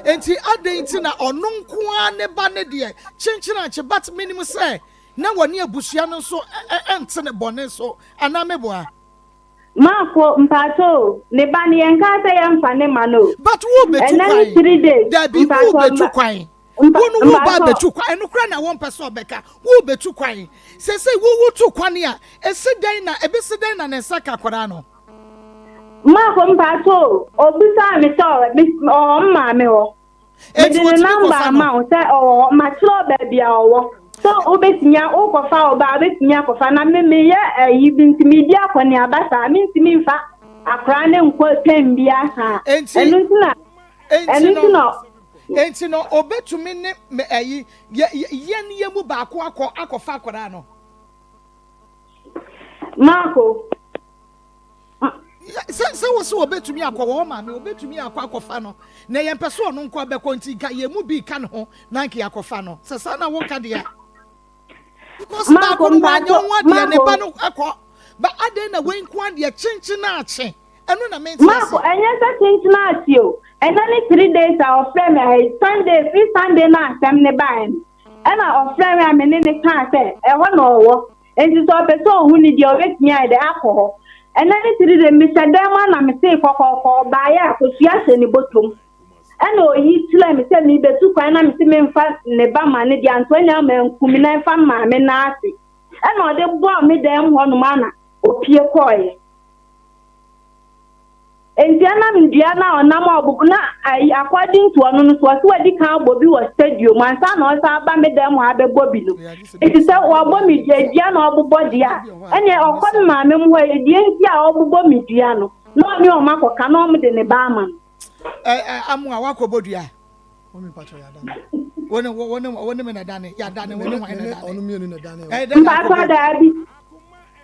Enti adɛn nti na ɔno nko ara ne ba ne deɛ kyenkyenankye but menim sɛ na wɔne abusua no nso nte ne bɔne so anaa meboa? Marko, mpakyɛ o, ne ba no yɛnkaa sɛ yɛmfa ne ma no o. But wo betu Ɛnɛ kwan. ne 3 days. Dabi, wo Mpakyɛ betu kwan. Wo no wo ba betu kwan. Ɛno koraa na wɔmpɛ sɛ ɔbɛka. Wo betu kwan. Seesei wo wo tu kwan a, esi dɛn na ebesi dɛn na ne nsa ka akwadaa no? Marko, mpakyɛ o, obisaa me sɛ ɔwɔ me maame hɔ. Mede ne namba ama wo sɛ ɔwɔ hɔ. Makyerɛ wo baabi a ɔwɔ. Sɛ wobɛtumi a wokɔfa wo ba a wobɛtumi akɔfa na me meyɛ ayi bi nti medi akɔneaba saa mentumi mfa akwadaa no nkɔ tɛm biara saa. Ɛno nti na ɛno nti na. Enti no obetumi ne me ayi yɛ yɛn yɛ mu baako akɔ akɔfa akwadaa no. Marco. Sɛ sɛ wo sɛ wɔbɛtumi akɔ wɔn maame wɔbɛtumi akɔ akɔfa no na yɛn pɛ sɛ ɔno nko abɛkɔ nti nka yɛn mu bi ka ne ho na nka yɛakɔfa no sɛ saa na woka deɛ a because baako no wanyɛ ho adeɛ ne ba no akɔ ba adɛn na wei nko adeɛ kyenkyen akye ɛno na mente ase. Marco ɛnyɛ sɛ kyenkyen akye o ɛnɛ ne 3 days a ɔfrɛ me ayi Sunday free Sunday na asɛm ne baeɛ no ɛna ɔfrɛ me a me ne ne kaa sɛ ɛhɔ na ɔwɔ. Enti sɛ ɔpɛ sɛ ɔhu no deɛ, ɔbɛtumi ayɛ dɛ akɔ hɔ. Ɛnnɛ ne tiri de, mehyɛ dan mu a na mesee kɔkɔɔkɔ, ɔbaeɛ a, kosua hyɛ ne bɔtɔm. Ɛna ɔyi kyerɛɛ me sɛ merebɛtu kwan na mese memfa ne ba ma no deɛ, Antoine ama anku me na ɛmfa me maame nan ase. Ɛna ɔde bɔɔ me dan mu hɔnom a na ɔpue kɔeɛ. Enti ɛnam dua no a ɔnam a ɔbobɔ na ayi according to ɔno no so ɔsɛ wadi kan abɔ bi wɔ stadium ansa na ɔsan aba me dan mu ha abɛbɔ bi no. Enti sɛ wabɔ me dua dua na ɔbobɔ deɛ a ɛneɛ ɔkɔ me maame mu hɔ deɛ nti a ɔbobɔ me dua no na ɔne wɔn akɔka na wɔn de ne ba ama no. Ɛ ɛ amoa wakɔbɔ dua. Wo ne wo ne wo ne me na dane yɛadane wo ne hwan na dane. Ɔno mmienu na dane. Mpaatɔ daabi.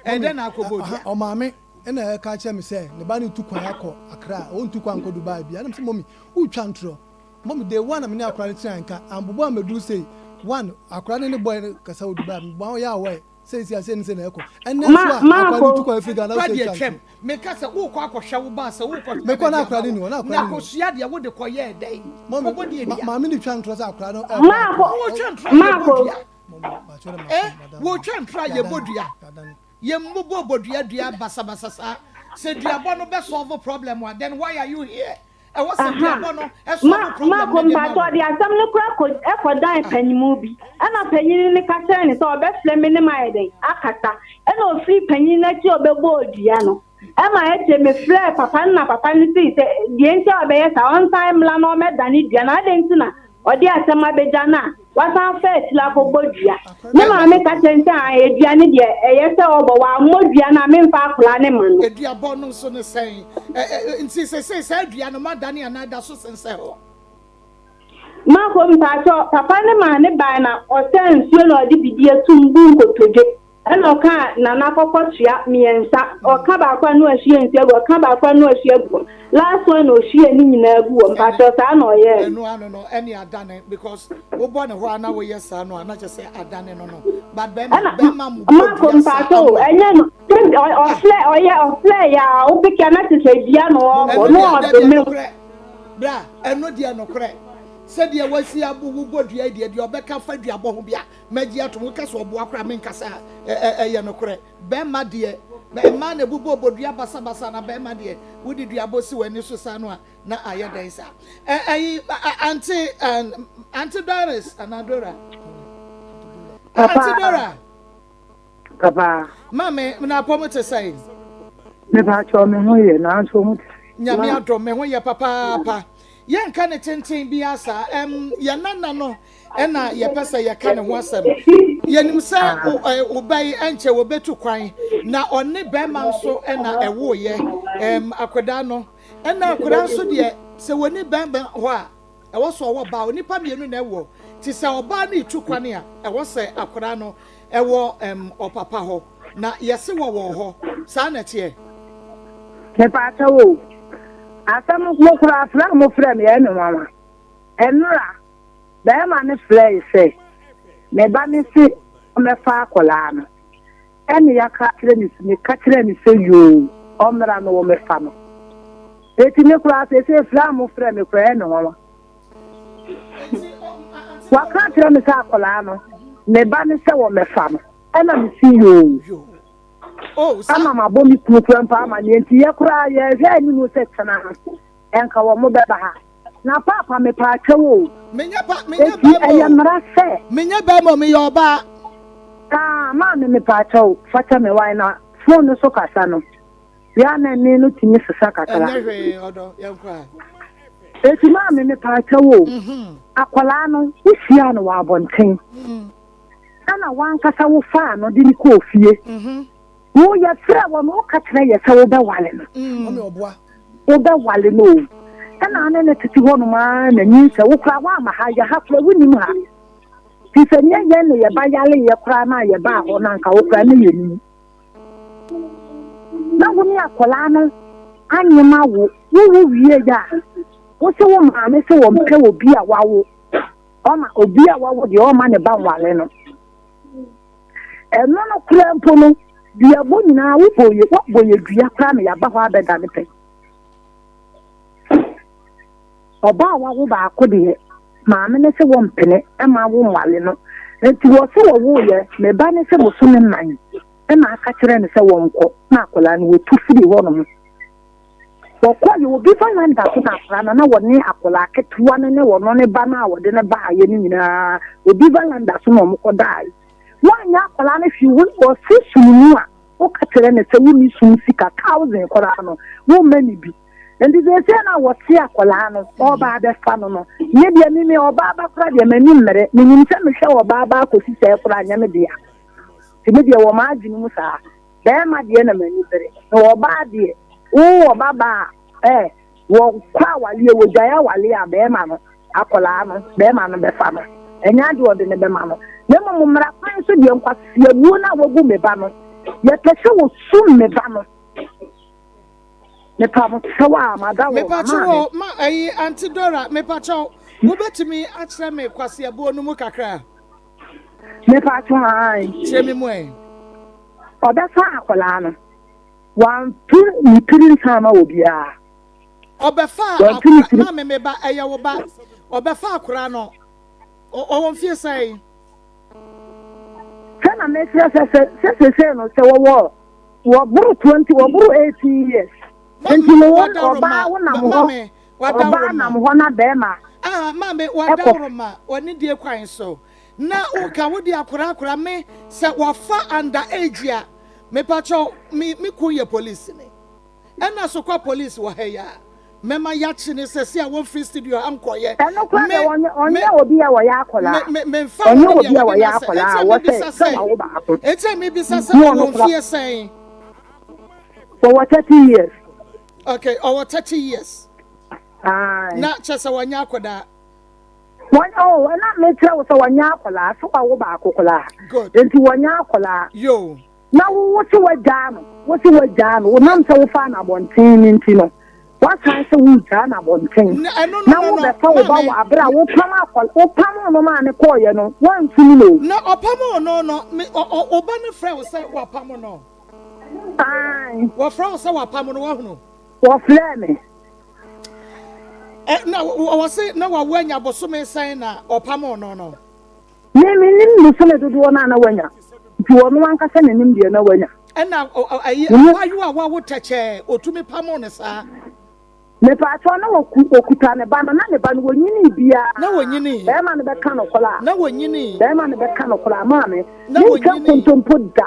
Ɛdɛn na akɔbɔ dua. Ɔmaame ɛna ɛka kyerɛ me sɛ ne ba no tu kwan akɔ Accra, ɔntu kwan nkɔ Dubai bia. Ɛna me sɛ mɔmi, wotwa ntorɔ. Mɔmi, day one na me ne akora no tena nka, ambobɔ ammɛduru sei. One, akora no ne boy no kasa wɔ Dubai, mebɔ wɔn yɛ aware sɛ esi a sei ne sei na ɛkɔ. Ɛnnɛ nso a, akora no tu kwan afiri Ghana, wosɛ deɛ twa twam. ntorɔ. Meka sɛ wokɔ akɔhwɛ wo ba sɛ wokɔ Mekɔ na akora no ni hɔ, na akora na no ni hɔ. kosua deɛ wode kɔyɛɛ dɛn? Mɔmi, Kɔbɔ deɛ ma, dua. maame no twa ntorɔ sɛ akora no ɛkɔ Maako, Accra. Wotwa ntorɔ a yɛbɔ Maako. dua. Mɔmi, makyerɛ no Eh, maso, madam. wotwa ntorɔ a yɛbɔ Yɛadane, dua. yɛadane. Yɛmmobɔ bodua dua basabasa saa. Sɛ duabɔ no bɛ solve problem a, then why are you here? Ɛwɔ sɛ Aha. duabɔ no Ma, solve problem Marko, no de ma mpakyɛ wo. ɔde asɛm no koraa kɔ, ɛkɔdan panyinmu bi. Ɛna panyini no ka kyerɛɛ no sɛ ɔbɛfrɛ me ne mayɛ dɛn? Akasa. Ɛna ɔfiri panyini no akyi a ɔbɛbɔɔ dua no. Ɛma akyire mefrɛɛ papa no na papa no see sɛ deɛ nti a ɔbɛyɛ saa, ɔnsan mmra na ɔmmɛdane dua no. Adɛn nti na ɔde asɛm abɛgya no a wasan afa akyire akɔbɔ dua? Ne maame ka kyerɛɛ no sɛ ae, dua no deɛ ɛyɛ sɛ ɔbɔ, wammɔ dua no a memfa akwadaa no mma no. Aduabɔ no nso ne sɛn? Ɛ ɛ nti seesei saa dua no moadane anaa ɛda so sensɛn hɔ? Marco, mpakyɛw, papa no maa ne bae na ɔsaa nsuo na ɔde bidie tumm buu nkotodwe. Ɛna ɔkaa Nana kɔkɔtoa miensa, ɔka baako a na wahwie nsuo agu, ɔka baako a na wahwie agu hɔ, last one na ohwiee ne nyinaa gu hɔ, mpakyɛw saa na ɔyɛɛ no. Ɛno ano no ɛne adane because wobɔ ne hɔ a na woyɛ saa no a na kyerɛ sɛ adane no no but bɛrima Ɛna bɛrima mo bɔ Marco dua saa mpakyɛw amoa. ɛnyɛ no ɔflɛ ɔyɛ ɔflɛ yɛ a wopeke a na kyerɛ sɛ dua na ɔbɔ Ɛno na deɛ dabi ɔdome wo. ɛnokorɛ bra ɛno deɛ nokorɛ sɛdeɛ wasi abo wobɔ dua yi deɛ deɛ ɔbɛka fa duabɔ ho bia Mɛgye atom, woka sɛ ɔboa koraa menka sɛ ɛyɛ nokorɛ. Bɛrima deɛ, mmaa na ɛbobɔ bodua basabasa na bɛrima deɛ, wode duabɔ si w'ani so saa no a, na ayɛ dɛn saa? Ɛyi, ante, ante Doris anaa Dora? Ante Dora. Papa. Maame, na apɔm te sɛn? Mepa kyɛw me ho yɛ, nanso ho te sɛn? Nyame adom, me ho yɛ papaapa. Yɛnka ne tenten biara saa. Ɛm, yɛn nana no ɛna yɛpɛ sɛ yɛka ne ho asɛm. Yɛnim sɛ wo ba yi ɛnkyɛ wɔbɛtu kwan, na ɔne bɛrima nso ɛna ɛwoeɛ, ɛm, akwadaa no. Ɛna akwadaa nso deɛ, sɛ wɔni bɛrima hɔ a, ɛwɔ sɛ ɔwɔ ba. Onipa mmienu na ɛwɔ. Nti sɛ ɔbaa no retu kwan a, ɛwɔ sɛ akwadaa no wɔ ɛm ɔpapa hɔ. Na yɛse wɔwɔ hɔ. Saa na ɛteɛ? Mepaakyɛw o, asɛm mo koraa frɛ a mofrɛ me ɛyɛ me nwanwa. Ɛnora, bɛɛma no frɛe sɛ me ba no se ɔmmɛfa akwadaa no. Ɛne yɛaka akyerɛ no meka kyerɛɛ no sɛ yoo, ɔmmra na wɔmmɛfa no. Enti me koraa seesei frɛ a mofrɛ me koraa ɛyɛ me nwanwa. Waka akyerɛ me sɛ akwadaa no, me ba no sɛ wɔmmɛfa no. Ɛna mese yoo. Ama mabɔ me kunu koraa mpo amanneɛ nti yɛ koraa yɛhwɛ anim sɛ kyena no ɛnka wɔn bɛba ha. Na paapa mepaakyɛw o. Eti ɛyɛ mmara sɛ. Menyɛ bɛrima o, meyɛ ɔbaa. Ah, maame mepaakyɛw, fakyɛ me wae na phone no so kasa no. Yɛ a na ɛnne no tumi sesa kakra. Ɛnyɛ hwee, ɔdɔ, yɛnkɔ a. Eti maame mepaakyɛw o, akwadaa no, wohyiaa no wɔ abɔnten. Ɛna w'ankasa wofaa no de no kɔɔ fie. Wo yɛfrɛ wɔ no woka kyerɛ yɛ sɛ wobɛwale no. Wobɛwale no o. Ɛna ane ne tete hɔnom ara na nyinsɛ wo koraa woama ha yɛ ha koraa wonim ha. Nti sɛ nyɛ yɛn ne yɛba yaleeɛ koraa na yɛbaa hɔ no anka wo koraa ne yɛnim. Na wo ne akwadaa no anyem awo. Wowo wie yɛ a, wo se wo maame se wɔmpɛ obi a wawo. Ɔma obi a wawo deɛ ɔmma ne ba nware no. Ɛno no koraa mpo no, duabɔ nyinaa wobɔ yɛ wabɔ yɛ dua koraa na yɛaba hɔ abɛda ne pɛ. Ɔbaa a wawo baako deɛ, maame no sɛ wɔmpene ma wo nware no. Nti wɔ sɛ wɔwoeɛ, me ba no sɛ bosome nnan ɛna aka kyerɛ no sɛ wɔnkɔ na akwadaa no wɔtu firi hɔnom. Wɔkɔeɛ, obi veranda so na akwadaa no, na wɔne akwadaa ketewa no ne ɔno ne ba no a wɔde no baeɛ no nyinaa, obi veranda so na wɔkɔdaeɛ. Woanyɛ akwadaa no hwee, wo ɔse sum mu a, woka kyerɛ no sɛ wonni sum sika, thousand koraa no, womma no bi. Nti seesei no a wɔse akwadaa no, ɔreba abɛfa no no, me deɛ me me ɔbaa ba koraa deɛ m'ani mmere, menim sɛ mehwɛ ɔbaa ba akɔsi sɛɛ koraa nyɛ me dea. Nti me deɛ wɔ m'adwene mu saa. Bɛɛma deɛ na m'ani bere na ɔbaa deɛ wo wɔ ba baa a eh wɔ kɔ awaleɛ wɔ gyae awaleɛ a bɛɛma no akɔlaa no bɛɛma no bɛfa no ɛnyɛ adeɛ ɔde no bɛma no na mmom mmara kwan so deɛ nkwaseabuo no a wagu me ba no yɛpɛ sɛ wɔ sum me ba no mepa mo kyɛw a mada wɔ Mepakyɛw o ma ɛyi Auntie Dora mepakyɛw wobɛtumi akyerɛ me kwaseabuo no mu kakra? Mepakyɛw ae. Kyerɛ me mu ɛ. Ɔbɛfa akwadaa no. Wanto ne tiri nsa ama obiara. Ɔbɛfa akwadaa maame me ba ɛyɛ wo ba. Ɔbɛfa akwadaa no. Ɔwɔ mfie sɛn? Sɛ na mekyerɛ sɛ sɛ sɛ sese no sɛ wɔwɔ wɔboro 20 wɔboro 18 years. Nti no wɔn ɔbaa wo nam hɔ ɔbaa nam hɔ na bɛrima. Ah maame wadaworo ɔne die kwan so. Na wo ka wo de akora akora me sɛ wafa under age a mepakyɛw me me kun yɛ police ni ɛna so kwa police wɔ ha yi a mɛma yakye ne sɛ si a wɔn firi studio ha nkɔyɛ Ɛno koraa deɛ wɔnyɛ ɔnyɛ obi a wɔyɛ akwadaa me me nfa ɔnyɛ wɔn obi deɛ a wɔde wɔyɛ na sɛ akwadaa a ɛkyɛ wɔsɛ mebisa sɛ sɛ wawo baako ɛkyɛ mebisa sɛ ne ɔwɔ ɔno koraa mfie sɛn. wɔwɔ 30 years. Okay ɔwɔ 30 years. Aye. Na kyɛ sɛ wɔnyɛ akwadaa. Wɔn oh ɛna mekyerɛ wo sɛ wɔnyɛ akwadaa so wawo baako koraa. Good. Nti wɔnyɛ akwadaa. Yo. Na wo wo se wagyaa no wo se wagyaa no wonam sɛ wofaa no abɔnten no nti no wasan sɛ wogyaa no abɔnten Na ɛno no na no no wobɛfa wo ba maame. wɔ abere a wopam akwadaa wopam no maa ne kɔɔyɛ no woansum no o. Na ɔpam no no me ɔ ɔ wo ba no frɛ wo sɛ wapam no. Ae. Wɔfrɛ wo sɛ wapam no wahunu. Wɔfrɛɛ me. Ɛ na wɔ se na wawo anya bosome sɛn na ɔpamoo no no? Me mennim bosome dodoɔ no a na wanya, nti ɔno ankasa na nim deɛ na wanya. Ɛna ayi abaayewa a wawo tɛkyɛɛ otumi pamoo no saa? Mepaakyɛw na ɔku ɔkuta ne ba no, na ne ba no wɔnyinii biara. Na wɔnyinii. Bɛrima no bɛka no koraa. Na wɔnyinii. Bɛrima no bɛka no koraa, maame. Na Mentwa wɔnyinii. nkontompo da.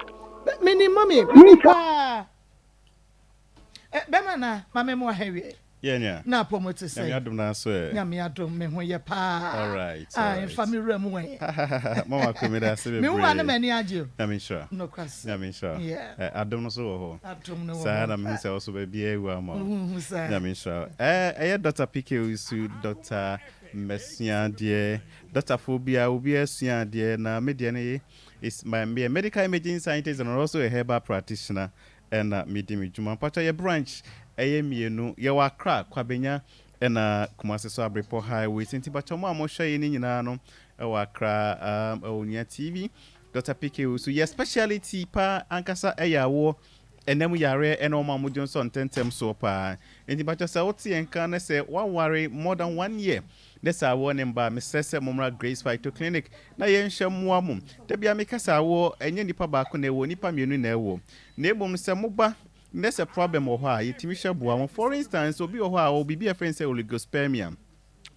Menim mami, menim Mentwa. paa. Eh, bɛma na ma me mo aha wie. Yeah, nua. Na apɔ mo te sɛ. Nyame adom na so ɛ. Nyame adom me ho yɛ paa. All right. Ah, nfa me wura mu ɛ. Mama ko me da ase bebree. Me hu ane m'ani agye o. Nyame nhyira. Nokwase. Nyame nhyira. Yeah. Eh, adom no so wɔ hɔ. Adom no wɔ hɔ. Saa na me hu sɛ ɔso baabi awu ama. Hu hu saa. Nyame nhyira. Eh, ɛyɛ Dr. PK Owusu, Dr. Mɛsua adeɛ. Dɔktafoɔ biara, obiara sua adeɛ na me deɛ no ye is my meyɛ medical imaging scientist and also a herbal practitioner ɛna medi me dwuma. Mpakyɛ yɛ branch ɛyɛ mmienu, yɛwɔ Accra, Kwabenya ɛna Kumasi so Abrepɔ highway. Nti mpakyɛ mo a mohwɛ yɛ ne nyinaa no ɛwɔ Accra ɛwɔ Onua TV, Dr. PK so yɛ speciality paa ankasa ɛyɛ awoɔ ɛnam yareɛ ɛna wɔn a wɔdwo nsɔ ntɛntɛm soɔ paa. Nti mpakyɛ sɛ wote yɛn nka ne sɛ waware more than one year ne sɛ awoɔ ne mba, mesrɛ sɛ mommra Grace Phyto Clinic na yɛnhyɛ mmoa mo. Da bia meka sɛ awoɔ ɛnyɛ nipa baako na ɛwɔ, nipa mmienu na ɛwɔ, na mmom sɛ moba ne sɛ problem wɔ hɔ a, yɛtumi hyɛ boa mo. For instance, obi wɔ hɔ a ɔwɔ biribi a yɛfrɛ no sɛ oligospermia.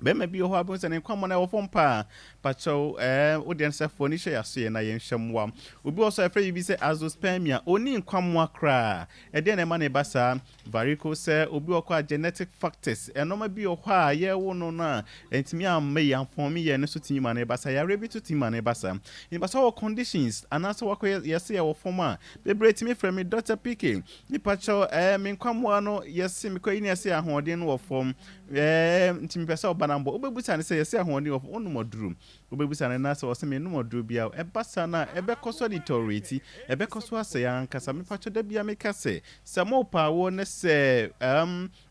Bɛrima bi wɔ hɔ a bɛhu sɛ ne nkwammɔ no ɛwɔ fam paa. Pakyɛw, wodeɛ no sɛ foɔ ni hyɛ yɛasoɛ na yɛnhyɛ mmoa. Obi wɔ so a yɛfrɛ biribi sɛ azoospermia, ɔnni nkwammoa koraa. Ɛdeɛn na ɛma ne ba saa? Varicocele. Obi wɔ hɔ a genetic factors, ɛnɔɔma bi wɔ hɔ a yɛwo no no a ɛntumi amma yi amfɔmi yɛ no so tumi ma ne ba saa. Yareɛ bi to tumi ma ne ba saa. Nipa sɛ wɔ conditions anaasɛ wakɔ yɛsɛ yɛwɔ fam a, bebree tumi frɛ me, "Dr. PK, nipa kyɛw, me nkwammoa no yɛse mekɔ yi ne yɛsɛ ahoɔden no wɔ fam, nti mepɛ sɛ ɔba na mbɔ." Wobɛbusa ne sɛ yɛsɛ ahoɔden wɔ fam, wonom aduro? Wobɛbusa ne na sɛ ɔsɛ menom aduro bia, ɛba saa no a ɛbɛkɔ so deteriorate, ɛbɛkɔ so asɛe ankasa. Mepakyɛ, da bia meka sɛ mopa awoɔ ne sɛ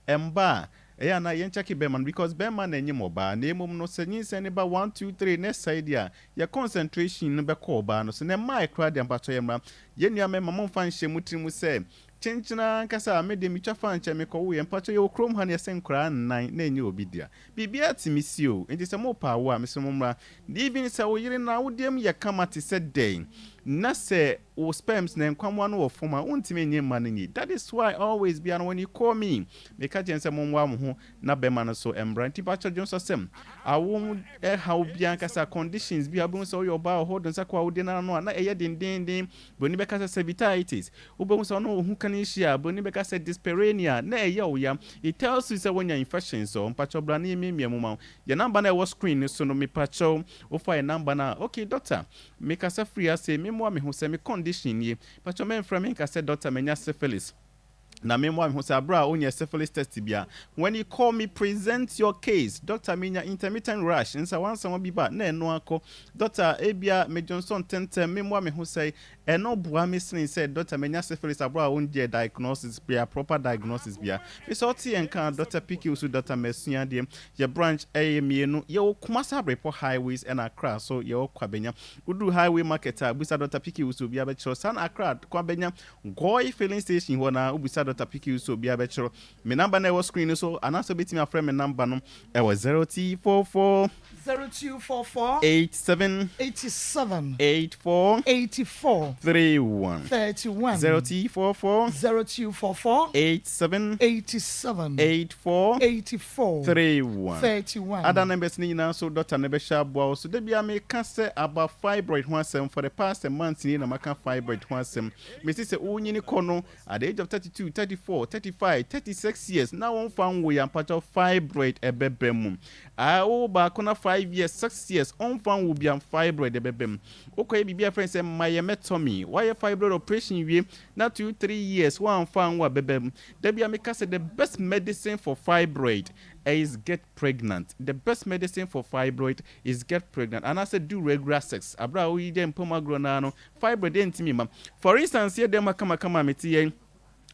ɛmba a, ɛyɛ ana yɛnkyɛke bɛrima no, because bɛrima na ɛnyim ɔbaa. Na mmom no sɛ nyinsɛn ne ba 1 2 3 ne sɛe deɛ a, yɛ concentration no bɛkɔ ɔbaa no so na ɛmaa ɛkora deɛ. Mpakyɛ, yɛ mmra yɛn nua mɛma momfa nhyɛ mu tiri mu sɛ kyenkyena ankasa a mede metwa fa nkyɛn mekɔwo yɛ. Mpakyɛ, yɛwɔ kurom ha ne yɛsɛ nkoraa nnan na ɛnyɛ obi dea, biribiara tumi si o. Nti sɛ mopa awo a, mesɛ mo mmra. Even sɛ wo yere na wodeɛ mu yɛ kama te sɛ dɛn na sɛ wo sperms na nkwamoa no wɔ fam a, wontumi nye mma no nyi. That is why always bia no, when you call me, meka kyerɛ sɛ mommoa mo ho na bɛma no so mmra. Nti mpakyɛ, dwo nso sɛm awo ɛhaw bi ankasa, conditions bi a wobɛhu sɛ woyɛ ɔbaa wɔ hɔ do nsa kɔ a wode no ano a na ɛyɛ dendenden, broni bɛka sɛ cervicitis. Wobɛhu sɛ ɔno ohu ka no hyia a, broni bɛka sɛ dyspareunia, na ɛyɛ wo ya. It tells you sɛ wonya infection. So mpakyɛw, bra ne yɛmiamia mu ma wo. Yɛ number no a ɛwɔ screen no so no, mepakyɛw, wofa yɛ number no a, "Okay doctor, mekasa firi ase, memmoa me ho sɛ me condition nie." Pakyɛw, memfrɛ me nka sɛ, "Doctor, manya syphilis na memmoa me ho sɛ," aberɛ a wonyɛ syphilis test bia. When you call me, present your case. "Doctor, menya intermittent rash, nsa wansawa bi ba na ɛno akɔ. Doctor, ebia medwonsɔ ntɛntɛm, memmoa me ho sɛ," ɛno boa me sene sɛ, "Doctor, menya syphilis," aberɛ a wonyɛ diagnosis bia, proper diagnosis bia. Mesɛ ɔte yɛn ka Dr. PK so, Dr. Masua deɛ, yɛ branch ɛyɛ mmienu. Yɛwɔ Kumasi Abrepɔ highways ɛna Accra so yɛwɔ Kwabenya. Woduru Highway Market a, busa Dr. PK so, obiara bɛkyerɛw. Saa na Accra Kwabenya Goil filling station hɔ na wobisa Dr. PK so, obiara bɛkyerɛw. Me number no ɛwɔ screen no so, anaasɛ wobɛtumi afrɛ me number no ɛwɔ 0244 0244 87 87 84 84 31. 31. 0244 0244 87 87 84 84 31. 31. Other numbers ne nyinaa nso, doctor ne bɛhyɛ aboa wo so. Da bia meka sɛ aba fibroid ho asɛm, for the past month ni na maka fibroid ho asɛm. Mesi sɛ wonyini kɔ no, at the age of 32, 34, 35, 36 years na wɔmfa nwo yɛ, ampakyɛw, fibroid ɛbɛbɛ mu. Wo baako na 5 years, 6 years ɔmfa nwo bia, fibroid ɛbɛbɛ mu. Wokɔyɛ biribi a frɛ sɛ myomectomy, wayɛ fibroid operation wie na 2, 3 years woamfa nwo a, bɛbɛ mu. Da bia meka sɛ the best medicine for fibroid is get pregnant. The best medicine for fibroid is get pregnant. Anaasɛ do regular sex. Abere a woyi dɛ mpam agorɔ naa no, fibroid ɛntumi ma. For instance, yɛ dɛm akamakama a mete yɛn,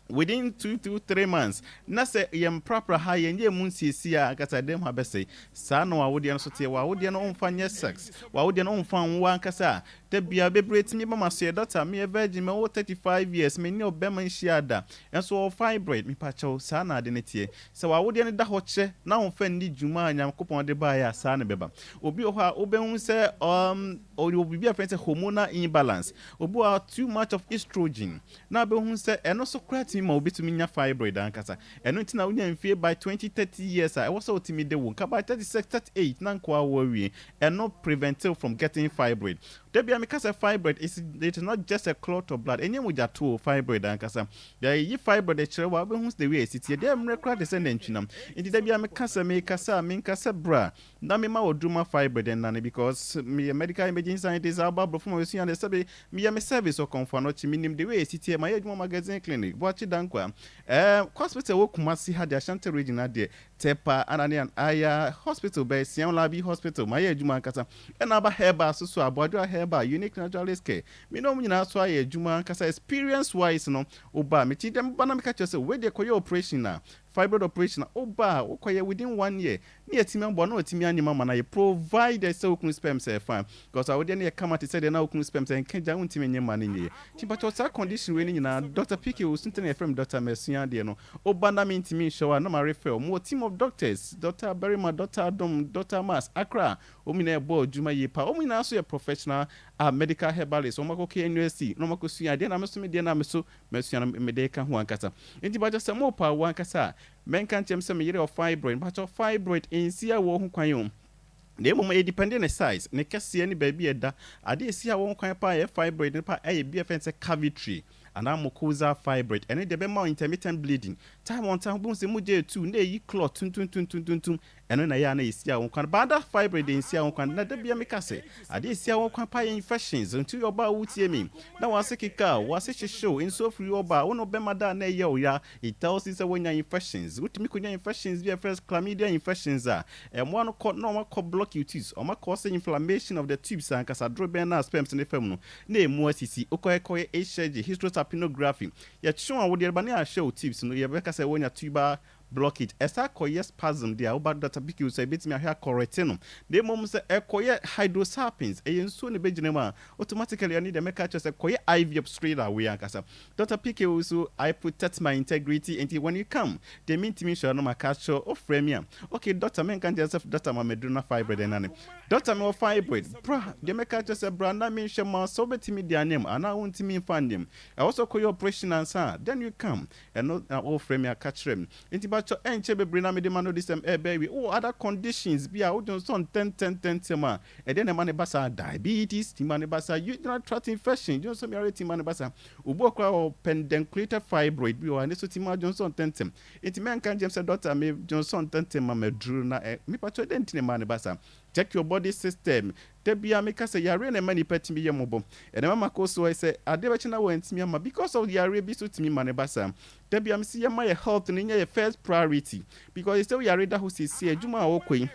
within 2 to 3 months na sɛ yɛn prapra ha, yɛn yɛ mu nsiesie a ankasa dɛm ha bɛsɛe. Saa na wawodeɛ no so teɛ. Wawodeɛ no ɔmfa nyɛ sex, wawodeɛ no ɔmfa nwo ankasa a, da bia bebree tumi ba ma so yɛ, "Doctor, meyɛ virgin, mɛwɔ 35 years, menni ɔbɛma nhyia da, ɛnso ɔwɔ fibroid." Mepakyɛw, saa na ade no teɛ. Sɛ wawodeɛ no da hɔ kyɛ na wɔmfa nni dwuma a Nyankopɔn de baeɛ a, saa ne bɛba. Obi wɔ hɔ a wobɛhu sɛ ɔwɔ biribi a frɛ sɛ hormonal imbalance. Obi wɔ hɔ too much of estrogen na wobɛhu sɛ ɛno so koraa tumi ma wobɛtumi nya fibroid ankasa. Ɛno nti na wonya mfie by 20, 30 years a, ɛwɔ sɛ wotumi de wo nka by 36, 38 na nkoa wɔ awie. Ɛno prevent you from getting fibroid. Da bia meka sɛ fibroid is, it is not just a clot of blood. Ɛnyɛ mogya to. Fibroid ankasa, yɛyi fibroid kyerɛ wɔ a, wobɛhu the way ɛsi teɛ deɛ mmerɛ koraa te sɛ nantwinam. Nti da bia meka sɛ mekasa a, menkasa bra na mema wɔ duma fibroid ɛnane, because meyɛ medical imaging scientist a woba aborɔfo ma wɔsua de sɛbe meyɛ me service ɔkɔmfo anɔkye. Menim the way ɛsi teɛ. Mayɛ adwuma Magazine Clinic, Boakye Dankwa hospital wɔ Kumasi ha de, Ashanti Region adeɛ. Tepa ana ne Aya Hospital bɛyɛ Siam Labi Hospital mayɛ adwuma ankasa. Ɛna aba herbal so so Aboadwoa Herbal, Unique Naturalist Care, me ne wɔn nyinaa so ayɛ adwuma ankasa. Experience wise no, woba a meti dɛm ba na meka kyerɛ sɛ wei deɛ kɔyɛ operation a, fibroid operation a, woba a wokɔyɛ within one year ne yɛtumi aboa na watumi anyem ama no ayɛ, provided sɛ wo kunu sperm sɛ ɛfa, because awodeɛ no yɛ kama te sɛ deɛ na wo kunu sperm sɛ nka gya wontumi nye ma no nyɛ. Nti mpakyɛw saa condition wei no nyinaa, Doctor PK Owusu nti na yɛfrɛ me Doctor masua adeɛ no. Woba na mentumi nhyɛ wo a na ma refer wo. Mowɔ team of doctors, Doctor Barima, Doctor Adom, Doctor Mas, Accra, wɔn nyinaa ɛbɔ adwuma yie paa. Wɔn nyinaa nso yɛ professional a medical herbalist, wɔn akɔ KNUST na wɔn akɔsua adeɛ na me nso me deɛ na me so masua no mede ka ho ankasa. Nti mpakyɛw sɛ morepa awoɔ ankasa a, Mɛnka nkyerɛ m sɛ me yere wɔ fibroid. Mpakyɛw fibroid nsi awoɔ ho kwan o. Na mmom ɛyɛ depende ne size, ne kɛseɛ ne baabi a ɛda. Adeɛ a ɛsi awoɔ ho kwan paa a ɛyɛ fibroid no paa ɛyɛ bi a yɛfrɛ no sɛ cavitary anaa mucosal fibroid. Ɛno deɛ ɛbɛma wo intermittent bleeding. Time on time wobɛhu sɛ mogya ɛtu na ɛyi clot tuntuntuntuntuntum. Ɛno na ɛyɛ a na ɛsi awoɔ kwan. But other fibroid deɛ ɛnsi awoɔ kwan. Na da biara meka sɛ adeɛ a ɛsi awoɔ kwan paa yɛ infections. Nti woyɛ ɔbaa a wotie me na w'ase keka wo, w'ase hyehye wo, nsuo firi wo ba a, wo ne wo bɛma da a na ɛyɛ wo ya. It tells you sɛ woanya infections. Wotumi konya infections bi a yɛfrɛ no chlamydia infections a, mmoa no kɔ na wɔakɔ block your tubes. Wɔakɔ sɛ inflammation of the tubes ankasa, dorobɛn no a sperms no fa mu no, na emu asisi. Wokɔ kɔyɛ HSG, hysterosalpingography. Yɛtwe wo awodeɛ no ba na yɛahwɛ wo tubes no, yɛbɛka sɛ woanya tubal blockage. Ɛsan kɔyɛ spasm deɛ a, woba Doctor Pickles a, yɛbɛtumi ahwɛ akɔrɛte no. Na mmom sɛ ɛkɔyɛ hydrosalpinx, ɛyɛ nsuo na ɛbɛgyina mu a, automatically ɛno deɛ mɛka akyerɛ wo sɛ kɔyɛ IVF straight away ankasa. Doctor PK wo so I protect my integrity nti when you come deɛ mentumi nhyira no maka akyerɛ wo frɛ me a ok doctor menka nkyerɛ sɛ doctor ma maduru na fibroid ɛna ne doctor mewɔ fibroid bra deɛ mɛka akyerɛ sɛ bra na menhwɛ ma sɛ wobɛtumi de anyem anaa wontumi mfa nyem ɛwɔ sɛ kɔyɛ operation ansa a then you come ɛno na wofrɛ me aka kyerɛ me nti bakyɛ ɛnkyɛ bebree na mede ma no disɛm ɛbɛ awie. Wowɔ other conditions bi a wodwo nsɔ ntɛntɛntɛntɛm a ɛdeɛ na ɛma ne ba saa? Diabetes tumi ma ne ba saa, urinary tract infection dwonsɔ mmeaeɛ tumi ma ne ba saa. Obi wɔ koraa ɔwɔ pedunculated fibroid bi wɔ hɔ a ɛno nso tumi ma dwonsɔ ntɛmntɛm. Nti mɛnka nkyerɛ me sɛ doctor me dwonsɔ ntɛmntɛm ma maduru na ɛ mepakyɛw dɛn nti na ɛma no ba saa? Check your body system. Da biara meka sɛ yareɛ na ɛma nipa tumi yɛ mmɔbɔ. Ɛna ɛma makɔ so sɛ adeɛ bɛkye na wantumi amma because of yareɛ bi so tumi ma no ba saa. Da biara mese yɛmma yɛ health no nyɛ yɛ first priority because sɛ wo yare da hɔ seesei adwuma a wokɔ yi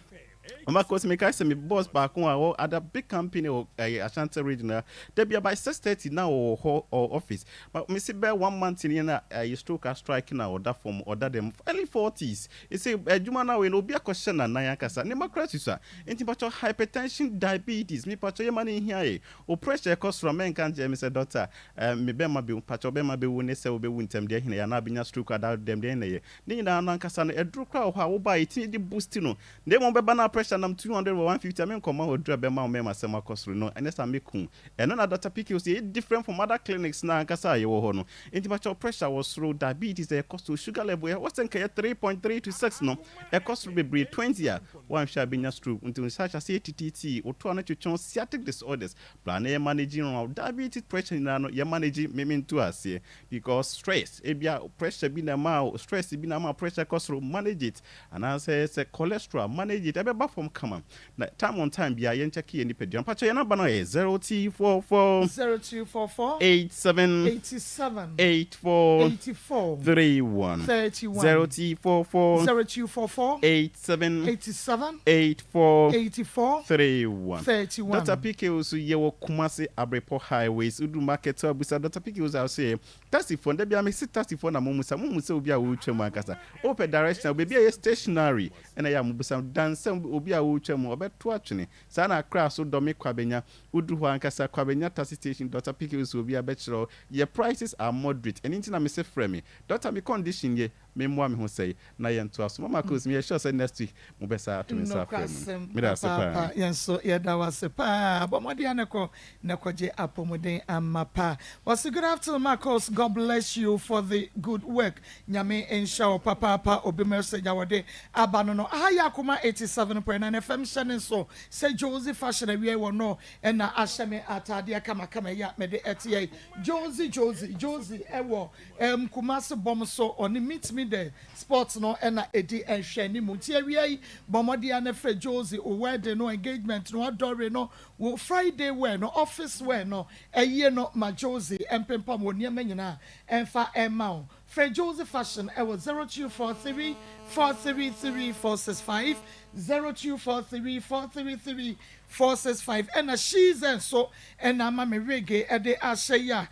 Ɔma kɔ sɛ mekae sɛ me boss baako a ɔwɔ ada big company wɔ ɛyɛ Ashanti region ha da bia by 6:30 na ɔwɔ hɔ ɔwɔ office but me se bɛyɛ one month ni na ɛyɛ stroke a strike na ɔda fam ɔda dɛm early 40s ɛsɛ adwuma no awei no obi akɔhyɛ n'anan ankasa ne ma kora susua nti mpakyɛ hypertension, diabetes me pakyɛ yɛ ma no nhia yɛ o pressure ɛkɔ soro mɛnka nkyerɛ me sɛ doctor eh, me bɛma bɛwu pakyɛ ɔbɛma bɛwu ne sɛ wobɛwu ntɛm deɛ hene yɛ anaa bɛnya stroke ada dɛm deɛ hene yɛ ne nyinaa no ankasa no aduro koraa wɔ hɔ a woba a yɛtumi de boost no. Na mmom bɛba na pressure nam 200 over 150 a menkɔma wo aduru a ɛbɛma wo mɛma asɛm akɔ soro no, ɛnyɛ saa mɛku wo. Ɛno na Doctor PK ɔse ɛyɛ different from other clinics no ankasa a yɛwɔ hɔ no. Nti pakyɛw pressure wɔ soro, diabetes ɛkɔ soro, sugar level ɛwɔ sɛ nka ɛyɛ 3.3 to 6 no ɛkɔ soro bebree, 20 a woanhwɛ a bɛnya stroke. Nti wo nsa ahyɛ aseɛ titiitii, wo to ano twetwe wo, sciatic disorders, bra na yɛ manage no, diabetes pressure nyinaa no yɛ manage, me mentu aseɛ because stress, ebia pressure bi na ɛma wo, stress bi na ama pressure kɔ soro, manage it. Anaasɛ sɛ cholesterol a, manage it, ɛbɛba fam kama. Na time on time biara yɛn check yɛn nipadua. Mpakyɛ yɛn number no yɛ 0244 0244 87 87 84 84 31 31 0244 0244 87 87 84 84 31 31. Doctor PK Owusu yɛwɔ Kumasi Abrepɔ Highways. Wodu market hɔ a busa Doctor PK Owusu a ɔse Taxi foɔ no, da biara mese taxi foɔ na mo musa, mo hu sɛ obi a ɔretwa mu ankasa, wopɛ direction a, baabi a ɛyɛ stationary ɛna ɛyɛ a mo bisa, dan sɛ obi a ɔretwa mu, ɔbɛto atwene, saa na Accra so Dɔme Kwabenya, woduru hɔ ankasa, Kwabenya taxi station, Doctor PK Owusu obi a bɛkyerɛ wo, yɛ prices are moderate, ɛno nti na mese frɛ me, Doctor me condition ye, me mmoa me ho sɛe, na yɛntoa so, Mama Kos, meyɛ sure sɛ next week mo bɛsa ato me nsa afrɛ me, Nokwasɛm meda ase paa. papaapa, yɛn nso yɛda wo ase paa, bɔ mmɔden ara na kɔ na kɔgye apɔmuden amapa. Wɔse good afternoon Marcos, God bless you for the good work, Nyame nhyira wo papaapa, obi message a wɔde aba no no. Aha yɛ Akoma 87.9 FM, hyɛ ne nso sɛ Josie Fashion awiei wɔ no na ahyɛ me ataadeɛ kamakama yi a mede ɛteɛ yi. Josie Josie Josie ɛwɔ ɛm Kumasi bɔm so, ɔne Meet Me There Sports no na ɛdi nhwɛanimu. Nti awia yi bɔ mmɔden ara na frɛ Josie, wo wedding no, engagement no, adɔre no, Wo Friday wear no, office wear no, ayie no, ma Josie mpempam wo nneɛma nyinaa mfa mma wo. Frɛ Josie Fashion wɔ 0243 433 465, 0243 433 465. Ɛna She's nso na ama me wig de ahyɛ yi a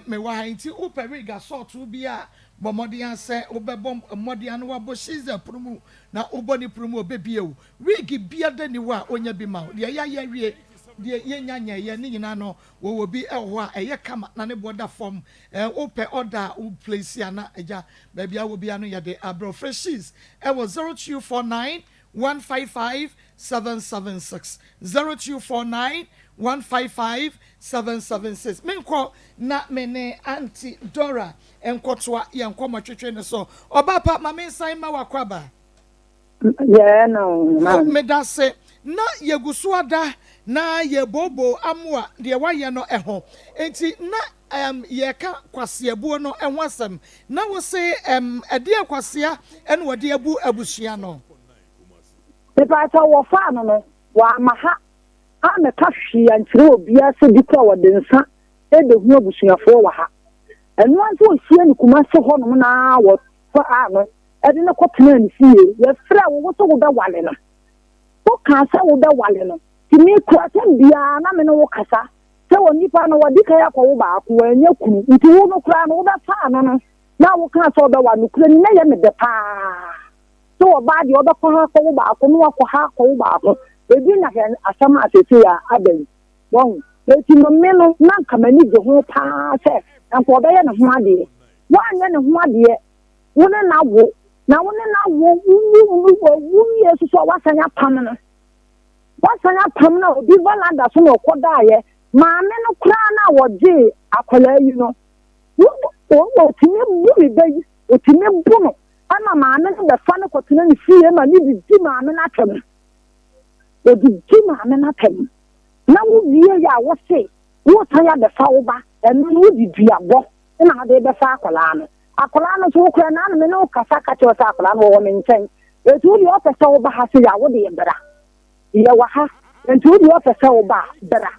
mewɔ ha yi. Nti wopɛ wig asɔɔtoo bi a, bɔ mmɔden ara sɛ wobɛbɔ mmɔden ara na woabɔ She's pono mu. Na wobɔ ne pono mu a, ɔbɛbue wo. Wig biara nni hɔ a ɔnya bi ma wo. Deɛ yɛayɛ awie, deɛ yɛnnya nyɛeɛ, ne nyinaa no, wɔwɔ bi wɔ hɔ a ɛyɛ kama na ne boɔ da fam. Wopɛ order a, wo place a na agya baabi a wɔ biara no yɛde abrɛ wo. Frɛ She's wɔ 0249 155 776, 0249 155 776. Menkɔ na me ne Auntie Dora nkɔtoa yɛn nkɔmmɔtwetwe no so. Ɔbaa pa, ma mensan mma wo akwaaba. Yɛɛ na o maame. Medase. Na yɛgu so ada na yɛrebooboo amoa deɛ wayɛ no ho. Enti na ɛɛm yɛreka kwaseabuo no ho asɛm. Na wo se ɛɛm ɛdeɛn kwasea na wɔde abu abusua no? Mepaakyɛw wɔfaa no no wamma ha ammɛka hwee ankyerɛ obiara sɛ bi koraa wɔde nsa rebehu abusuafoɔ wɔ ha. Ɛno ara nso wɔhyia no Kumasi hɔnom na wɔfaa no de no kɔtenaa ne fie. Yɛfrɛɛ wo, wo se wobɛwale no. Wokaa sɛ wobɛwale no. Nti me kura tɛm biara na me ne wo kasa sɛ onipa no wadi kan akɔwo baako, wannya kunu. Nti wo no koraa no wobɛfaa no no na wokaa sɛ wobɛwale no. Nokorɛ ni na ɛyɛ me dɛ paa sɛ ɔbaa deɛ ɔbɛkɔ ha akɔwo baako na wakɔ ha akɔwo baako. Ebi na hwɛ asɛm a seesei a aba yi. Wahu? Enti no me no na nka m'ani gye ho paa sɛ nka ɔbɛyɛ ne ho adeɛ. Wanyɛ ne ho adeɛ wo ne no awo, na wo ne no awo, wo wie nso so a woasan apam no. Woasan apam no a obi valanda so na ɔkɔdaeɛ. Maame no koraa no a wɔgyee akwadaa yi no, ɔtumi bu ne ba yi, ɔtumi bu no ma maame no bɛfa no kɔtena ne fie ma ne didi maame no atɛm. Ɔdidi maame no atɛm. Na wowie yɛ a wose wosan abɛfa wo ba, ɛno no wode duabɔ na wode bɛfa akwadaa no. Akwadaa no nso, wo koraa naano me ne wo kasa ka kyerɛ wo sɛ akwadaa no wɔwɔ me nkyɛn. Enti wo deɛ ɔpɛ sɛ woba ha sei a, wo deɛ bra. Yɛwɔ ha. Enti wo deɛ ɔpɛ sɛ woba a, bra.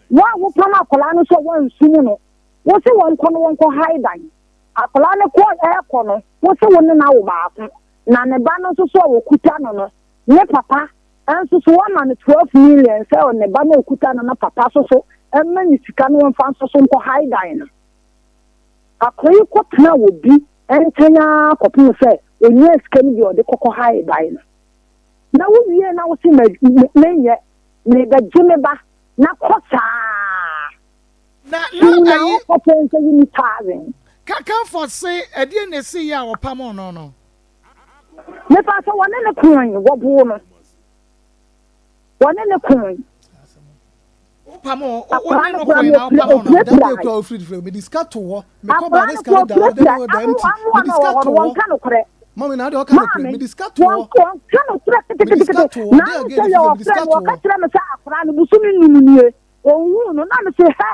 Wo a wopam akwadaa no sɛ woansum no, wo se wɔnkɔ no wɔnkɔ hae dan. Akwadaa no kɔ ɛrekɔ no, wo se wo ne no awo baako. Na ne ba no nso so a wɔkuta no no, ne papa nso so woama no 12 million sɛ ne ba no a ɔkuta no no papa nso so mma no sika na wɔmfa nso so nkɔ hae dan no. Akoa yi kɔtenaa obi nkyɛn ara kɔpem sɛ ɔnyaa sika no bi a ɔde kɔkɔhaee dan no. Na wowiee na wose menyɛ, merebɛgye me ba na kɔ saa. Na Sum na na ayi. wokɔpɛ nso yi ni thousand. Ka Comfort se ɛdeɛn na ɛsiiɛ a wɔpamoo no no? Mepa sɛ wɔne no koe, wɔboo no. Wɔne no koe. Akwadaa no koraa no ɔpirapirae. Akwadaa no koraa ɔpirapirae. Amoa no wɔ hɔ no, wɔnka nokorɛ. Maame, wɔnka nokorɛ ketekete. Naano sɛ yɛ ɔfrɛ me, ɔka kyerɛ me sɛ akwadaa no bosome num nie, ɔnhuu no. Na mese, hɛ,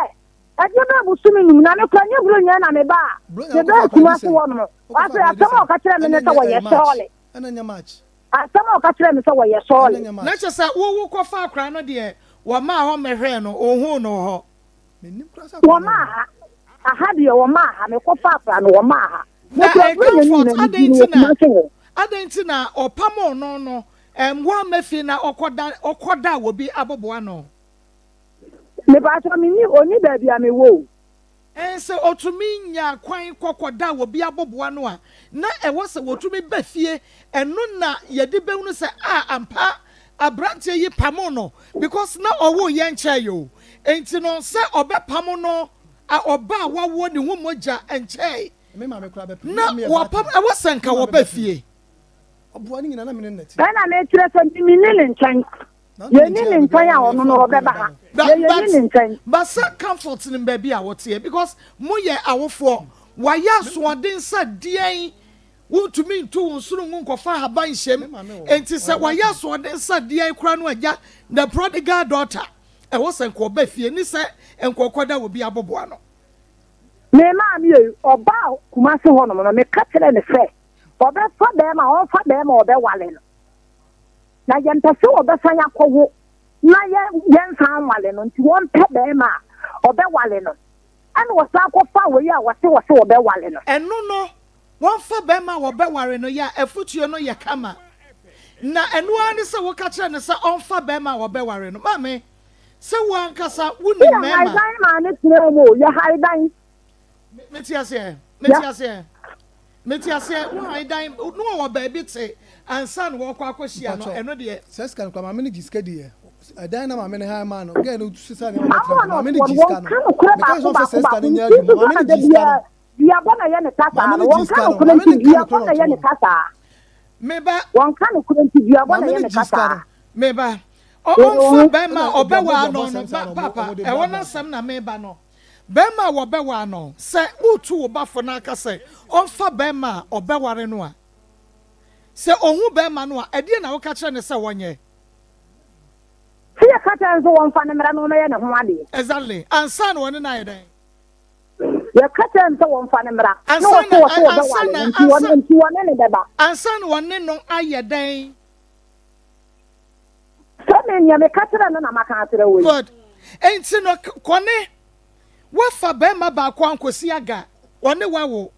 ɛdeɛ bɛyɛ bosome num na me koraa nyɛ Buronya na meba a, mebɛɛ Kumasi hɔ nom. Ɔse asɛm a ɔka kyerɛ me ne sɛ wɔyɛ sɔɔle. Asɛm a ɔka kyerɛɛ me sɛ wɔyɛ sɔɔle. Na kyerɛ sɛ wo wo kɔfaa akwadaa no deɛ wɔmaa hɔ mmɛhwɛɛ no, ɔhuu no wɔ hɔ. Wɔmaa ha. Aha deɛ wɔmaa ha. Mekɔfaa akwadaa no wɔmaa ha. Na Mekura eh, Buronya no Comfort, nyinaa adɛn medii no nti wɔ na Kumasi hɔ. adɛn nti na ɔpamoo no no ɛm woamma fie na ɔkɔda ɔkɔdaa wɔ bi aboboa no? Mepakyɛw menni ɔnni baabi a mewɔ o. Ɛn sɛ ɔtumi nya kwan kɔ kɔda obi aboboa ano a, na ɛwɔ sɛ wɔtumi ba fie, ɛno na yɛde bɛhunu sɛ ah ampa abranteɛ yi pamoo no because na ɔwoo yɛ nkyɛɛe o, enti no sɛ ɔbɛpamo no a ɔba a wawoɔ ne ho mogya nkyɛɛe na wapam, ɛwɔ sɛ nka wɔba fie. Ɛna mekyerɛ sɛ me menni ne nkyɛn. Yɛnni ne nkyɛn a ɔno no ɔbɛba ha. But Yɛ yɛnni but ne nkyɛn. but sɛ comfort nim baabi a woteɛ because mo yɛ awofoɔ wayɛ asoɔden sɛ deɛn wontumi ntu wo nsono ngu nkɔfa ahaban nhyɛm enti sɛ wayɛ asoɔden sɛ deɛn koraa no agya the prodigal daughter ɛwɔ sɛ nka ɔba fie ne sɛ nka ɔkɔda obi aboboa no. Me maame ei, ɔbaa Kumasi hɔnom no, meka kyerɛɛ no sɛ ɔbɛfa bɛrima a, ɔmfa bɛrima a ɔbɛwale no. Na yɛmpɛ sɛ ɔbɛsan akɔwo na yɛ yɛnsan nwale no nti wɔmpɛ bɛrima a ɔbɛwale no ɛna ɔsan kɔfa wei a wɔse wɔse wɔbɛwale no. Ɛno no. Wɔmfa barima a wɔbɛware no yɛ a afutuo no yɛ kama. Na ɛno ara ne sɛ woka kyerɛ no sɛ ɔmfa barima a wɔbɛware no. Maame, sɛ wo ankasa wonim Yɛ mmarima. haedan maa ne tenaa mu o, yɛ haedan. Mete aseɛ, mete aseɛ, mete aseɛ. Wo haedan, na wɔwɔ baabi te ansa na wɔrekɔ akɔhyia no, ɛno deɛ. Sɛ sika no koraa, maame no gye sika di ɛ. Ɛdan na maame no han maa no, girl no sesa nneɛma bɛtena Ama nti, no maame no ɔtoɔ gye no, sika no. wɔnka nokorɛ Meka sɛ baako ɔmfa baako saa sika baako. no nyɛ Nti adwuma, nso maame na no da gye sika no. biara duabɔ na ɛyɛ ne kasaa Maame no. no gye Wɔnka sika no, nokorɛ maame nti no nka duabɔ nokorɛ na na ɛyɛ ɔtoɔ ne no. kasaa. Me ba. Wɔnka nokorɛ nti duabɔ na Maame ɛyɛ no ne gye sika kasaa. no. Me ba. Ɔ Ee, ɔmfa oho. bɛrima Ɛna a aduabɔ ɔbɛwaa duabɔ no no asɛm ba saa na ɔmo papa, ɔmo de ɛhɔ no brabra so. asɛm na meba no. Bɛrima a wɔbɛwaa no, sɛ woretu wo ba fo na aka sɛ ɔmfa bɛrima a ɔbɛware no a, sɛ ɔhu bɛrima no a, ɛdeɛn na woka kyerɛ no sɛ wɔnyɛ? Sɛ yɛka kyerɛ no sɛ wɔmfa no mmra na ɔmmɛyɛ ne ho adeɛ. Exactly. Ansa na wɔne no ayɛ dɛn? Yɛka kyerɛ no sɛ wɔmfa no mmra, na Ansa ɔse na, ɔse ansa wɔbɛware na, no, nti wɔne, ansa, nti wɔne no bɛba. ansa na wɔne no ayɛ dɛn? Sɛ me, nea meka kyerɛ no na maka akyerɛ wo yi. Good. Enti no, kɔne, woafa barima baako ankosi aga, ɔne wo awo.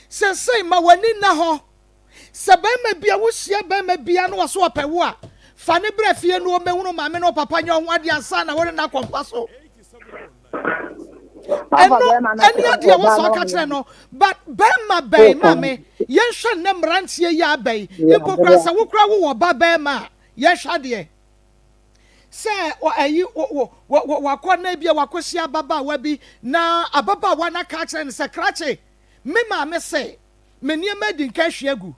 Seesei ma w'ani nna hɔ. Sɛ barima bi a wohyia barima bi a na ɔso ɔpɛ wo a, fa no bra fie na ɔmmɛhunu maame ne ɔpapa nyɛ ɔho adeɛ ansa na wo ne no akɔ mpa so. Ɛno ɛne adeɛ wɔ sɛ ɔka kyerɛ no. But barima bɛn maame, yɛnhwɛ nnɛ mmeranteɛ yi aba yi, mpo koraa sɛ wo koraa wowɔ ba barima a, yɛnhwɛ adeɛ. Sɛ ayi wakɔ na ebia wakɔhyia ababaawa bi na ababaawa no aka akyerɛ no sɛ krakye, me maame se me nneɛma adi nka ahwie agu,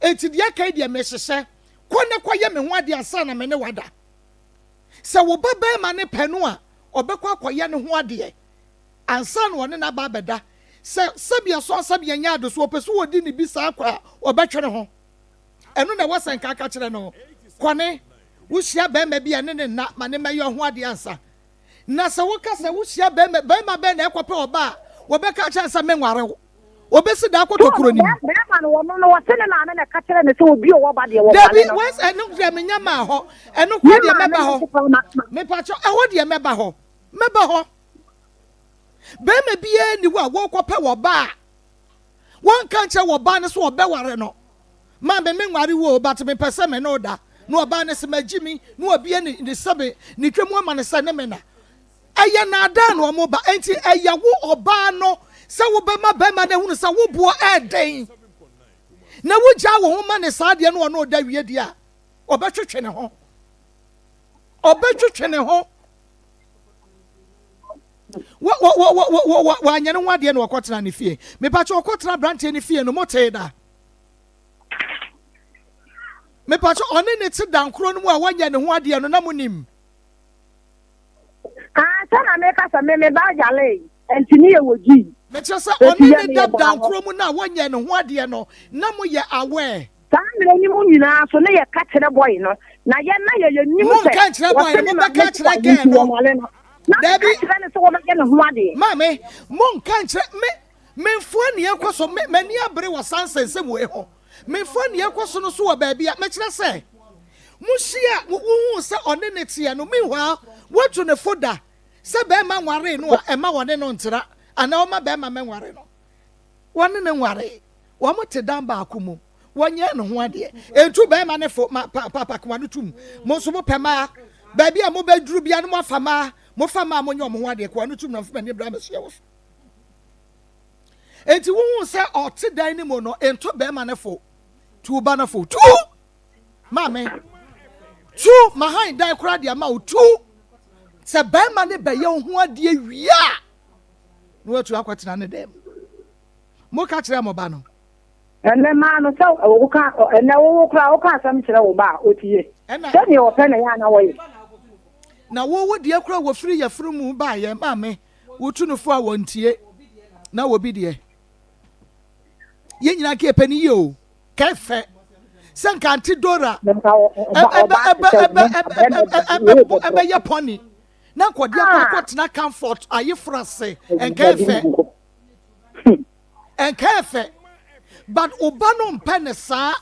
enti deɛ aka yi deɛ mehyehyɛ, kɔ na kɔyɛ me ho adeɛ ansa na me ne wo ada. Sɛ wo ba barima no pɛ no a, ɔbɛkɔ akɔyɛ ne ho adeɛ ansa na ɔne no aba abɛda. Sɛ sɛbi ɛsɔn sɛbi ɛnyɛ ade so, ɔpɛ sɛ ɔdi ne bi saa kwa a, ɔbɛtwe ne ho. Ɛno na ɛwɔ sɛ nka aka kyerɛ no. Kɔne, wohyia barima bi a ne ne nna ma ne mmɛyɛ ɔho adeɛ ansa. Na sɛ woka sɛ wohyia barima, barima bɛn na ɛkɔpɛ ɔbaa a, wɔbɛka akyerɛ no sɛ menware wo. Ɔbɛsi da akɔtɔ kuro no mu. Barima no, wɔno no, wɔse ne maame na ɛka kyerɛ no sɛ obi a ɔwɔ ba deɛ wɔware Dabi, no. wes, ɛno deɛ menya maa hɔ. Ɛno Ne koraa deɛ maame mɛba no hɔ. se paa ma. Mepakyɛ, ɛhɔ deɛ mɛba hɔ. Mɛba hɔ. Barima biara nni hɔ a wɔrekɔpɛ ɔbaa a Wɔnka nkyerɛ ɔbaa no sɛ ɔbɛware no. Maame menware wo o but mepɛ sɛ me ne wo da. Na ɔbaa no se magye mi na wabue ne ne sɛbe ne twam ama no sɛ ne me na. Ɛyɛ naadaa na wɔn ba. Enti ɛyɛ wo ɔbaa no sɛ wobɛma bɛrima no ahunu sɛ wo boɔ ɛɛden. Na wogyaa wo ho ma ne saa deɛ na ɔne wo da wie deɛ a, ɔbɛtwetwe ne ho. Ɔbɛtwetwe ne ho. Wanyɛ ne ho adeɛ na ɔkɔtena ne fie. Mepakyɛ ɔkɔtena aberanteɛ ne fie no motee da? Mepakyɛ ɔne ne te dankoro no mu a wanyɛ ne ho adeɛ no na monim? Ah, sɛ na meka sɛ me me ba yale nti ne yɛ wɔ gyi. Mekyerɛ sɛ ɔne ne da dankoro mu no a wanyɛ ne ho adeɛ no na moyɛ aware? Saa mmerɛ no mu nyinaa nso na yɛka kyerɛ boy no, na yɛn na yɛyɛ nim sɛ Monka nkyerɛ boy wɔse no, ne mobɛka maame akyerɛ ware girl nti no. wɔnware no. Na meka Dabi. kyerɛ no sɛ wɔbɛyɛ ne ho adeɛ. Maame, monka nkyerɛ, me, memfoa nea ɛkɔ so, me, m'ani abere wɔ saa nsɛnsɛm wei ho. Memfoa nea ɛkɔ so no so wɔ baabi a, mekyerɛ sɛ, mohyia, wo, wohuu sɛ ɔne ne teɛ no, meanwhile, woatu ne fo da sɛ bɛrima nwaree no a, ɛmma wɔne no ntra, anaa ɔmma bɛrima mmɛnware no. Wɔne no nwaree. Wɔte dan baako mu. Wɔnyɛɛ ne ho adeɛ. Ɛntu barima no fo ma pa pa pa no tum. Mo nso mopɛ mmaa. Baabi a mobɛduru biara no moafa mmaa. Mofa mmaa a monyɛ wɔn ho adeɛ. Koa no tum na mfa m'ani bra mmɛsoɛ wo so. Enti wohuu sɛ ɔte dan no mu no, nto barima no fo. Tu ba no fo. Tu! Maame, tu! Mahan dan koraa de ama wo. Tu! Sɛ barima no bɛyɛ wo ho adeɛ wie a, na watu akɔtena ne dan mu. Moka kyerɛ mo ba no. Ɛnnɛ mmaa no, sɛ woka, ɛnnɛ wo koraa woka asɛm kyerɛ wo ba a, ɔtie. Sɛdeɛ ɔpɛ na ɛyɛ a na wɔyɛ. Na wo wo deɛ koraa wɔfiri yafunu mu baeɛ, maame, wotu no fo a wɔntie, na obi deɛ. Yɛn nyinaa nka yɛpɛ no yie o, ka ɛfɛ sɛ nka Auntie Dora ɛbɛyɛ pɔni na nka ɔde akɔ akɔtena comfort ayeforo ase, nka ɛfɛ. Ɛnka ɛfɛ but wo ba no mpɛ ne saa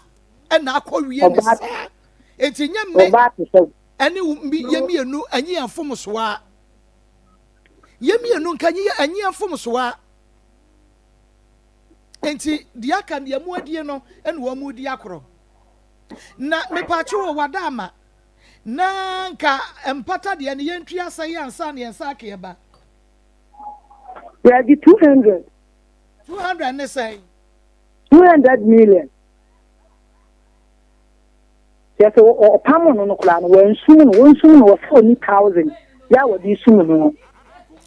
ɛna akɔ wie ne saa eti nye me ɛne wo yɛ mmienu ɛnye yɛn mfomsoa yɛ mmienu nka nye yɛ ɛnye yɛn mfomsoa. Enti deɛ aka no deɛ mo adie no na wɔn redi akorɔ. Na mepaakyɛw o wada ama na nka mpata deɛ no yɛntua sɛn ansa na yɛn nsa aka yɛn ba. Yɛgye 200. 200 ne sɛn? 200 million. Kyerɛ sɛ ɔpam no no koraa no wɔansum no wɔnsum no wɔsɛ ɔni thousand yɛ a wɔde sum no no.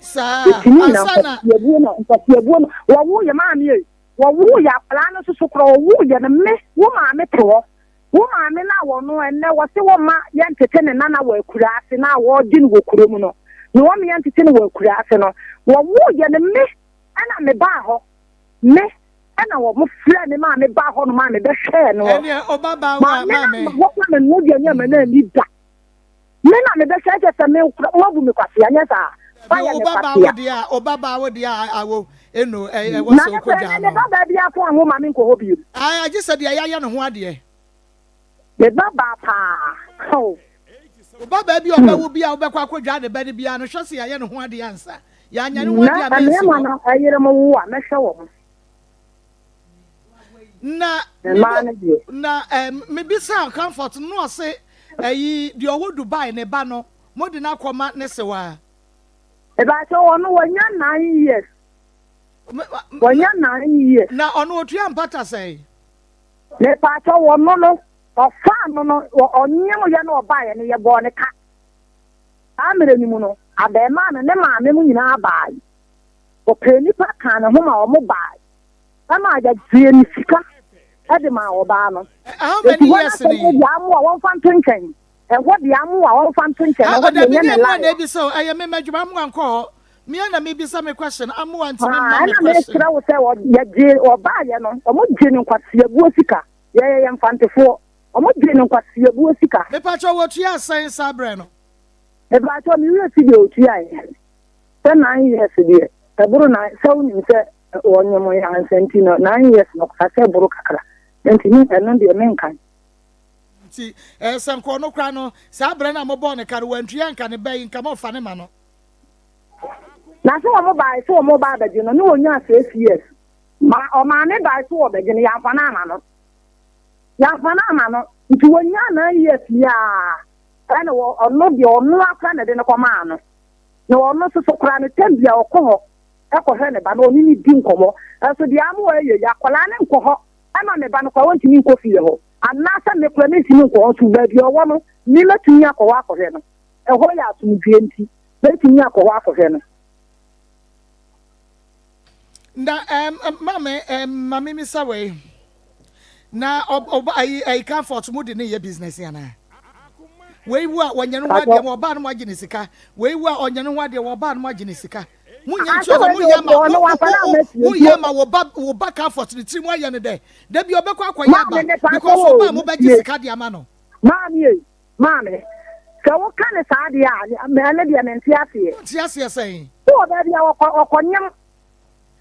Saa Ɛtumi nyina ansa na. nkwaseabuo na nkwaseabuo no wɔwo yɛ maame ei wɔwo yɛ akwadaa no soso koraa wɔwo yɛ no me wo maame te hɔ wo maame no a wɔno ɛnnɛ wɔse wɔma yɛntete ne nana wɔ akura ase na wɔgye no wɔ kurom no na wɔma yɛntete no wɔ akura ase no wɔwo yɛ no me ɛna mebaa hɔ me ɛna wɔn frɛ me maa me baa hɔ nom a me bɛhwɛɛ no. Ɛnneɛ ɔba baa wo a maame na maame. ma hɔ ma me no deɛ nneɛma no ani da. Me na me bɛhwɛ kyɛ sɛ me kura mo abu me kwasea nyɛ saa. Dabi Wayɛ me ɔba baa wo kwasea. deɛ a ɔba baa wo deɛ a awo eno ɛ ɛwɔ Na sɛ ne ɔkɔ sɛ gyaa ɛnɛ me no. ba baa bi ako anwo ma me nkɔ hɔ bio. Ae agye sɛ deɛ yɛayɛ ne ho adeɛ. Me ba baa paa hoo. Wo ba baa bi a ɔbɛwo bi a wobɛkɔ akɔ dwaa ne ba no biara no hwɛ sɛ yɛayɛ ne ho adeɛ ansa. Yɛanyɛ ne ho Na adeɛ a mensi mmarima hɔ. no ɛyere mo wo a mɛhwɛ wɔn. Na Mmaa no deɛ. Na eh, mebisaa Comfort no na ɔse ɛyi deɛ ɔwɔ Dubai ne ba no mode no akɔma ne sewaa. Mebakyɛ ɔno wanya nine years. Wanya nine years. Na ɔno otua mpata sɛn? Mepakyɛ ɔno no ɔfaa no no ɔnyem yɛ no ɔbaeɛ no yɛbɔɔ ne ka. Saa mmerɛ no mu no abɛɛmaa no ne maame mo nyinaa baae. Ɔpɛɛ nnipa kaa ne ho ma wɔn baae ɛma yɛgyee ne sika de maa ɔbaa no. How Enti many hɔ no years asɛm ni? no deɛ amoa wɔmfa nto nkyɛn. Ɛhɔ deɛ amoa wɔmfa nto nkyɛn. Ah, Ɛhɔ deɛ dabi nyɛ nyɛ ne amoa line. na ebisa o, ɛyɛ me m'adwuma amoa nkɔ hɔ. Me ara na mebisa me question, amoa ntumi Ah, mma me ɛna question. mekyerɛ wo sɛ wɔ- yɛgye ɔbaayɛ no, wɔn gye no nkwaseabuo sika. Yɛyɛ yɛn mfantefoɔ. Wɔn gye no nkwaseabuo sika. Mepakyɛw wɔtua sɛn saa berɛ no? Mepakyɛw me werɛ fi deɛ ɔtuaeɛ. Sɛ nine years deɛ ɛboro nine sɛ wonim sɛ wɔnyem yɛ ansa nti no nine years no koraa sɛ ɛboro kakra nti me ɛno deɛ menkan. Nti eh, sɛ nka ɔno koraa no saa berɛ no a mobɔɔ no ka no wantua nka ne ba yi nka momfa no ma no. Na sɛ wɔn bae sɛ wɔn ba abɛgye no ne wɔnyaa six years ma ɔmaame bae sɛ wɔbɛgye no yɛamfa no ama no yɛamfa no ama no nti wɔnyaa nine years yi a ɛna wɔ ɔno deɛ ɔno akora na ɛde no kɔmaa no. Na ɔno nso so koraa no, tɛm biara ɔkɔ hɔ kɔhwɛ ne ba na ɔne no di nkɔmmɔ. Nanso deɛ ama wayɛ yi, akwadaa no nkɔ hɔ ma me ba no koraa ɔntumi nkɔ fie hɔ. Anaasɛ me koraa mentumi nkɔ hɔ nso baabi a ɔwɔ no, me mɛtumi akɔ hɔ akɔhwɛ no. Ɛhɔ yɛ asomdwoeɛ nti, mɛtumi akɔ hɔ akɔhwɛ no. Na ɛm maame ɛm maame misa wei na ɔba ayi ayi comfort mu de ne yɛ business anaa wei wu a wɔnyɛ ne ho adeɛ ma ɔbaa no mu agye ne sika wei wu a ɔnyɛ ne ho adeɛ wɔ ɔbaa no mu agye ne sika mo nyɛ nkyɛn sɛ mo yɛ ama mo yɛ ama wɔ ba wɔ ba comfort ne tiri mu ayɛ ne dɛ dabi ɔbɛkɔ akɔyɛ aba because ɔbaa mo bɛgye sika de ama no. Maame maame sɛ woka ne saa deɛ a ɛne deɛ mente aseɛ. Wonte aseɛ sɛn? Wowɔ baabi a wɔkɔ wɔkɔnyem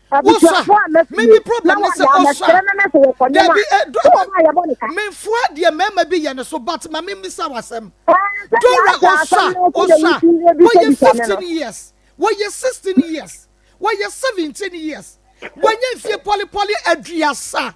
Wosua. abusuafoɔ a Me mafie me na problem ne wɔde sɛ osua. abɛkyerɛ me me so wɔkɔnyem a Dabi eh, do, wowɔ hɔ a yɛbɔ ne ka. memfoa deɛ mmarima bi yɛ ne so but ma memmisa wo asɛm. Ɛɛ sɛdeɛ Dora asɛ asɛm osua no sɛdeɛ osua wosi wɔyɛ ebisabisa me no. 15 years wɔyɛ 16 years wɔyɛ 17 years wɔnyɛ mfie pɔlepɔle aduasa.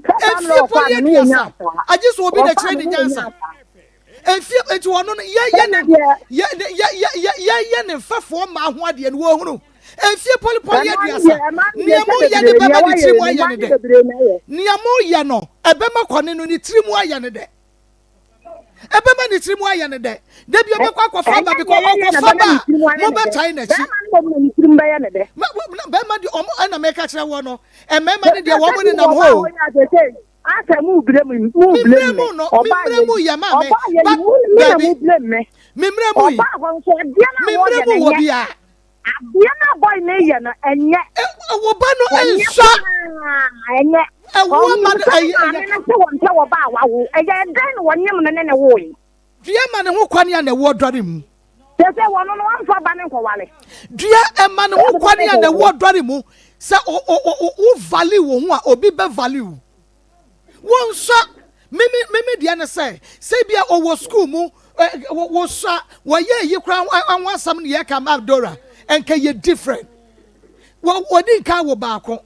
Sɛ saa mmerɛ Mfie wɔfaa pɔli no ne yɛnya aduasa asaa. agye sɛ obi na Wɔfaa kyerɛ no ne ne yɛnya nyansa. asaa. Mfie nti ɔno no yɛyɛ Sɛ ne na deɛ yɛ yɛ yɛ yɛ yɛyɛ ne mfɛfoɔ mmaa ho adeɛ no wɔhunu. Mfie pɔli pɔli ɛmaa no aduasa deɛ ɛmaa no deɛ nea sɛ moyɛ no bebree nea bɛma ne wɔayɛ tiri mu no ayɛ mmaa ne no dɛ. bebree na ɛyɛ. Nea moyɛ no ɛbɛma kɔne no ne tiri mu ayɛ ne dɛ. Ɛbɛma ne tiri mu ayɛ ne dɛ. Da bi ɔbɛkɔ akɔfa aba Ɛnyɛ because nea yɛyɛ na ɔkɔfa ɛbɛma ba ne a tiri mu ayɛ ne dɛ. mobɛtae n'akyi. Bɛrima no mmom na ne tirim bɛyɛ ne dɛ. Bɛrima deɛ ɔmo ɛna mɛka kyerɛ wɔ no mmarima no deɛ Sɛ wɔn sɛ nenam bi wɔ hɔ hɔ a o. wɔyɛ a sɛ asɛ mu blame mu Me blame mmerɛ me mu no me ɔbaa mmerɛ yɛ mu yi yɛ maame ɔbaa yɛ yi but mu me na dabi mu blame me me mmerɛ mu yi ɔbaa hɔ nso adeɛ no me a mmerɛ wɔyɛ mu no wɔ nyɛ bi a adeɛ no a bɔy no yɛ no ɛnyɛ wo ba no ɛnyɛ nsua koraa ɛnyɛ ɛwoɔ ma ɔnim no sɛ ne ɛyɛ maame ɛyɛ no sɛ wɔn sɛ wɔba a wawo ɛyɛ dɛn na wɔnyem no ne ne woe. Dua ma ne ho kwane a na ɛwoɔ dɔre mu. Sɛ sɛ wɔno no wɔmfa ba no nkɔwale. Dua ɛma ne ho Wɔmfa ba kwane no a na nkɔwale. ɛwoɔ dɔre mu. Sɛ o o o wo value wo ho a obi bɛ value wo. Wonsua. Me me me me deɛ ne sɛ sɛ ebia ɔwɔ school mu ɛ wosua wɔyɛ eyi koraa ho ho asɛm ne yɛka ma Dora nka yɛ different. Wɔ wɔdi nkan wɔ baako.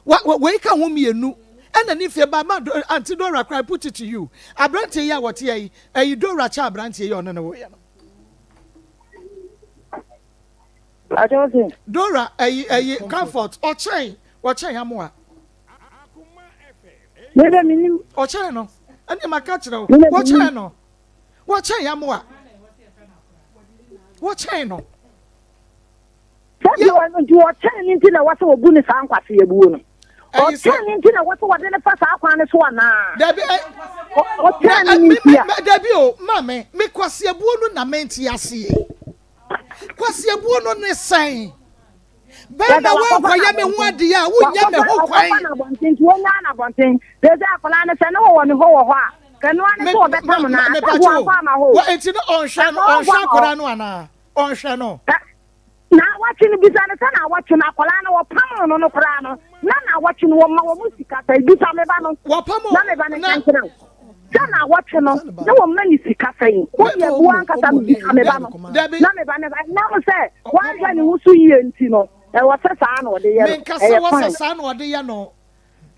Wa wa wei ka ho mienu ɛna ne fie ba ma do aunty Dora koraa I put it to you abranteɛ yi a wɔte ha yi ɛyi Dora kyɛ abranteɛ yi a ɔne no woeɛ no. Dora ɛyi ɛyi Comfort ɔkyɛn ɔkyɛn Amoah. Ɔkyɛn no ɛne ma ka kyerɛ wo wɔkyɛn no wɔkyɛn Amoah wɔkyɛn no. Sɛdeɛ ɔ nti ɔkyɛn no nti na ɛwɔ sɛ wɔbu no saa nkwaseabuo no? Ɔkyɛn no nti na ɛwɔ sɛ wɔde no fa saa kwan no so anaa? Dabi ɛ. Ɔkyɛn no nti a. Dabi o, maame, me kwaseabuo no na mente aseɛ. Kwaseabuo no ne sɛn? Bɛrima woankɔyɛ me ho adeɛ a wonnya me ho kwan. Wakɔfa no abɔnten nti wɔnyaa no abɔnten. Sɛ sɛ akwadaa no sɛ ne wɔwɔ ne hɔ wɔ hɔ a, kɛnoa ne sɛ wɔbɛtam no a, sɛ wɔamfa ama hɔ o. Nti no ɔnhwɛ no, ɔnhwɛ akwadaa no anaa? Ɔnhwɛ no. Naawɔtwe no, bisa no sɛ naawɔtwe no akwadaa no wɔpamoo no no koraa no, na naawɔtwe no wɔma wɔn sika sɛn? Bisa me ba no na me ba no nka nkyerɛ wo sɛ naawɔtwe no na wɔma ne sika sɛn? Wo deɛ bu ankasa no bisa me ba no na me ba no ɛnam sɛ wanhwɛ ne ho so yie nti no ɛwɔ sɛ saa na ɔde yɛ no Menka sɛ ɛyɛ wɔ sɛ fine. saa na ɔde yɛ no.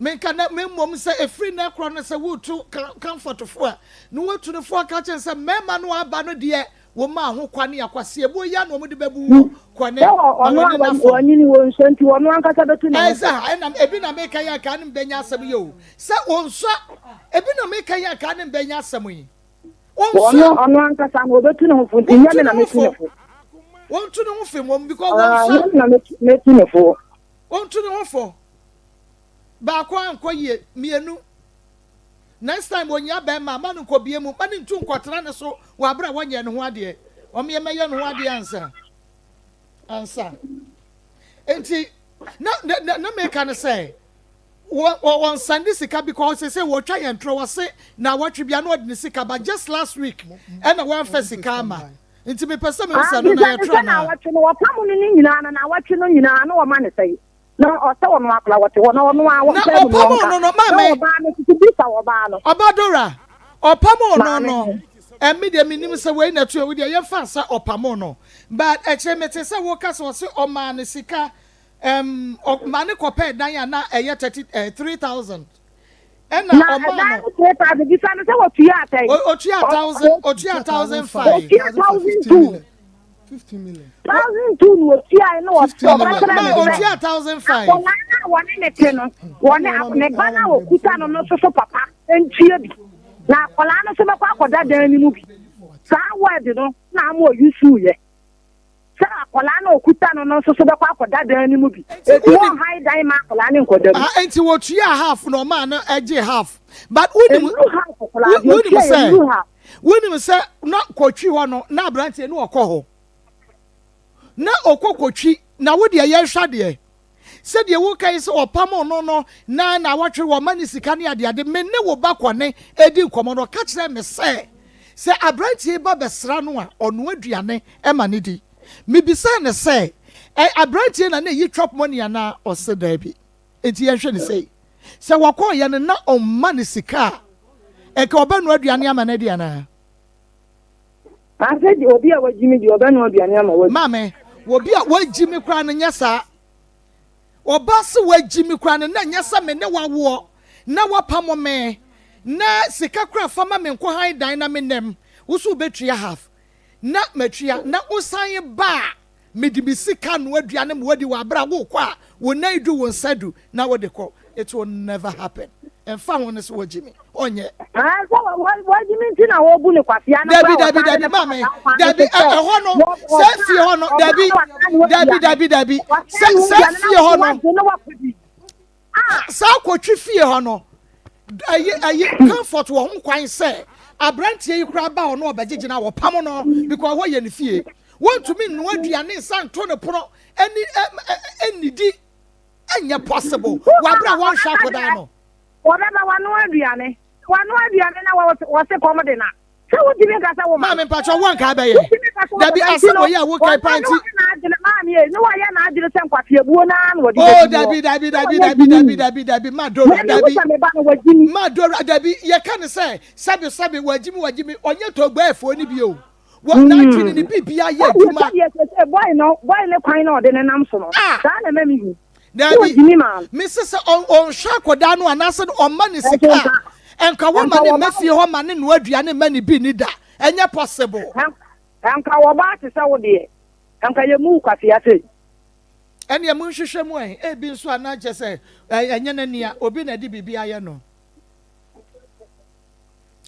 Menka na mmom sɛ ɛfiri nnɛ korɔ no sɛ woretu comfort fo a, na woatu no fo aka akyerɛ no sɛ mmarima no a aba no deɛ wɔmaa ho kwane a kwaseɛbuo yi ara na wɔde bɛbu wo kwane Sɛ ma ɔno w'ani a nna fam. wanyini wɔ nsuo nti ɔno ankasa bɛtu ne ho Ɛsɛ fo. ha ɛna ebi na meka yi anka ne mbɛnya asɛm yi o sɛ onsua ebi na meka yi anka ne mbɛnya asɛm yi Ɔno onsua ɔno ankasa no ɔbɛtu ne ho fo nti nyɛ wɔntu me ne na ho mɛtu ne fo fo. wɔntu ne ho fo mmom because Ah, wɔnsua nyɛ me na mɛtu mɛtu ne fo. wɔntu ne ho fo baako ankɔ yie mienu Next time onyia bɛɛma a ma no nkɔbie mu ma no ntu nkɔtena ne so wɔ aberɛ a wɔnyɛɛ ne ho adeɛ. Ɔmeɛ mɛyɛ ne ho adeɛ ansa. Ansa. Nti na na na meka ne sɛ wɔ wɔn sande sika because sɛ sɛ wɔtwa yɛn torɔ wɔse na wɔtwe bia na ɔde ne sika ba just last week ɛna wɔamfa sika ama nti mepɛ sɛ mehu sɛ no na Bisa yɛtorɔ ne sɛ anaa. naawɔtwe no wɔpam no ne nyinaa no naawɔtwe no nyinaa na wɔma ne sɛe. Na ɔsɛ ɔno akora wɔte hɔ na ɔno a Na wɔntaa mu no ɔpamoo wɔnka no no, na maame. ɔbaa no nso bisa ɔbaa no. Ɔba Dora, ɔpamoo no Maame. no, ɛme deɛ menim sɛ wei na ɛto wo deɛ yɛmfa sɛ ɔpamoo no, but akyire mete sɛ woka sɛ ɔse ɔmaa no sika, ɛm, ɔma no kɔpɛɛ dan a na ɛyɛ 30, eh, 3000, ɛna Na ɔmaa ɛdan no. no 3000 bisa no sɛ wɔtua sɛn? O, otua thousand, otua 1005. Otua 1002. 1002 na otuae na ɔka kyerɛ no sɛ akwadaa no a wɔne ne te no, wɔne ne ba no a wɔkuta no no nso so papa ntua bi, na akwadaa no nso bɛkɔ akɔda dan no mu bi. Saa word no na ama ɔyusuiɛ sɛ akwadaa no a ɔkuta no no nso so bɛkɔ akɔda dan no mu bi. Eti wɔnhan dan ma akwadaa no nkɔda mu. Ah, enti wɔtuaa half na ɔmaa no gye half. But wonim, Ɛnuru half koraa, deɛ wonim ɔtuaeɛ sɛ ɛnuru half. Wonim sɛ na kɔtwi hɔ no na aberanteɛ no ɔkɔ hɔ na ɔkɔ kɔtwi na wo deɛ yɛnhwɛ adeɛ sɛdeɛ woka yi sɛ ɔpamo no no na na awɔtwe wɔma ne sika ne adeade me ne wo ba kɔne ɛdi nkɔmmɔ no ɔka kyerɛ me sɛ sɛ aberanteɛ ba bɛsra no a ɔnoa aduane ma ne di mebisaa ne sɛ ɛ aberanteɛ na na ɛyi chop money anaa ɔse daabi Enti yɛnhwɛ no sei, sɛ wɔkɔeɛ no na ɔmma no sika a, ɛnka ɔbɛnoa aduane ama no adi anaa? Anaasɛ deɛ obi a wagyi me deɛ ɔbɛnoa aduane ama wadi? Maame, obi a wagyi me koraa no nyɛ saa. Ɔbaa se wagyi me koraa no na ɛnyɛ sɛ me ne wawoɔ na wapamo me na sika koraa fa ma me nkɔ han dan na menam, wo so wobɛtua half na matua na wosan ba a Mede me sika noa aduane ma woadi wɔ abere a worekɔ a wo nan du wo nsa du na wode kɔ. It will never happen. Ɛmfa ho ne sɛ wɔgye me. Ɔnyɛ. Ah, sɛ wɔgye me nti na wɔbu ne kwasea no Dabi, dabi, dabi, maame. Dabi, ɛhɔ no, sɛ fie hɔ no, dabi, dabi, dabi, dabi. Sɛ sɛ fie hɔ no. Saa kotwi fie hɔ no, ɛyi ɛyi comfort wɔ ho kwan sɛ aberanteɛ yi koraa ba hɔ no ɔbɛgyegye no a wɔpam no because hɔ yɛ ne fie. Wɔntumi nnoa aduane nsa nto ne pono ɛni ɛnidi ɛnyɛ possible wɔ abere a wɔnhwɛ akɔdaa no. Wɔbɛba wanoa aduane wanoa aduane na wɔse kɔm de na. Sɛ wontumi nka sɛ wo ma. Maame mpatsɔ wo anka abɛyɛ. Wontumi nka sɛ wo Dabi ma. asɛm wɔ yi a wokae paa nti. Ɔno n'adwene maame ei ne wayɛ n'adwene sɛ nkwaseabuo no ara na ɔde Oh bɛdi dabi woɔ. dabi Sɛ dabi wɔnyɛ dabi gyimi. dabi dabi dabi ma Dora Maame hu dabi sɛ me ba no wagyimi. ma Dora dabi yɛka ne sɛ sɛbe sɛbe wagyimi wagyimi ɔnyɛ tɔgbɛɛfoɔ no bi o wɔ n'adwene ne biribiara yɛ Sɛdeɛ adwuma. sɛdeɛ sɛsɛ boy no boy no kwan na ɔde ne nam so no Ah saa na ɛma mehu. Daabi, Wɔgyimi maa no. mese sɛ ɔnhwɛ akwadaa no anaasɛ ɔmma ne sika a, nka wɔma ne mma fie hɔ ma ne noa aduane mma ne bi nni da. Ɛnyɛ possible. Nka wɔbaa te sɛ wo deɛ, nka yɛmmu wo kwasea sei. Ɛneɛ monhwehwɛ mu ɛ, ebi nso a na kyerɛ sɛ ɛnyɛ n'ani a, obi na ɛde biribi ayɛ no.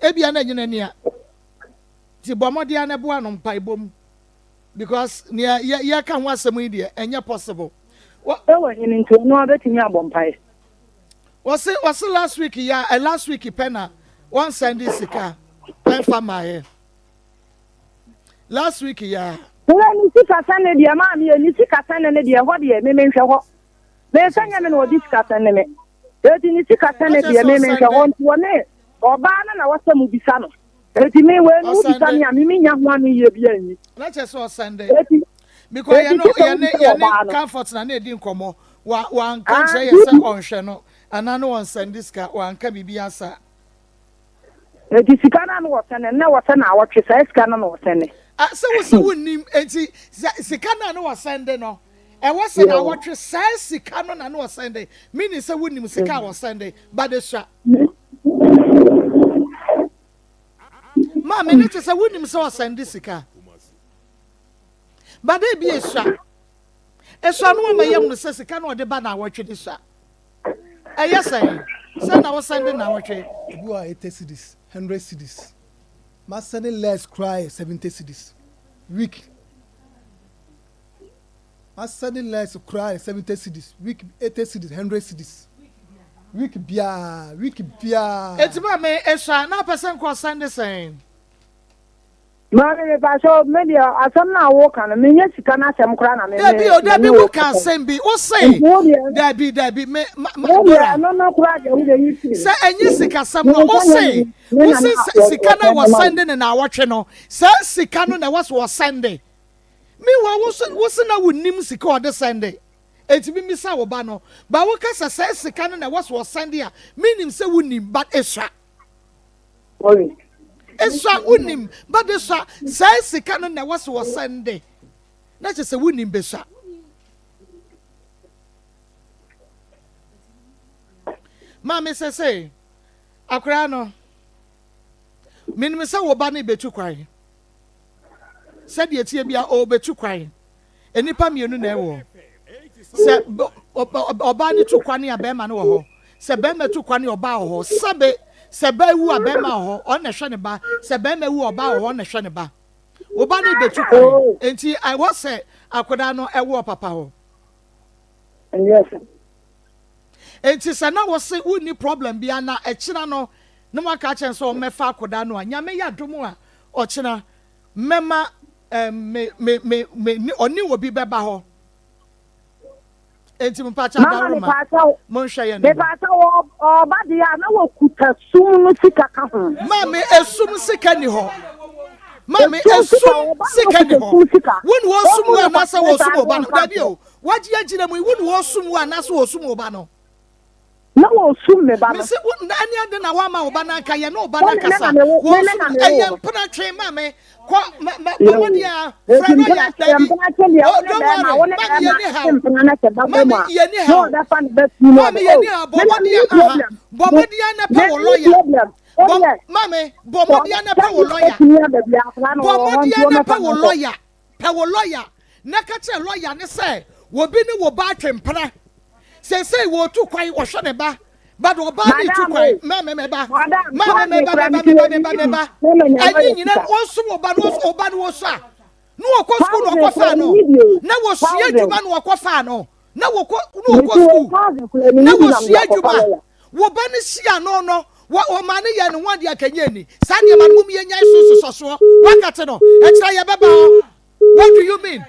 Ebia na ɛnyɛ n'ani a. Nti bɔ mmɔden ara na boa no mpaebɔ mu because nea yɛ yɛka ho asɛm yi deɛ ɛnyɛ possible. Wɔ. Sɛ wanyini nti ɔno ara bɛtumi abɔ mpaeɛ. Wɔse wɔse last week ya eh, last week pɛ na wɔn sɛnde sika ɛnfa maaeɛ last week ya. Wura ne sika sɛne deɛ maame yɛ ne sika sɛne ne deɛ ɛhɔ deɛ me menhwɛ hɔ. Me sɛ nyɛ me na ɔde sika sɛne me. Eti ne sika sɛne deɛ me menhwɛ hɔ nti ɔne ɔbaa no na wɔsɛ mo bisa no. Eti me wei no wobisa me a me menya ho ano yie bi anyi. Na kyerɛ sɛ ɔsɛnde. Eti Because eti yɛne sɛ yɛne wobisa yɛne ɔbaa no. Comfort na na edi nkɔmmɔ. Wa wanka Ah, nkyerɛ yɛ sɛ ɔnhwɛ no anaa ne ɔnsɛnde sika. Wanka biribi asa. Eti sika no a na wɔsɛnde no na ɛwɔ sɛ naawɔtwe saa sika no na wɔsɛnde. Ah, sɛ wo sɛ wonnim enti sika no a na wɔsɛnde no ɛwɔ sɛ naawɔtwe saa sika no na na wɔsɛnde meaning sɛ wonim sika a wɔsɛnde but esua. Maame ne te sɛ wonim sɛ ɔsɛnde sika. But ebi esua. Esua no wɔma yɛhunu sɛ sika no ɔde ba naawɔtwe de sua. Ɛyɛ sɛn? Sɛ na wosɛnde naawɔtwe. Ebi wɔ a 80 cedis, 100 cedis. Masɛnde less koraa yɛ 70 cedis week. Masɛnde less koraa yɛ 70 cedis week, 80 cedis, 100 cedis week biara, week biara. Eti maame esua na apɛ sɛ nka ɔsɛnde sɛn? Maame mepakyɛw me deɛ asɛm no a woka no menyɛ sika no asɛm koraa na me Dabi o me dabi ne wo wo ka kasa asɛm bi wo se nti wo deɛ dabi dabi me ma ma wo deɛ Dora ɛno no koraa deɛ wo deɛ yi firi sɛ ɛnyɛ sikasɛm me no wo nsa nyɛ se me me wo na se na sɛ sika no a wɔsɛnde ma wo wɔsɛnde no naawɔtwe no saa sika no na ɛwɔ so wɔsɛnde meanwhile wo se wo se na wonim sika a ɔde sɛnde enti mimisa wo ba no ba wo ka sɛ saa sika no na ɛwɔ so wɔsɛnde a menim sɛ wonim but esua Sorry. Esua wonim but esua saa sika no na ɛwɔ so wɔsɛnde na kyerɛ sɛ wonim besua. Maame sɛsɛ akwaraa no menim sɛ wo ba no betu kwan sɛdeɛ ɛteɛ bia ɔrebɛtu kwan nnipa mmienu na ɛwɔ sɛ ɔbaa no tu kwan a bɛrima no wɔ hɔ sɛ bɛrima tu kwan a ɔbaa wɔ hɔ sɛbe sɛ baa wu a bɛrima wɔ hɔ ɔno na ɛhwɛ ne ba sɛ bɛrima wu a ɔbaa wɔ hɔ ɔno na ɛhwɛ ne ba wo ba no rebɛtu kwan Oh. nti ɛwɔ sɛ akwadaa no ɛwɔ papa hɔ Yes. nti sɛ na wɔ se wonni problem bia na ɛkyena no na waka akyerɛ no sɛ ɔmmɛfa akwadaa no a nyame yɛ adom a ɔkyena mɛma eh, me me me me ne ɔne obi bɛba hɔ enti mpakyɛ Mama adaworoma mepaakyɛw monhwɛ yɛn anim. mepaakyɛw ɔɔba deɛ a na wɔkuta sum no sika ka ho. Maame esum sika ni hɔ. Maame Esum sika esum ɔba no sika ni kuta hɔ. sum sika. Wo na wɔsum Ɔmo wo no anaasɛ kɔtene saa wɔsum wo ba no no? wɔmfa Dabi o, wagye agyina mu yi, wo na wɔsum wo anaasɛ wɔsum wo ba no? Na wɔsum me ba no. Mese wo na ɛne ade na wama wo ba no anka yɛ ne wo ba no Sɛ me akasa. na mewo me me Wɔsum na ɛyɛ mewo no. mpena twe maame kɔ ma ma bɔ Yoo. mmɔden a Eti frɛ mpena lɔya twe dabi. mpena twe deɛ Oh wo ne don't bɛrima worry wo ne maame bɛrima yɛ ni haw te mpena na sɛ ba bɔ maame mu a yɛ ni na haw ɔbɛfa ne ba fie na maame ɔde yɛ oh ni haw bɔ me na mmɔden me a ni aha problem bɔ me mmɔden a na pɛ me wo ni lɔya problem wo bɔ deɛ maame bɔ sɛ mmɔden a na ɔbɛka pɛ wo bi lɔya bɛtumi aba bi akwadaa no bɔ wɔ hɔ mmɔden nti a na wɔmɛfa pɛ no wo nkɔ. lɔya Pɛ wo lɔya na ka kyerɛ lɔya no sɛ obi ne wo ba atwe mpena. Seesei wɔretu kwan, ɔhwɛ ne ba, but ɔbaa no retu Madam kwan. o, Mɛmɛ me ba, madam, maame me thousand ba, me kura ba, me me ti ba, wɔ me ba, ni me bi ba. na manya Ɛnye lɔya nyina sika. wɔnsom wo ba no, wɔnsom wo ba no wɔsua. Na wɔkɔ sukuu na Thousand wɔkɔfaa kura me no. ni bi o, Na wɔsua thousand. adwuma na wɔkɔfaa no. Na wɔkɔ na Me wɔkɔ ti wɔ sukuu. thousand kura me Na ni bi na mede wɔsua akɔfa adwuma. lɔya. Wo ba no hyia no no, wɔ ɔmaa no yɛɛ ne ho adeɛ akanyɛ ni. Saa nneɛma no mom yɛnyae so nsosɔsoɔ. Wakate no, ɛkyerɛ yɛbɛba hɔ. What do you mean?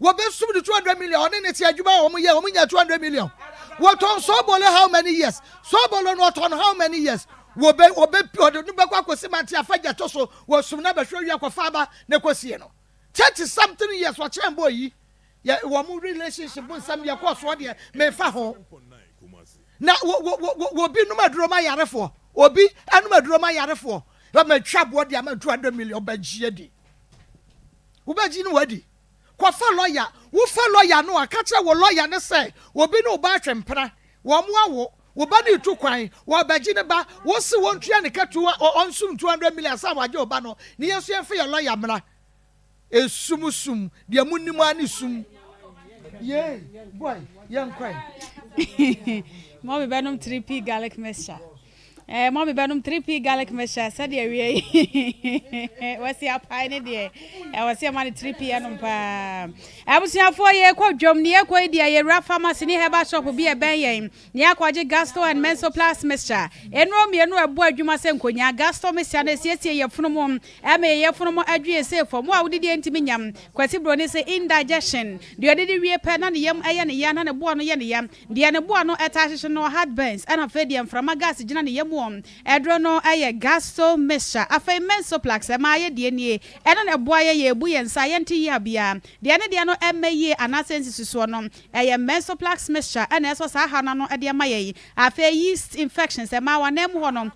Wɔbɛsum no 200 million, ɔne ne te adwuma a wɔn yɛ, wɔn nya 200 million. Wɔtɔn sɔɔbɔlo how many years? Sɔɔbɔlo no ɔtɔn how many years? Wɔbɛ, wɔbɛ, ɔde no bɛkɔ akɔsi mante afa gya to so, wɔsum no abɛhwɛ owia kɔfa aba na ɛkɔsie no. 30 something years wɔkyɛn bɔɔ yi. Yɛ wɔn relationship mu nsɛm deɛ kɔɔ soɔ deɛ memfa ho. Na wɔ wɔ wɔ wɔ obi nom aduro ma yarefoɔ. Obi anom aduro ma yarefoɔ. Bɛma twa boɔ de ama 200 million bɛgye adi. Wobɛgye no wadi. Kɔfa lɔya. Wofa lɔya no a, ka kyerɛ wo lɔya no sɛ obi ne wo ba atwe mpena, wɔawo, wo ba no retu kwan, wɔrebɛgye ne ba, wose wɔntua ne ka two, ɔnsum 200 million ansa na wɔagye wo ba no, ne yɛn nso yɛmfa yɛn lɔya mmra. Esum sum, deɛ monim ara ne sum. Yei, boy, yɛnkɔ ɛ. Mummy bɛnom 3P garlic mixture. Eh, mummy bɛnom 3P garlic mixture sɛdeɛ awia yi wasi apae ne deɛ ɛwɔ sɛ ɛma no 3P ɛnom paa. Abusuafoɔ yɛkɔ dwom ne yɛkɔ yi deɛ yɛwura pharmacy ne herbal shop bi ɛbɛn yɛn ne akɔgye Gasto and Mensoplast mixture. Nnuro mmienu ɛbɔ adwuma sɛ nkonyaa. Gasto mixture no ɛsiesie yɛfunu mu ɛma yɛ yɛfunu mu adwie sɛ fam. Wo a wodidi ɛntumi nyam. Kwasi Broni sɛ indigestion. Deɛ ɔdidi wie pɛ na ne yam ɛyɛ ne ya na ne boɔ no yɛ ne ya. Deɛ ne boa no taa hyehye no, heartburns, ɛna afei deɛ mframa gas gyina ne yam wɔ aduro no yɛ Gasto mixture. Afei Mensoplax, ɛma ayɛ deɛ nie, ɛno na ɛboa yɛ yɛbu yɛn nsa a yɛnte yea biara. Deɛ ne deɛ no ɛmmɛ yie anaasɛ ɛnsisi soɔ no, ɛyɛ Mensoplax mixture ɛna ɛsɔ saa haw no ano de ama yɛn. Afei yeast infections, ɛma w'anan mu hɔ no,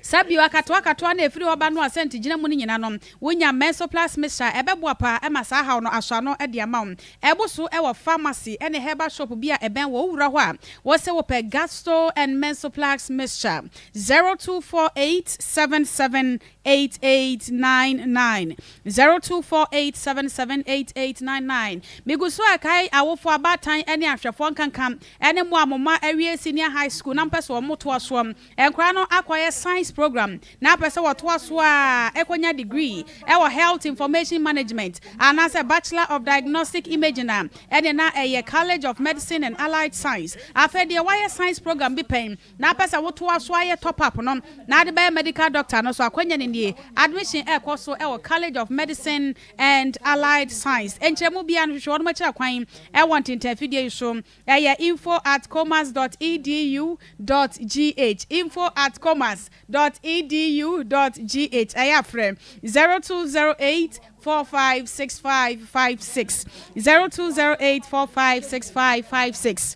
Sa bio, akatoakatoa no a ɛfiri hɔ ba no a sɛnte gyina mu no nyina no, wonya Mensoplast mixture a, ɛbɛboa paa ma saa haw no asɔ ano de ama wo. Ɛbo so wɔ pharmacy ne herbal shop bi a ɛbɛn wo. Wowura hɔ a, wose wopɛ Gasto and Mensoplax mixture. 0248 77 8899 0248 77 8899 Megu so rekae awofo, abaatan ne ahwɛfoɔ nkanka ne mo a mo mma awie senior high school na mopɛ sɛ wɔtoa soɔ. Nkwadaa no akɔyɛ science program na apɛ sɛ wɔtoa so ara kɔnya degree wɔ Health Information Management anaasɛ Bachelor of Diagnostic Imaging a, ɛnneɛ na ɛyɛ College of Medicine and Allied Science. Afei deɛ woayɛ science program bi pɛn na apɛ sɛ wotoa so ara yɛ top up no na ade bɛyɛ medical doctor no so akwanya no nie. Admission rekɔ so wɔ College of Medicine and Allied Science. Nkyerɛmu biara no, hwehwɛ wɔn akyiri akwan wɔ ntentan afidie yi so. Ɛyɛ info at commerce dot edu dot gh, info at commerce dot edu dot gh. Ɛyɛ a frɛ 0208 456556, 0208 456556.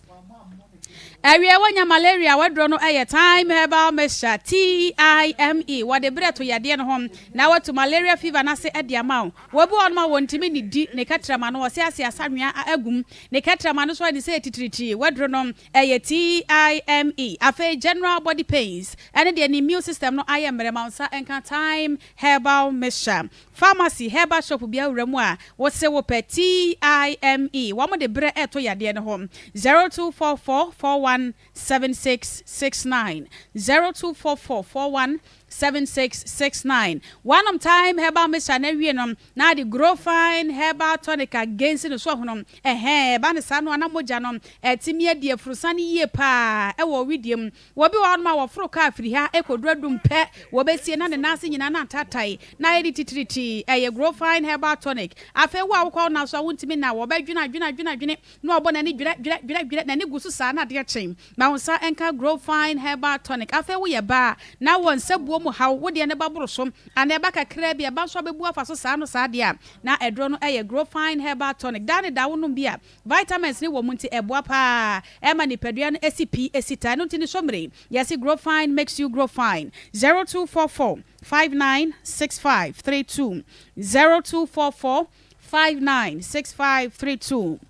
Awiei wonya malaria a w'aduro no yɛ Thyme Herbal Mixture, TIME. Wɔde berɛ to yadeɛ no ho na wɔatu malaria fever no ase de ama wo. Obi wɔ hɔnom a wɔntumi nnidi, ne kɛtrɛma no wɔse ase asanwea agu mu, ne kɛtrɛma no so ayɛ ne sɛ titiritii, waduro no ɛyɛ TIME. Afei general body pains ɛne deɛ ne immune system no ayɛ mmerɛ ma wo nsa nka Thyme Herbal Mixture. Pharmacy, herbal shop biara wura mu a wose wopɛ TIME, wɔn de berɛ ɛto yadeɛ no ho 0244 41 7669 0244 41 7669 Woanom Thyme Herbal Mixture no awie no, na ade Growfine Herbal Tonic agensi no so ahono. Ɛhɛɛ, ɛba no saa no a na mogya no atumi adi afurusane yie paa wɔ wedeɛ mu. Obi wɔ hɔnom a wɔforo kaa firi ha kɔduru adum pɛ, wɔbɛsie na ne nan ase nyinaa na ataatae na ayɛ no titiritii. Ɛyɛ Growfine Herbal Tonic. Afei wo a wokɔ wo nan so a wontumi nna a, wɔbɛdwene adwene adwene adwene na wɔbɔ n'ani dwerɛ dwerɛ dwerɛ dwerɛ, n'ani gu so saa na adeɛ kye. Ma wo nsa nka Grow Fine Herbal Tonic. Afei woyɛ baa a na wɔ nsabuo mu haw, wo deɛ no ba boro so anaa ɛba kakraa bi a, ɛba nso a bɛbu afa so saa no saa deɛ a, na aduro no yɛ Grow Fine Herbal Tonic. Daa ne daa wonom bi a, vitamins no wɔ mu nti ɛboa pa ara ma nipadua no si pi si ta. Ɛno nti ne sɔmmire yi, yɛse Grow Fine makes you grow fine. 0244 59 65 32 0244 59 65 32.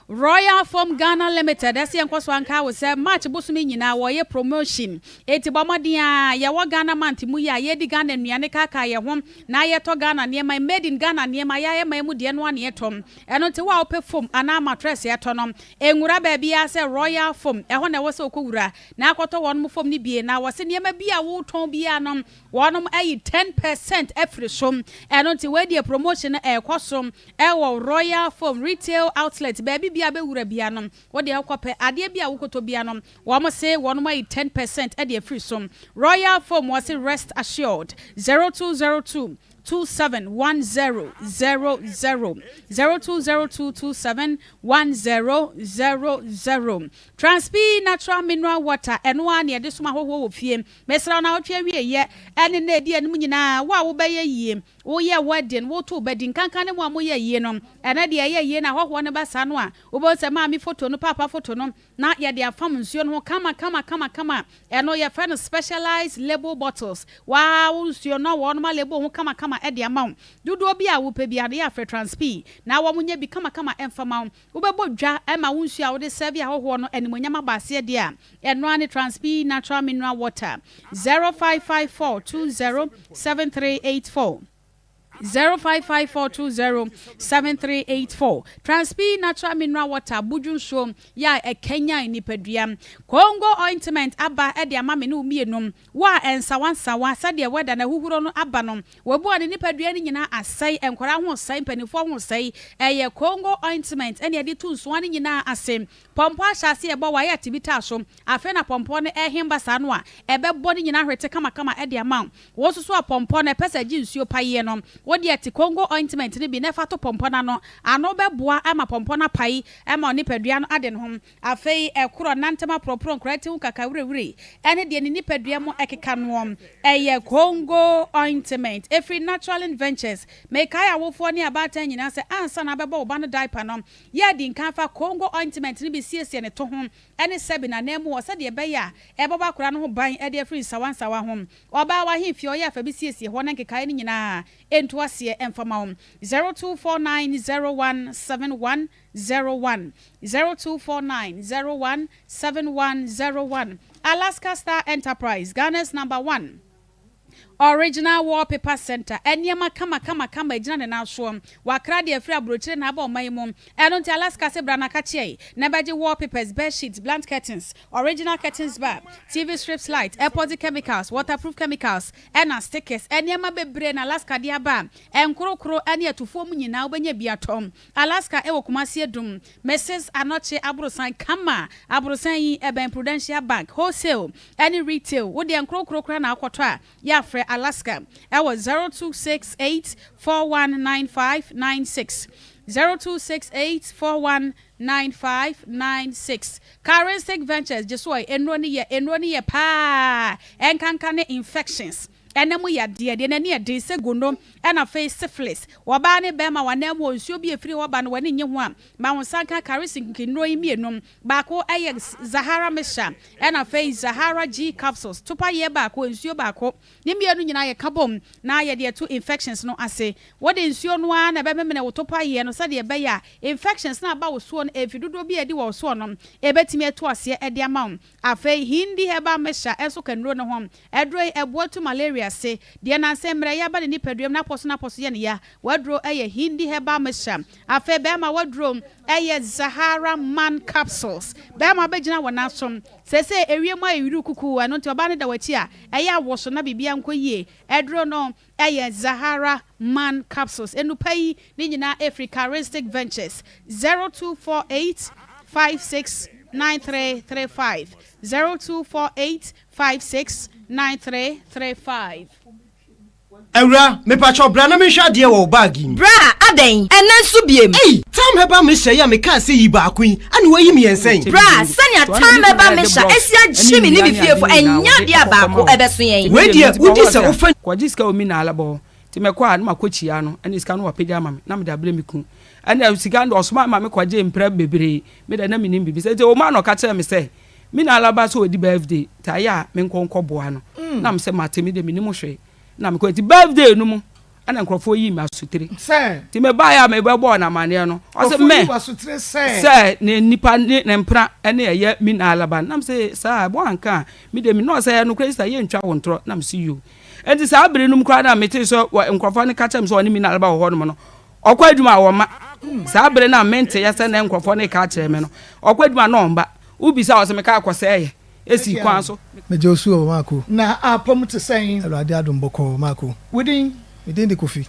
Royal Foam Ghana Limited ɛse yɛnkɔ so anka wo sɛ March bosome nyinaa wɔyɛ promotion enti bɔ mmɔden a yɛwɔ Ghana month mu yi a yɛdi Ghana nnuane kaakaa yɛn ho na yɛtɔ Ghana nneɛma made in Ghana nneɛma yɛayɛ man mu deɛ no ara na yɛtɔ ɛno nti wo a wopɛ foam anaa mattress ɛtɔ no nwura baabiara sɛ Royal Foam ɛhɔ na ɛwɔ sɛ wokɔwura na akɔtɔ wɔnom foam no bie na wɔse nneɛma bi a wotɔn biara no wɔnom ayi 10% afiri so ɛno nti wei deɛ promotion no ɛrekɔ so Ɛwɔ Royal Foam retail outlet baabi biara bɛwura biara no, wo deɛ wokɔ pɛ adeɛ bi a wokɔtɔ biara no, wɔn se wɔnom ayi 10% de afiri so. Royal Foam wɔse rest assured. 0202 271000 0202 271000 Transpi Natural Mineral Water ɛno ara na yɛde som ahɔhoɔ wɔ fie. Mesrɛ wo naawɔtwe awieɛ ɛne nna ɛdi anim nyinaa wo a wobɛyɛ yie. Woyɛ wedding, woto ba din, nkanka ne mo a moyɛ ayie no. Ɛnɛ deɛ ɛyɛ ayie no ahɔhoɔ no ba saa no a, wobɛhu sɛ maame foto no, paapa foto no, na yɛde afam nsuo no ho kama kama kama kama. Ɛno yɛfrɛ no specialized label bottles. Waa wo nsuo no na wɔnom a label ho kama kama de ama wo. Dodoɔ bi a wopɛ biara no yɛ a frɛ Transpi na wɔn nyɛ bi kama kama mfa ma wo. Wobɛbɔ dwa ma wo nsuo a wode sɛve ahɔhoɔ no animuonyam aba aseɛ deɛ a, ɛno ara ne Transpi Natural Mineral Water. 0554 20 7384. 055420 7384 Transpi Natural Mineral Water Bodwo nsuo yɛ a ɛkanyan nipadua. Congo Ointment aba de ama me ne wo mmienu. Wo a ɛnsawansawa sɛdeɛ weather no ahuhuro no aba no, wabu a ne nipadua no nyinaa asɛe, nkwadaa ho resɛe, mpanimfoɔ ho resɛe. Ɛyɛ Congo Ointment ɛna yɛde tu nsoa no nyinaa ase. Pɔmpɔ ahyɛ aseɛ ɛbɔ wo a, ɛyɛ a te bi taa so. Afei na pɔmpɔ no rehem ba saa no a, ɛbɛbɔ ne nyinaa ahwete kamakama de ama wo. Wo nso so a pɔmpɔ no ɛpɛ sɛ ɛgye nsuo paeɛ no, wo deɛ te Congo ointment no bi na fa to pɔmpɔ no ano. Ano bɛboa ma pɔmpɔ no apae ma wo nipadua no ade ne ho. Afei ɛkorɔ, nantam aporɔporɔ, nkoraa ti ho kakawirewire ne deɛ ne nipadua mu ɛkeka noɔ. Ɛyɛ Congo ointment. Ɛfiri Naturalin Ventures. Mekae awofoɔ ne abaatan nyinaa sɛ ansa na wobɛbɔ wo ba no diaper no, yɛ a di nkan fa Congo ointment no bi siesie ne to ho ne sɛbi n'ananmu hɔ sɛdeɛ ɛbɛyɛ a ɛbɛbɔ akwadaa no ho ban de afiri nsawansawa ho. Ɔbaa w'ahemfie a ɔyɛ afa bi siesie hɔ na nkekaeɛ no nyinaa ntu aseɛ mfa ma wo. 0249017101, 0249017101 Alaska Star Enterprise, Ghana's number one. Original Wallpaper Centre, Nneɛma kama kama kama egyina ne nan soɔ. Wakra deɛ afiri abrokyire na aba ɔman yi mu. Ɛno nti Alaska se bra na kakyeɛ na bɛgye wallpapers, bed sheets, blunt curtains, original curtains bar, TV strips light, epoxy chemicals, waterproof chemicals ɛna stickers. Nneɛma bebree na Alaska de aba a nkorokoro ne atufoɔ mu nyinaa wobɛnya bi atɔ. Alaska ɛwɔ Kumasi Adum, Mrs Anokye Aborosan kama. Aborosan yi ɛbɛn Prudential Bank, wholesale ɛne retail. Wo deɛ nkorokoro koraa na wokɔtɔ a, yɛ a frɛ Alaska ɛwɔ 0268 419596, 0268 419596. Charistic Ventures gye so ɛ, nnuro no yɛ, nnuro no yɛ paa, ɛnkanka ne infections. Ɛna mu yadeɛ, deɛ n'ani yɛ den sɛ gono, ɛna afei syphilis. Ɔbaa ne bɛrima w'anan mu wɔ nsuo bi a ɛfiri hɔ ba no w'ani nnye ho a, ma wo nsa nka Charistic nnuro yi mmienu. Baako yɛ Zahara mixture ɛna afei Zahara G capsules. Topa yɛ baako, nsuo baako. Ne mmienu nyinaa yɛka bom na yɛde atu infections no ase. Wode nsuo no ara na ɛbɛmemene wo topa yɛ no sɛdeɛ ɛbɛyɛ a infections no a aba wo soɔ no, mfe dodoɔ bi a ɛdi wɔ wo soɔ no, ɛbɛtumi atu aseɛ de ama wo. Afei Hindi herbal mixture nso ka nnuro no ho. Aduro yi, ɛboa tu malaria ase. Deɛ nansa mmerɛyɛ aba ne nipaduam na apɔso no apɔso yɛ no ya. W'aduro yɛ Hindi herbal mixture. Afei bɛrima w'aduro yɛ Zahara man capsules. Bɛrima bɛgyina wo nan so. Seesei ewiem ayɛ yuruu kukuu, ɛno nti ɔbaa no da w'akyi a, ɛyɛ a woso na biribiara nkɔ yie. Aduro no yɛ Zahara man capsules. Nnupa yi ne nyinaa ɛfiri Charistic Ventures. 0248 56 9335 0248 56 9335. Awura, mepakyɛw bra na menhwɛ adeɛ wɔ wo bag yi mu. Bra, adɛn? Ɛnnɛ nso biem? Ei! Tam Herbal Mixture yi a mekaa sɛ yi baako yi, ɛna woayi mmiɛnsa yi? Bra, sɛnea Tam Herbal Mixture asi agye me ne me fiefo, ɛnyɛ adeɛ a baako bɛso yɛn. Wei deɛ, wodi sɛ wofa. Kɔgye sika wɔ me na alabɔ hɔ nti mɛkɔ a na makɔ kyia no ɛne sika no wapagya ama me na mede abrɛ me kunu ɛne sika no deɛ ɔsoma ma me kɔgye mprɛ bebree me deɛ na menim biribi sɛ nti ɔma na ɔka kyerɛ me sɛ me na alaba sɛ ɔdi birthday nti ayɛ a menkɔ nkɔboa no na mesɛ mate me deɛ menim hwee na mekɔ nti birthday no mu ɛna nkurɔfoɔ yii me asotire nti mebaeɛ a mebɛbɔɔ no amanneɛ no ɔsɛ mɛ sɛ ne nipa ne ne mpena ɛne ɛyɛ me na alaba no na mesɛ saa ɛbɔ anka a me deɛ me na ɔsɛ ɛyɛ nokorɛ sista yɛntwa wo ntorɔ na mesɛ yoo nti saa bere no mu koraa na mete sɛ nkurɔfoɔ no ka kyerɛ me sɛ ɔne me na alaba wɔ hɔ nom no ɔkɔ adwuma a wɔma saa bere no a mente yɛ sɛ na nkurɔfoɔ no ka kyerɛ me no ɔkɔ adwuma na ɔmba wobisa ɔsɛ meka akɔsɛeɛ esi kwan so. Megye wo so o, Marko. Na apɔm te sɛn? Awurade adom bɔkɔɔ, Marko. Wo din? Me din de Kofi.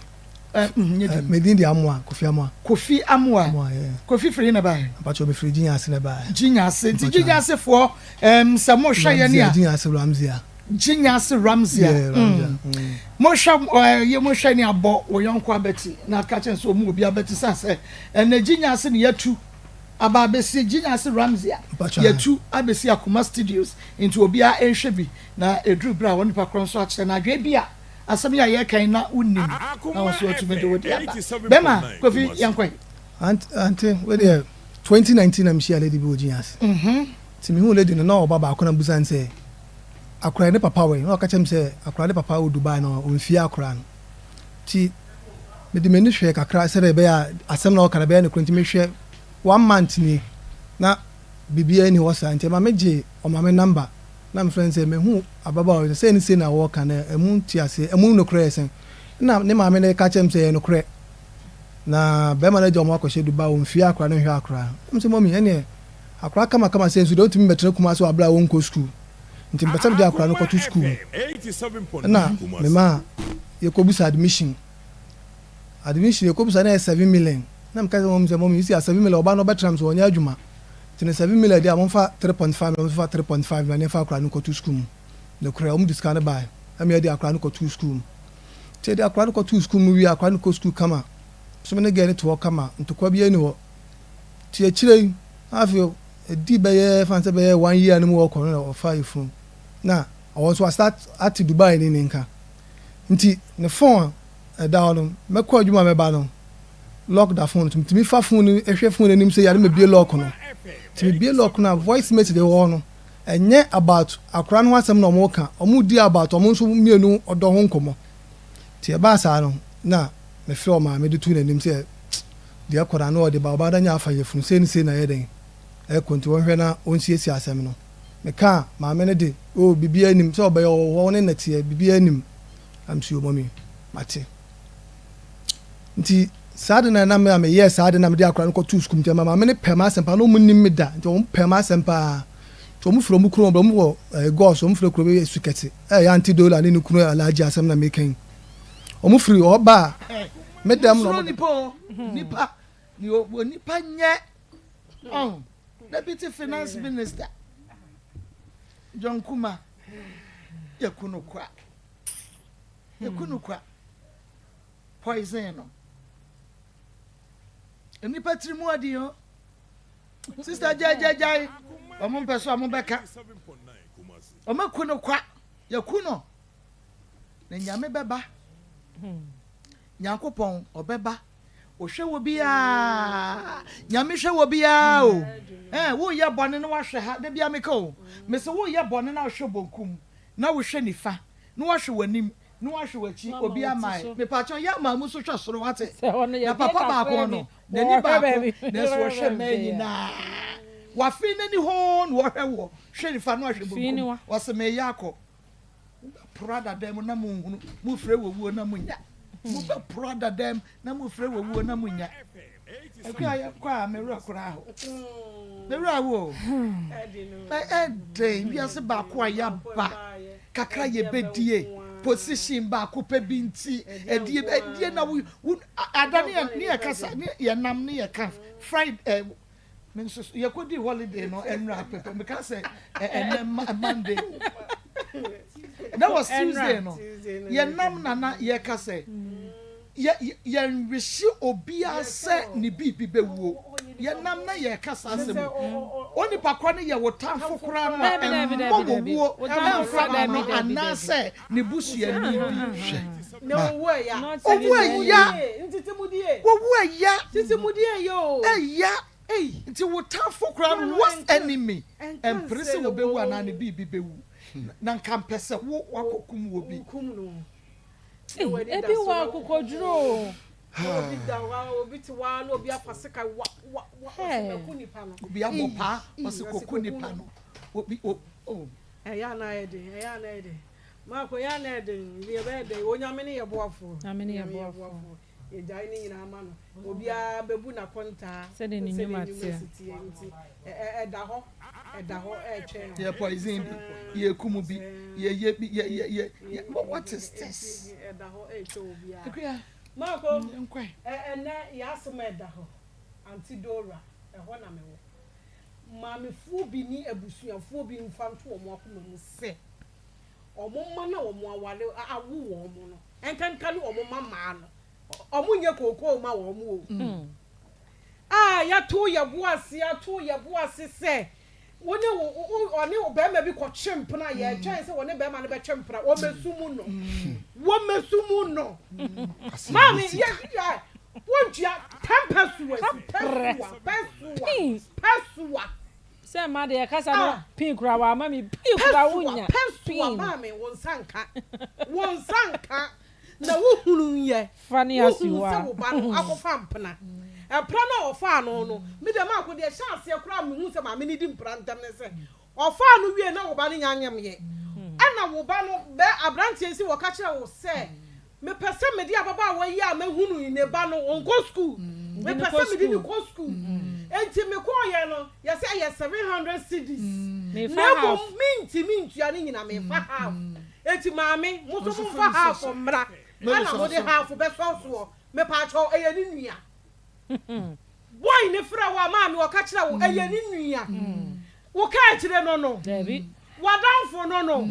Eh, mm, nyɛ din. Me din de Amoah, Kofi Amoah. Kofi Amoah. Amoah, yeah. Kofi firi he na baeɛ? Mpakyɛw, me firi Gyinya na ɛbaeɛ. Gyinya ase. Nti Gyinya ase foɔ, um, sɛ mo hwɛ yɛn a. Ramzia, Gyinya ase Ramzia. Gyinya ase Ramzia. Yeah, Ramzia. Mm. Mo hwɛ, eh, yɛ mo hwɛ ni abɔ wɔ yɔnko abɛti na aka kyɛn sɛ ɔmu obi abɛti san sɛ ɛnɛ Gyinya ase ne yɛatu. Aba abɛsi Gyinyase Ramsey a yɛatu abɛsi Akoma Studios nti obiara nhwɛ bi na ɛduru berɛ a onipa korɔ nso akyerɛ no adwene bi a. Asɛm yi a yɛreka yi na wonim na wo nso watumi de wo de aba. Bɛrima Kofi yɛnkɔ yi. Ante wei deɛ 2019 na mehyia lady bi wɔ Gyinyase. Nti mehuu lady no na ɔba baako na mebusa no sɛ akora yi ne papa wɔ he? Na ɔka kyerɛ me sɛ akora ne papa wɔ Dubai na ɔmfie akora no. Nti mede m'ani hwɛɛ kakra sɛdeɛ ɛbɛyɛ a asɛm na ɔka no ɛbɛyɛ nokorɛ nti mehwɛ one month nie na biribiara nni hɔ saa nti ɛma megyee ɔmaame number na mefrɛ no sɛ mahu ababaawa bi sɛ sei ne sei na wɔreka na ɛmu nteaseɛ ɛmu nokorɛ yɛ sɛn ɛna ne maame no ka kyerɛ me sɛ ɛyɛ nokorɛ na bɛrima no agya wɔn akɔhyɛ Dubai wɔmfie akora no nhwɛ akora no na mesɛ mɔmi ɛneɛ akora kamakama sɛ nso deɛ ɔntumi mmɛtena Kumasi wɔ aberɛ a wɔnkɔ sukuu nti mepɛ sɛ mede akora no kɔto sukuu mu ɛna memaa yɛkɔbisa admission admission yɛkɔbisa na ɛyɛ 7 million na meka sɛ mɔmi sɛ mɔmi si a 7 million ɔba no ɔbɛtena m so ɔnyɛ adwuma Nti no 7 million deɛ a momfa 3.5 million momfa 3.5 million ne yɛmfa akwadaa no nkɔto sukuu mu. Nokorɛ wɔn de sika no baeɛ ɛma yɛde akwadaa no kɔtoo sukuu mu. Nti yɛde akwadaa no kɔtoo sukuu mu wie a akwadaa no kɔ sukuu kama. Nso me ne girl no te hɔ kama ntokwa biara nni hɔ. Nti akyire yi na afei ɛdi bɛyɛ fa no sɛ bɛyɛ one year no mu ɔkɔ no na ɔfa yefunu na ɔwɔ nso wa start ate Dubai ne ne nka. Nti ne phone a ɛda hɔ no mɛkɔ adwuma a mɛba no lock da phone no so metumi fa phone no hwɛ phone no anim sɛ yare mebie lock no nti mebie lock no a voice message wɔ hɔ no ɛnyɛ about akora no ho asɛm na ɔmo ka ɔmo di about ɔmo nso mmienu ɔdɔ ho nkɔmɔ nti ɛbaa saa no na mefrɛ ɔmaame de tu n'anim sɛ deɛ ɛkɔ na ano ɔde ba ɔbaa da nya afa yɛfunu sei ne sei na ɛyɛ dɛn ɛkɔ nti wɔnhwɛ na ɔnsiesie asɛm no meka maame no de oh biribiara nim sɛ ɔbɛyɛ ɔwɔ hɔ ne nɛteɛ biribiara nim am si ɔmɔ mi mate. Nti saa ade no a na me a meyɛɛ saa ade no a mede akwadaa no kɔtoo sukuu mu nti ɛma maame no pɛɛ m'asɛm paa na wɔn nnim me da nti wɔn pɛɛ m'asɛm paa nti wɔn firi wɔn kurom wɔn wɔ ɛɛ gɔs wɔn firi kuro bi esu kɛse ɛyɛ aunty Dola ne ne kunu Alhaji asɛm na meka yi wɔn firi hɔ ba a me dɛm na Nsuro wɔn nipa o, nipa, ni o, nipa nyɛ, ɔn, deputy finance minister, John Kuma, yɛ kunu kwa, yɛ kunu kwa. poison no nnipa tiri mu adi o sista gyaegyaegyae wɔn mpɛ so wɔn bɛka wɔn aku no kwa yɛku no na nyame bɛba nyankopɔn ɔbɛba ɔhwɛ wɔ biara nyame hwɛ wɔ biara o ɛɛ woyɛ bɔne na wahwɛ ha da bia meka o mese woyɛ bɔne na wohwɛ bonkum na wohwɛ nifa na wahwɛ w'anim Na wahwɛ w'akyi obi amae mepakyɛw yɛ ama mu so hwɛ soro wate na papa baako no n'ani baako nanso ɔhwɛ mmaa nyinaa wafee n'ani hoo na ɔhwɛ wɔ hwɛ nifa na ɔhwɛ bonkum ɔsɛ meyɛ akɔ mobɛporo adadan mu na monhunu mofrɛ wɔ wuo na monya mobɛporo adadan mu na mofrɛ wɔ wuo na monya Akua yɛ kɔ a me werɛ koraa ho. Me werɛ aho o. Na ɛdɛn wiase baako a yɛaba kakra yɛbɛdie position baako pɛ bi nti ɛdie ɛdie na wo wo ada ne yɛ ne yɛ kasa ne yɛ nam ne yɛ ka Friday eh, me nso so yɛkɔdi holiday no ɛnura pɛpɛ meka sɛ ɛnɛ Monday that was Tuesday no yɛ nam nana yɛ ka sɛ. Yɛ yɛnwehye obiara sɛ ne biribi bɛwuo. Yɛnam na yɛreka saa asɛm yi. Onipa korɔ no yɛ wo tamfo koraa no a, mmɔ wɔ wuo mfa ma no anaasɛ ne busuani bi. Hwɛ, ma. Owu ɛya. Owu ɛya. Ɛya. Nti wo tamfo koraa no, worst enemy, ɛmpere sɛ wɔbɛwu anaa ne biribi bɛwu. Na nka mpɛ sɛ wo wakɔkum wɔ bi. Ei, ebi wɔ akokoduro o. Obi da hɔ a, obi te hɔ a na obi afa sika wa wa wa ɔsi mɛku nipa no. Obi abɔ paa ɔsi koku nipa no. Obi o oh. Ɛyɛ a na ayɛ den, ɛyɛ a na ayɛ den. Marko, ɛyɛ a na ɛyɛ den, deɛ ɛbɛyɛ dɛn, Onyame ne yɛ boafoɔ. Nyame ne yɛ boafoɔ. Yɛgyae ne nyinaa ma no. Obiara bɛbu n'akontaa sɛdeɛ ne nnwuma teɛ. si teɛ nti, ɛda hɔ, ɛda hɔ ɛretwɛn. Yɛ poison bi, yɛ kum bi, yɛ yɛ bi, yɛ yɛ yɛ what is this? Ɛda hɔ ɛretwɛn obiara. Akua, Marko, yɛnkɔe. Ɛnɛ yɛasɛm a ɛda hɔ, Auntie Dora, ɛhɔ na mewɔ. Maamefoɔ bi ne abusuafoɔ bi mfa nto wɔn akoma mu sɛ, wɔn mma no a wɔn aware awo wɔn no, ɛnkanka ne wɔn mma mmaa no, wɔn nyɛ kookoo ma wɔn o. A yɛato yɛn bo ase, ato yɛn bo ase sɛ Wo ne wo wo ɔne wo bɛrima bi kɔtwe mpena a yɛtwɛn sɛ wɔne bɛrima no bɛtwe mpena wɔmɛsu mu no wɔmɛsu mu no maame yɛ yɛ wontua tɛn pɛsuwa pɛsuwa pɛsuwa pɛsuwa. Sɛ mma deɛ kasa no ah. pii kura wa ama mi pii kura wonya pɛsuwa maame wo nsa nka wo nsa nka. Na wohunuiɛ, wohunuu sɛ wo ba no akɔfa mpena. Mpena no a ɔfaa no no, me deɛ maako deɛ ɛhyɛ aseɛ koraa a mehuu sɛ maame no di mpena ntɛm ne sɛ, ɔfaa no wiee na wo ba no nya nyemeɛ. Ɛna wo ba no, bɛ, aberanteɛ yi se wɔka kyerɛɛ wo sɛ, mepɛ sɛ mede ababaawa yi a mahunu yi, ne ba no, ɔnkɔ sukuu. Mepɛ sɛ mede no kɔ sukuu. Enti mekɔeɛ no, yɛse ɛyɛ 700 cedis. Na mmom mentumi ntua ne nyina, mefa half. Enti maame mo nso mo nfa half mmra ɛna mo de half bɛsɔ soɔ mepaakyɛw ɛyɛ ne nua boy ne frɛ wo a maame ɔka kyerɛ wo ɛyɛ ne nua wo ka akyire no no wadanfo no no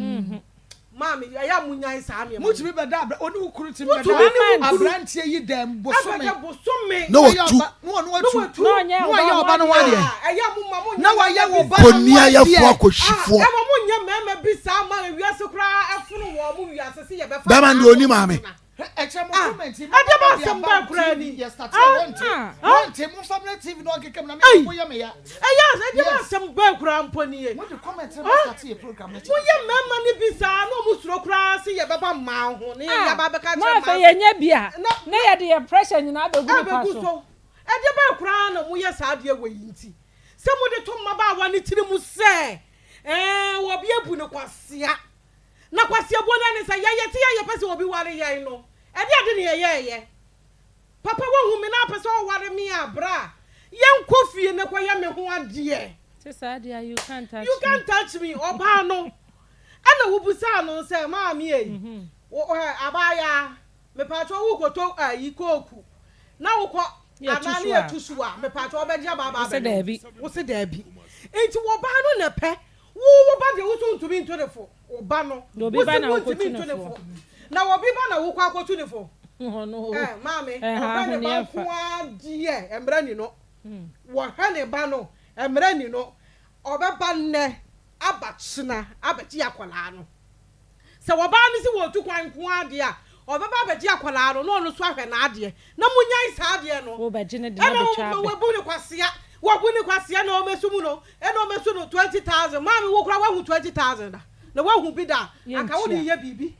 maame ɛyɛ a mo nyae saa nneɛma mutumi bɛda abira ɔne wo kunu tumi bɛda aberanteɛ yi dɛm bosome ɛbɛda bosome na watu na ɔno watu na wayɛ ɔba no ho adeɛ na wayɛ wɔ ba no ho adeɛ kɔniayɛfoɔ akɔhyifoɔ ɛma mo nyɛ mmarima bi saa ma ewiase koraa ɛfono wɔn mo wiase se yɛbɛfa bɛma no deɛ ɔni maame ɛkyɛ mo comment yi ɛdeɛ ba asɛm bɛɛ koraa ni yɛ start wɔnte wɔnte mo nfa mmerɛ tv na ɔnkeka mu na mi mo yɛ me ya ɛyɛ ɛdeɛ ba asɛm bɛɛ koraa mpo nie mo de comment no bɛ start yɛ program no mo yɛ mmarima no bi saa na ɔmo suro koraa se yɛbɛba mmaa ho ne yɛba abɛka kyerɛ mmaa na afei yɛnyɛ bi a na yɛde yɛ pressure nyinaa bɛgu nipa so Ɛdeɛ bɛn koraa na moyɛ saa adeɛ wei nti, sɛ mode to mmabaawa no tiri mu sɛ, Ɛɛ, obi abu no kwasea, na kwaseabuo no ara ne sɛ yɛyɛ te a yɛpɛ sɛ obi ware yɛn no, ɛdeɛ ade na yɛyɛeɛ? Papa woahu me na wopɛ sɛ woware me a, bra, yɛnkɔ fie na kɔyɛ me ho adeɛ. Te saa deɛ a, you can't touch me. You can't touch me, ɔbaa no. Ɛna wobisaa no sɛ, Maame ei, wo, ɛ, abaayaa, Mepaakyɛw wo kɔtɔ ayi kooku na wokɔ anaa ne yɛtu so a mepaakyɛw wobɛgye aba aba abɛnom wo se daabi nti wo ba no na pɛ wo wo ba deɛ wo so ntumi nto ne fo wo ba no wo se wo ntumi nto ne fo na obi ba na wokɔ akɔtu ne fo eh maame ɔhwɛ ne ba nko ara deɛ mmerɛ ni no wɔhwɛ ne ba no mmerɛ ni no ɔbɛba nnɛ aba kyena abɛgye akwadaa no. Sɛ ɔbaa no se wɔretu kwan nko ara deɛ a, ɔbɛba abɛgye akwadaa no na ɔno nso ahwɛ n'adeɛ. Na monyae saa adeɛ no. Wobɛgye no de no Ɛna abɛtwa abɛ. wabu no kwasea. Wabu no kwasea na ɔmmɛsu mu no, ɛna ɔmmɛsu no 20,000. Maame wo koraa woahu 20,000 da? Na woahu bi da a, anka wode Yɛntua. reyɛ biribi.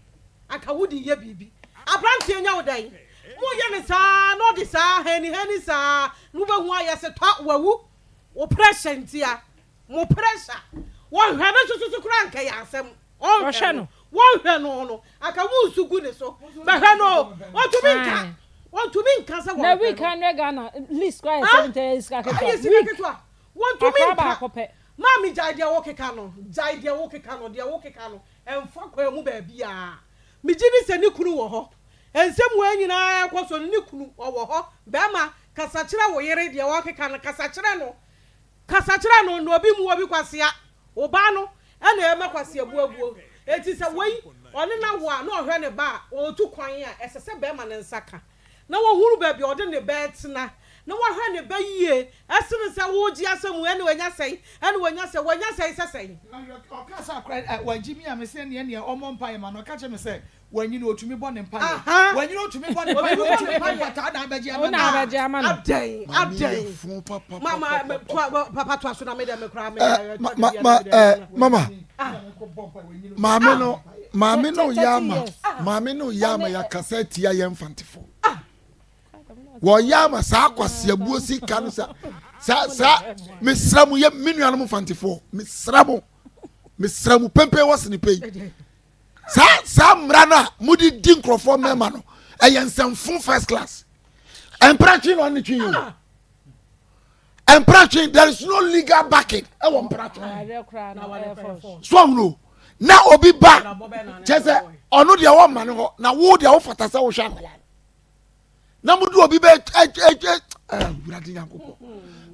Anka wode reyɛ biribi. Aberanteɛ nya wo dɛn? Moyɛ no saa na ɔde saa hɛnihɛni saa na wobɛhu ayɛ se tɔ wawu. Wo pressure ntia. Mo pressure. Wɔhwɛ no nso so koraa anka ɛyɛ asɛm. Ɔnhwɛ no. Wɔnhwɛ no no, anka wonsu gu ne so. Bɛhwɛ no. Ɔntumi nka. Ɔntumi nka sɛ wɔnhwɛ no. Na week 100 Ghana least koraa yɛ 70 ɛyɛ sika ketewa. Ɛyɛ sika ketewa. Wɔntumi Akora nka. baako pɛ. Maame gyae deɛ wokeka no. Gyae deɛ wokeka no. Deɛ wokeka no, ɛmfa kwan mu baabiara. Megye di sɛ ne kunu wɔ hɔ. Nsɛm wei nyinaa ɛrekɔ so no, ne kunu, ɔwɔ hɔ. Barima, kasa kyerɛ wo yere deɛ ɔrekeka no, kasa kyerɛ no. Kasa kyerɛ no na obi mmu obi kwasea. Wo ba no na ɛma kwasea buabuo. Enti sɛ wei ɔne no awo a na ɔhwɛ ne ba a ɔretu kwan a, ɛsɛ sɛ barima no nsa ka na wahunu baabi a ɔde ne ba retena na wahwɛ ne ba yie sene sɛ woregye asɛm ɛne wanya sɛn ɛne wanya sɛn, wanya sɛn sɛ sɛn. Ɔkaa sɛ akora wagye mi a mese ɛneɛ neɛ ɔmmɔ mpaeɛ ma no ɔka kyerɛ me sɛ Wanyini otumi bɔ ne mpaeɛ. Wanyini otumi bɔ ne mpaeɛ. Otumi bɔ mpataa na abɛgye ama no. Abɛgye ama no. Adɛn adɛn. Mama papa to aso na me dɛ me kora me. Ma ma eh mama. Maame no maame no yɛ ama maame no yɛ ama yakasa tia yɛn mfantefo. Wɔyɛ ama saa kwasiabuo sika no sa saa saa mesra mo yɛ me nuanom mfantefoɔ mesra mo mesra mo pempe wɔ sene pɛ yi. saa saa mmara no a mode di nkurɔfoɔ mmarima no ɛyɛ nsɛmfo first class mpratwe na ɔne twe yi o mpratwe there is no legal backing ɛwɔ mpratwe so ahunu na obi ba kyɛ sɛ ɔno deɛ wɔmma no hɔ na wo deɛ wofata sɛ wohwɛ akwadaa no na mode obi bɛ ɛ ɛ ɛ wurade nyankopɔn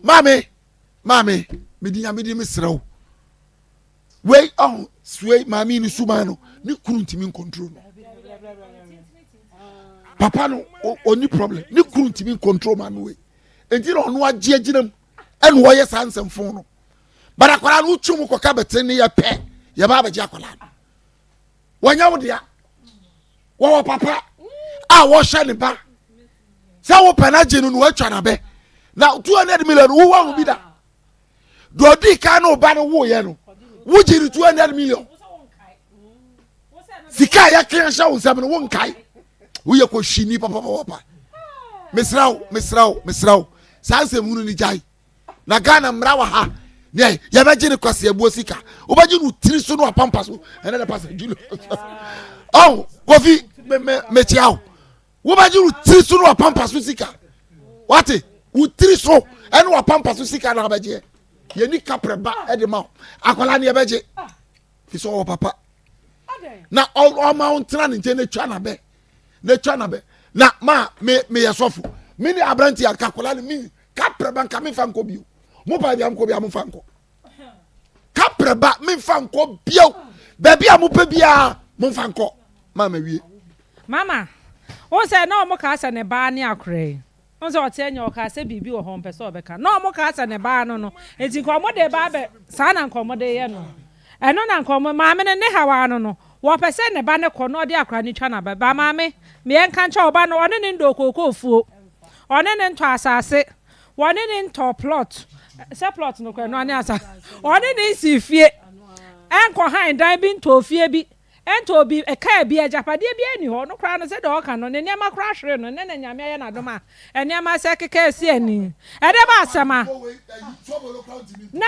maame maame medi nyame di mesrɛ wo wei ɔho suei maame ne suban no ne kunu ntumi nkontrol no papa no ɔni problem ne kunu ntumi nkontrol maame wei nti na ɔno agye agyina mu ɛna ɔyɛ saa nsɛmfo no. But akwadaa no wotwi mu kɔka bɛte ne yɛ pɛ yɛba abɛgye akwadaa no. Wɔnyɛ wo dea. Wɔwɔ papa a wɔhwɛ ne ba. Sɛ wopɛ no agye no na watwa n'abɛ. Na 200 million wowɔ ho bi da. Deɛ ɔdii kan ne ɔba no woyɛ no wogye no 200 million. Sika a yɛka ahyɛ wo nsam no wonkae. Woyɛ kɔhwini papapapa. Mesrɛ wo, mesrɛ wo, mesrɛ wo. Saa nsɛm hunu no gyae. Na Ghana mmara wɔ ha. Deɛ yɛbɛgye ne kwaseabuo sika. Wobɛgye no tiri so no apampa so. Ɛnɛ de Pastor Julius. Oh, Kofi, me me mekyia wo. Wobɛgye wo tiri so no apampa so sika. Wate? Wo tiri so ɛne wapampa so sika na wabɛgyeɛ. Yɛni kaprɛ ba ɛde ma wo. Akwadaa ne yɛbɛgye. Fi sɛ ɔwɔ papa. Na ɔma wo ntena ne nkyɛn na twa n'abɛ. Na twa n'abɛ. Na ma me meyɛ sɔfo. Me ne aberante a kakwadaa ne me kaprɛ ba nka memfa nkɔ bio. Mo pa bia nkɔ bia momfa nkɔ. Kaprɛ ba memfa nkɔ bio. Baabi a mopɛ biara momfa nkɔ. Ma mawie. Mama, wohu sɛ na wɔn kaa sɛ ne baa ne akora yi. Wohu sɛ ɔte anya ɔkaa sɛ biribi wɔ hɔ ɔmpɛ sɛ ɔbɛka. Na wɔn kaa sɛ ne baa no no, enti nka wɔn de ba abɛ, saa na nka wɔn de yɛ no. Ɛno na nka wɔn, maame no ne haw ara no no, wɔpɛ sɛ ne ba no kɔ na ɔde akora no twa n'aba. Ba maame, me yɛnka nkyerɛ wo, ɔba no, ɔne ne ndɔɔ kookoo fuo, ɔne ne ntɔ asase, wɔne ne ntɔɔ plot, sɛ plot no koraa ɛno ara ne asase, ɔne ne nsii fie, ɛnkɔ han dan bi ntɔɔ fie bi. Ɛntɔ obi, kaa bi, agyapadeɛ biara nni hɔ. Ɔno koraa no, sɛdeɛ ɔka no, ne nneɛma koraa hwere no. Nnɛ na Nyame ayɛ no adom a, nneɛma sɛ keka asi ani. Ɛdeɛ ba asɛm a, na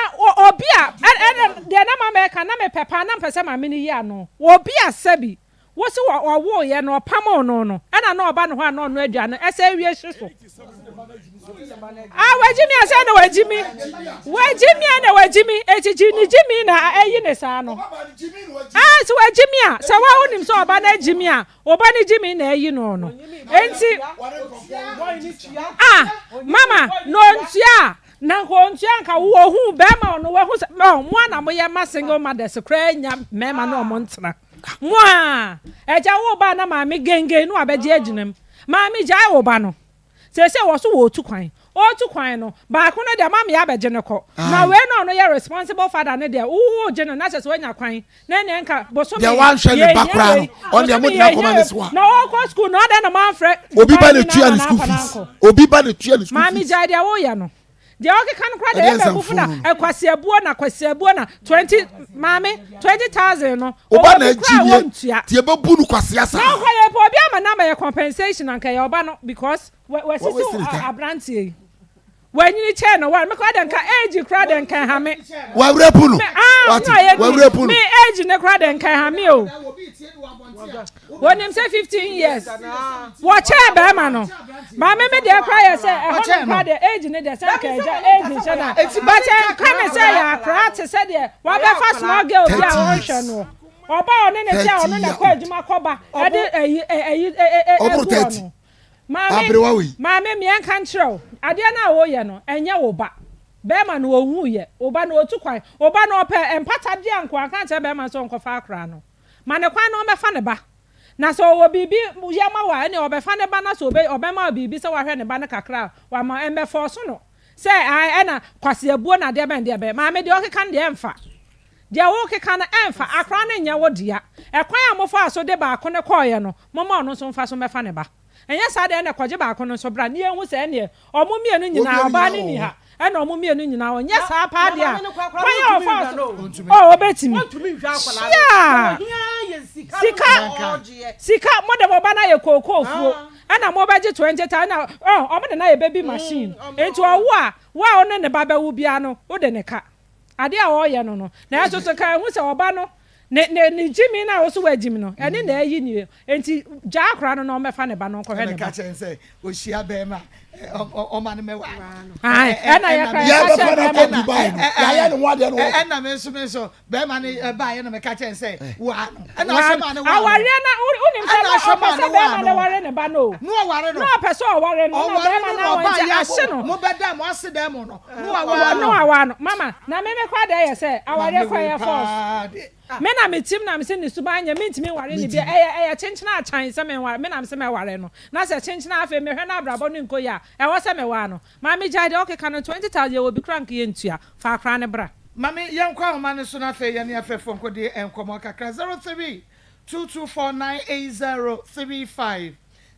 obi a, ɛnɛ, deɛ na mama ɛka, na mepɛ paa, na mpɛ sɛ maame no yi ano. Obi a sɛbi, wo se ɔwooeɛ no, ɔpamoo no no, ɛna na ɔba ne hɔ a na ɔnoa aduane, ɛsɛ awie hye so. Ah, wagyi mi asɛ na wagyi mi. Wagyi mi na wagyi mi. Eti gyi ne gyi mi na ayi ne saa no. Ah, sɛ wagyi mi a, sɛ wa wonim sɛ ɔba na agyi mi a, ɔba ne gyi mi na ayi no no. Enti ah, mama, na ontua a, na nka ontua nka wo ohu bɛrima ɔno wahu sɛ, oh, mo a na moyɛ ma single mothers koraa nya mmarima na ɔmo ntena. Mo a, agya wo ba na maame gengen no abɛgye agyina mu. Maame gyae wo ba no. Seesei wɔ so wɔretu kwan. Ɔretu kwan no, baako no deɛ mame abɛgye no kɔ. Na wei na ɔno yɛ responsible father no deɛ, wo wogye no na kyerɛ sɛ wanya kwan. Na ɛneɛ nka bosome Deɛ wanhwɛ ne ba yɛhia koraa no, wei, ɔno deɛ bosome mode no yɛhia akɔma ne wei. so a. Na ɔrekɔ school no, adɛn na moamfrɛ Obi ba Dubai na ni no tua ama ne no school afa no fees. ankɔ? Obi ba na tua ne school Maame fees. gyae deɛ woyɛ no. Deɛ ɔkeka no koraa deɛ Ɛdeɛ ɛyɛ m'abufu na nsɛmfoo no. kwasiabuo na kwasiabuo na 20 maame 20,000 no Oba ɔwɔ na bi koraa a agyi nie wɔntua. ti ɛbɛbu no kwasea Na saa. ɔkɔ yɛ pɛ obi ama no ama yɛ compensation anka ɛyɛ ɔba no because wa Wa wasisi waste ne time. aberanteɛ yi. Wanyini kyɛn no wa me koraa deɛ nka age koraa deɛ nka ɛha me. Wa rape no. Me ah Wate no ayɛ wa ni rape no. me age ne koraa deɛ nka ɛha me o. Wɔnim sɛ 15 years wɔkyɛɛ bɛrima no. Maame me deɛ koraa yɛ sɛ ɛhɔ no koraa deɛ age ne deɛ sɛ nka agya age nhyɛ da but nka ne sɛ yɛ akora te sɛ deɛ wabɛfa small girl bi a ɔnhwɛ no ɔba ɔne ne te a ɔno na kɔ adwuma kɔba ɛde ɛyi ɛyi ɛgu ɔno. Maame, maame, meɛ nka nkyerɛ wo, adeɛ no a woyɛ no, ɛnyɛ wo ba. Bɛɛma no ɔnwuiɛ, wo ba no ɔtu kwan, wo ba no ɔpɛ mpata deɛ nko a, nka nkyerɛ bɛɛma no sɛ ɔnkɔfa akora no. Ma no kwan na ɔmmɛfa ne ba. Na sɛ ɔwɔ biribi yɛ ma wo a, ɛneɛ ɔbɛfa ne ba na sɛ ɔbɛ, ɔbɛma wo biribi sɛ wahwɛ ne ba no kakra a, wama wo. Ɛmmɛfɔɔso no sɛ ae ɛna kwaseabuo na adeɛ bɛn deɛ bɛn. Maame, deɛ ɔkeka no deɛ ɛmfa. Deɛ worekeka no ɛmfa, akora no nyɛ wo dea. Ɛkwan a mofaa so de baako no kɔeɛ no, momma ɔno nso mfa so mmɛfa ne ba. Ɛnyɛ saa deɛ ɛnna kɔgye baako no nso bra na yɛnhu sɛ ɛnneɛ wɔn mmienu nyinaa, ɔbaa no nni ha, ɛnna wɔn mmienu nyinaa wɔ. Nyɛ saa paa deɛ a, kwan a ɔfaa so, oh, ɔbɛtumi. Hyia! Sika, sika, mode mo ba no ayɛ kookoofuo, ɛnna mobɛgye 20,000, ɛnna, oh, wɔde no ayɛ baby machine. Enti ɔwo a, wo a wo ne ne ba bɛwo biara no, wode ne ka. Adeɛ a ɔreyɛ no no, nanso so ka ehu sɛ ɔba no ne ne ne gyimi no a ɔso wagyimi no, ɛne na ayi nie. Enti gyaa akwadaa no na ɔmmɛfa ne ba no nkɔhwɛ ne Ɛna ba. ka kyerɛ no sɛ ɔhyia bɛrima a, ɔma no mmɛware no. Ae, ɛna yɛ kora yɛka Yɛbɛfa kyerɛ no akɔ bɛrima no. Dubai no, yɛayɛ ne ho adeɛ no wɔ hɔ. Ɛna me nso me nso bɛrima no baeɛ na meka kyerɛ no sɛ waa no. Ɛna Waa ɔhwɛ no. maa no waa no. Awareɛ na wonim sɛ Ɛna na ɔhwɛ ɔpɛ maa sɛ no waa bɛrima no no. ware ne ba no o. Na ɔware no. Na ɔpɛ sɛ ɔware no na Ɔware bɛrima no no na aware ɔbaa nti yɛ ahye no. mobɛda mo ase dan mu no. No awaa No no. awaa no. Mama, na me me kora deɛ yɛ sɛ awareɛ Maame kora wei yɛ force. paa deɛ. Me na me tim na me se ne suban nyɛ mentumi nware ne bia ɛyɛ ɛyɛ kyenkyena akyan sɛ menware me na me se mɛware no na sɛ kyenkyena afei mehwɛ na abrabɔ no nkɔ yie a ɛwɔ sɛ mewaa no. Maame gyae deɛ ɔkeka no 20,000 yɛwɔ bi kora nka yɛntua fa akora no bra. Mame yɛnkɔ ahoma no so na afei yɛne afɛfoɔ nkɔdi nkɔmmɔ kakra. 0322498035,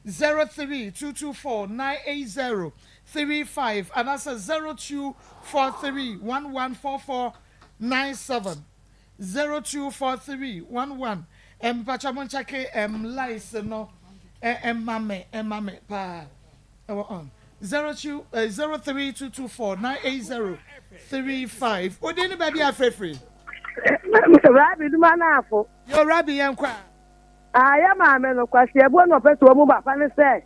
0322498035 anaasɛ 0243114497, 024311 Mpakyɛ mo nkyɛke ɛm lines no ɛma me ɛma me paa. Ɛwɔ on 02 03224 980 35. Wo din ne baabi a frɛfiri? Rabi duma naafo. Yo Rabi yɛn kɔ a. Ah yɛ maame no kwasea buo na ɔpɛ sɛ ɔmu papa no sɛ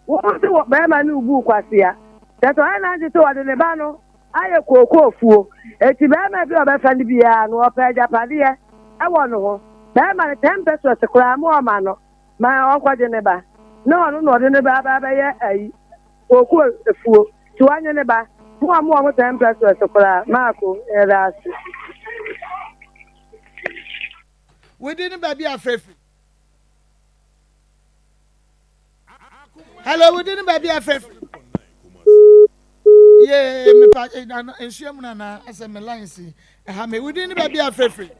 wo se wɔ bɛɛma no buu kwasea kyɛ sɛ ɔyɛ n'adwene sɛ ɔde ne ba no ayɛ kookoo fuo eti bɛɛma bi a ɔbɛfa no biara no ɔpɛ agyapadeɛ ɛwɔ no ho bɛɛma no ten pesos koraa mo ɔma no Ma ɔnkɔgye ne ba, na ɔno na ɔde ne ba aba abɛyɛ ayi, kooko afuo, nti wanye ne ba. Mo a mowɔ mo ten pesewas koraa, Marko, yɛda ase. Wo din ne baabi a frɛ firi. Hello, wo din ne baabi a frɛ firi. Yee, mepa eh, nsuo mu nana asɛ me lines yi ɛha me. Wo din ne baabi a frɛ firi.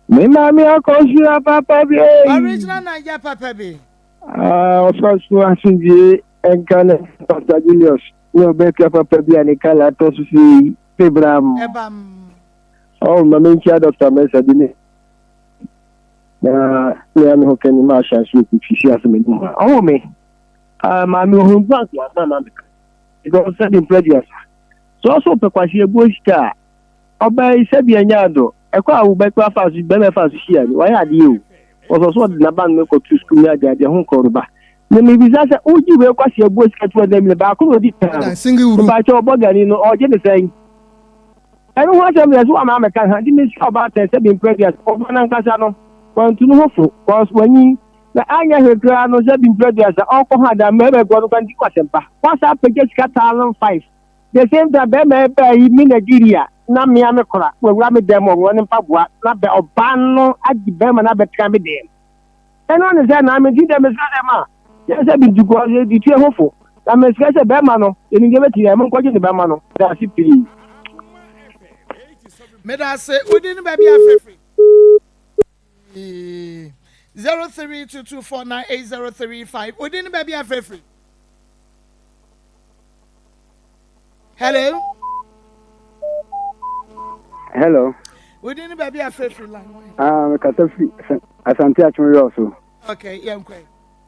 Me maame akɔsua papa bi ei. Original Naija papa bi. Ah, ɔfa so asomdwie nka ne Pastor Julius ne ɔbɛtua papa bi a ne kala atɔ so sei pebram. Ɛbam. Oh, ma menkyia Dr. Mensah bi ne na me a me ho kani ma ahyɛ ase oku sisi ase m'anim ha. Ɔwɔ me. Ah, maame ohun bank wa ma ma meka. Because sɛ de mprɛduasa. So ɔso pɛ kwasi ebuo sika a Ɔbaa yi sɛbi ɛnyɛ adɔ. Ɛkɔ a wo bɛkɔ afa so bɛrima ɛfa so hyia no wayɛ adeɛ o. Ɔsɔ so ɔde n'aba no kɔ to sukuu ne ade adeɛ ho kɔ reba. Na mebisa sɛ wogye wei kwasi abuo sika 200 million baako na odi kan no. Mepakyɛ ɔbɔ gani no ɔgye ne sɛn? Ɛno ho asɛm deɛ so wama amɛka ha nti mesrɛ ɔbaatan sɛbi mprɛ aduasa ɔba no ankasa no wantu ne ho fo cause wanyin na anyɛ hwee koraa no sɛbi mprɛ aduasa ɔkɔ ho ada mmarima aguo no kora nti kɔ asɛmpa wasa apagya sika 1005 The same time bɛrima yi baa yi me Nigeria na mea me kora wawura me dɛm ɔworɔ ne mpaboa na bɛ ɔbaa no agye bɛrima no abɛtena me dɛm ɛno ne sɛ na menti dɛ mesrɛ sɛ ma yɛ sɛ bintukɔ yɛ tue ho fo na mesrɛ sɛ bɛrima no yɛnim deɛ bɛtumi ayɛ monkɔgye ne bɛrima no meda ase pii. Meda ase wodi ne baabi afrɛfrɛ. 0322498035 wodi ne baabi afrɛfrɛ. Hello. Hello. Wodi ne baabi afrɛfrɛ line. Ah, mekasa firi Asante Akyem Yɔɔ so. Okay, yɛn kɔ.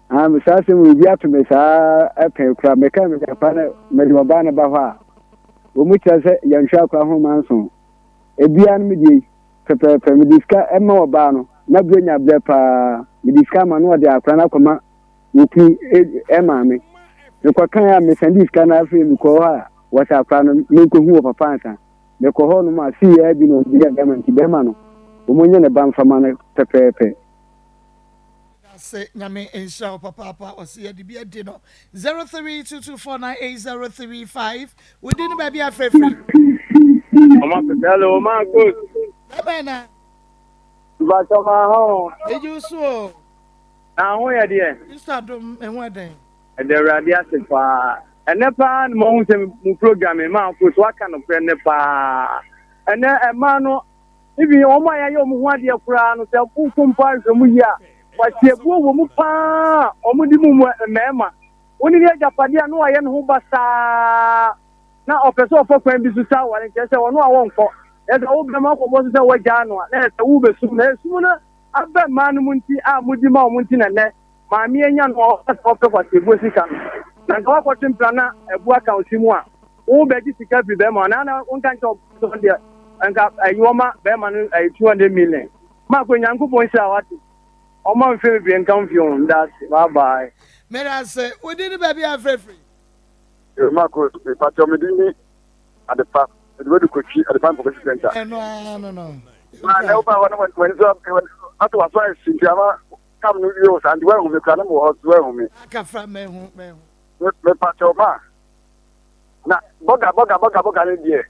Ah, me saa asɛm obi ato me saa pɛn kura meka me papa no mede ɔbaa no ba hɔ a wɔn mu kyerɛ sɛ yɛnhwɛ akora ho manso ebia no medie yi pɛpɛɛpɛ mede sika ma ɔbaa no na berɛ nya berɛ paa mede sika ama no ɔde akora no akɔma wɔkunu maame mekɔkan a mesan de sika no afei mekɔɔ hɔ a wɔsɛ akora no menkɔhu wɔ papa ansa mekɔ hɔ nom a sii bi na ɔde yɛ bɛrima nti bɛrima no wɔn nyɛ ne ba mfama no pɛpɛɛpɛ. Ase nyame nhyira wo papaapa ɔse yɛde bi adi no 0322498035 wodi no baabi afrɛfiri. Ọma pẹpẹ hello ma good. Bɛbɛn na. Mpatsɔ ma ho. Eyi nso o. Na ho yɛ deɛ. Kristo adom ɛho ɛdɛn. Ɛda Awurade ase paa. Ɛnɛ paa na mahu sɛ mo program yi maa so aka nokorɛ nnɛ paa. Ɛnɛ ɛmaa no even wɔn a yɛayɛ wɔn ho adeɛ koraa no sɛ wokɔ mpo ahwɛ mu yie a kwasiebuo wɔ mu paa a wɔde mu mmarima. Wo ne ne agyapadeɛ a na wayɛ ne ho basaa na ɔpɛ sɛ ɔfa kwan bi so sa aware nkyerɛ sɛ ɔno a wɔnkɔ. Na sɛ wo bɛma akɔbɔ so sɛ woagyaa no a na ɛsɛ wobɛsum na esum no aba mmaa no mu nti a modi ma wɔn nti na nnɛ maame anya no a ɔpɛ sɛ ɔpɛ kwasiebuo sika no. Na nka woakɔtwe mpena na abu aka wo si mu a wobɛgye sika firi bɛrima hɔ na na wonka nkyɛ ɔbaa sɛ ɔno deɛ nka ayi wɔma bɛrima no ayi 200 million. Mark Onyankopɔn nhyira wo ate. Ɔma mfe bebree nka wo mfe ho. Meda ase. Bye bye. Meda ase. Wo din ne baabi a frɛ firi? Yo Marcos, me pakyɛw me din ne Adepa, mede wadu Kotwi, Adepa Information Center. Ɛno ara no no. Na na woba hɔ na w'ani so ato w'aso ayɛ hye nti ama kam no wie wo saa nti woanhu me koraa na mewɔ hɔ so woanhu me. Akafra mahu mahu. Me pakyɛw ma na bɔga bɔga bɔga bɔga no deɛ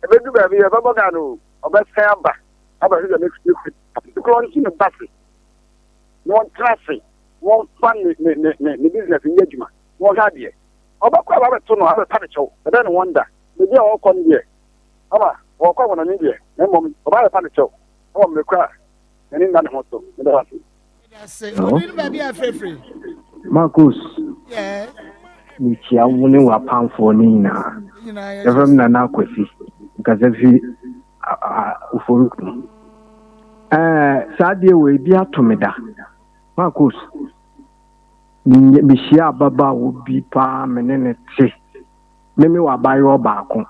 ɛbɛdu baabi yɛbɛ bɔga no ɔbɛsan aba abɛhwehwɛ ne ne kura ɔnte ne ba se na ɔntena ase na ɔmfa ne ne ne ne ne business nyɛ adwuma na ɔhwɛ adeɛ ɔbɛkɔ aba abɛto no abɛpa ne kyɛw ɛbɛyɛ ne wɔnda baabi a ɔkɔ no deɛ ama. Wɔkɔ ahonani deɛ, na mmom ɔbaa bɛpa no kyɛw wɔ mmerɛ koro a n'ani nna ne ho so. Meda wo ase. Hello. Marcus. Yes. Mekyia wo ne w'apamfoɔ no nyinaa. Yɛfrɛ me Nana Akwasi. Nkasa fi Oforikrom. Ɛɛ saa adeɛ wɔ ebi ato me da. Marcus. Mehyia ababaawa bi paa me ne ne te. Me me wɔ abayewa baako.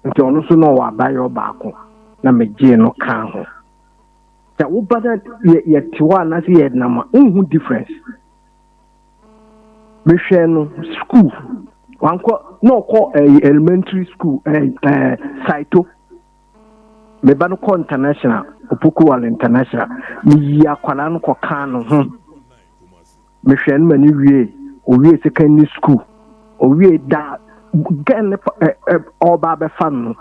Nti ɔno nso na ɔwɔ abayewa baako na megyee no kaa ho. Sɛ woba na yɛte hɔ anaasɛ yɛnam a, wonhu difference. Mehwɛɛ no school, wankɔ na ɔkɔ eh, elementary school eh, eh, Saito. Me ba no kɔ international, Opokuwale international. Meyii akwadaa no kɔkaa no ho. Mehwɛɛ no ma no wie, owie secondary school. Owie da girl ne ɔba abɛfa no no,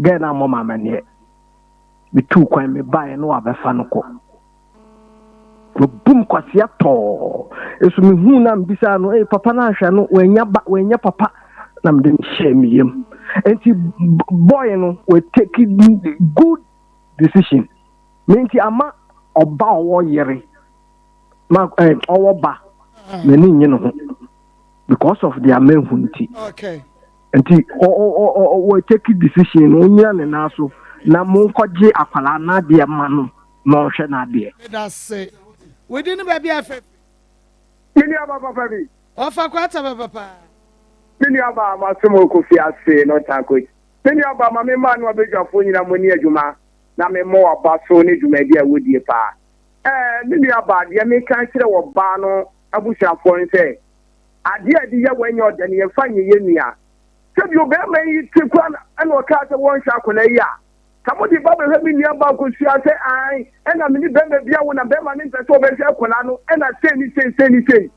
girl no ammɔ me amanneɛ. Metuu kwan mebaeɛ na wabɛfa no kɔ. Mebum kwasea tɔɔ. Nso mehuu na mebisaa no, ee papa no anhwɛ no, wanya ba, wanya papa. Na mede no hyɛɛ me yam. Nti boy no, we take good decision. Me nti ama ɔba ɔwɔ yere, ma eh, ɔwɔ ba, m'ani nye ne ho because of their mahu nti. Okay. Nti ɔ take decision no onyina ne nan so na monkɔgye akwadaa n'adeɛ ma no na ɔnhwɛ n'adeɛ. Medase. Wo din ne baabi a ɛfɛ fi. Me nua ba papa bi. Ɔfa kwata papa paa. Me nua ba masom wɔ kofi ase no takoch. Me nua ba ma me mmaa no abadwafoɔ nyina mo ni adwuma na me mmɔ waba so ne dwumadi a wodie paa. Ɛɛ me nua ba deɛ meka kyerɛ wɔ baa no abusuafoɔ no sɛ Adeɛ a yɛde yɛ wɔn nyɛ ɔdɛ no, yɛmfa nyɛ yɛn nua. Sɛbi ɔbarima yi te koraa na ɛna ɔkaa sɛ wɔnhwɛ akwadaa yi a, ka mode ba bɛhwɛ me nua ba kosua sɛ ae, ɛna me ne barima bi awo na barima no mpɛ sɛ ɔbɛhwɛ akwadaa no, ɛna sei ne sei, sei ne sei.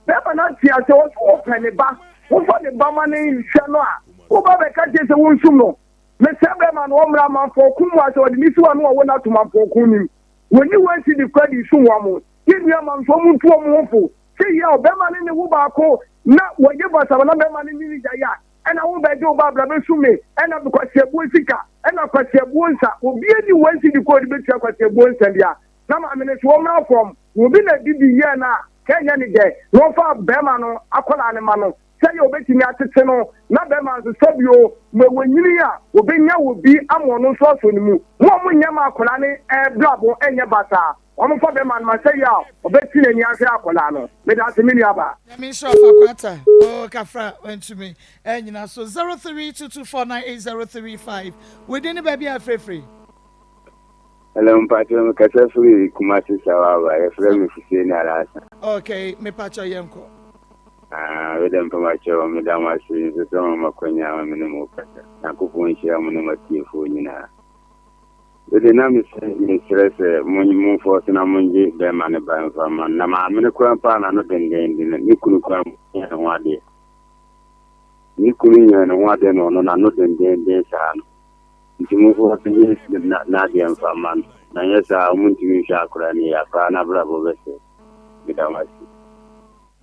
Barima no ate aseɛ, ɔse ɔpɛ ne ba, momfa ne ba ma no nhwɛ no a, woba bɛka kyerɛ sɛ wonsum no. Mesrɛ barima no ɔmmra amanfoɔ ko mu a sɛ ɔde ne si hɔ a na wɔwo no ato manfoɔ ko no mu. Wɔnni wɔn si de kora de sum wɔn. Yɛn nua ma nso wɔn ntu wɔn ho fo. Sɛ yɛ ɔbɛrima ne ne wo baako na wɔyɛ basaba na bɛrima ne ne ne gyae a, ɛna wo bɛgye wo ba abra bɛsu me, ɛna kwasiabuo sika, ɛna kwasiabuo nsa. Obi ani wɔn si de kɔ ɔde bɛtua kwasiabuo nsa bia. Na maame no so wɔmmra fam. Na obi na de bi yɛɛ no a, ka ɛnyɛ ne dɛ. Na ɔmfa bɛrima no akwadaa no ma no sɛdeɛ ɔbɛtumi atete no na bɛrima nso sɛbio ma wɔnyini a wɔbɛnya wɔ bi ama ɔno nso asɔ ne mu. Mo a monyɛ ma akwadaa no brabɔ nyɛ basaa. Wɔmfa bɛrima no ma sɛ yɛ a ɔbɛte n'ani ahwɛ akwadaa no. Meda ase me nua baa. Nyame nhyira wo Fakwata oh kafra wantumi anyina so 0322498035 wo din ne baabi a frɛfiri. Hello, mpakyɛ me kasa firi Kumasi Sawaba, yɛfrɛ me Fuseni Alhassan. Okay, me pakyɛ yɛnkɔ. Ah, wede mpakyɛ meda mo ase nso sɛ mo makwanya ama me ne mo kasa. Nyankopɔn nhyira mo ne mo atiefoɔ nyinaa. Wede na mesɛ mesrɛ sɛ mo momfɔ so na mongye bɛrima ne ba mfa ma no. Na maame no koraa mpo a n'ano dendenden ne kunu koraa nyɛ ne ho adeɛ. Ne kunu nyɛ ne ho adeɛ na ɔno n'ano dendenden saa no. Nti momfa so nye n'adeɛ mfa mma no, na anyɛ saa a wɔntumi nhwɛ akwadaa no yie, akwadaa no abrabɔ bɛsɛe. Meda mo ase.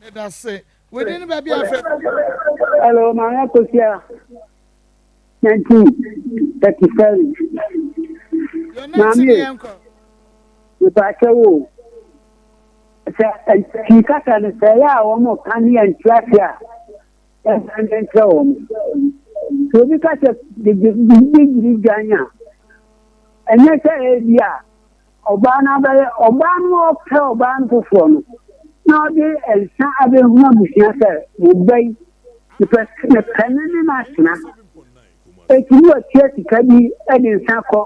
Meda se. Wo din ne baabi a frɛ. Hello, Maame Akosua, 1937. Maame, mepakyɛ wo sɛ Twi kasa no sɛ ɛyɛ a wɔn ka ne yɛn nte ase a Ɛmfa nyɛ nkyerɛ wɔn. Sɛ obi ka sɛ gyegyegyiri dwan a, ɛnyɛ sɛ ebi a ɔbaa no abɛyɛ ɔbaa no ɔpɛ ɔbaa no foforɔ no na ɔde nsa abɛhunu abusua sɛ mo ba yi mepɛ mepɛ ne ne no atena. Eti ne watua sika bi de nsa kɔ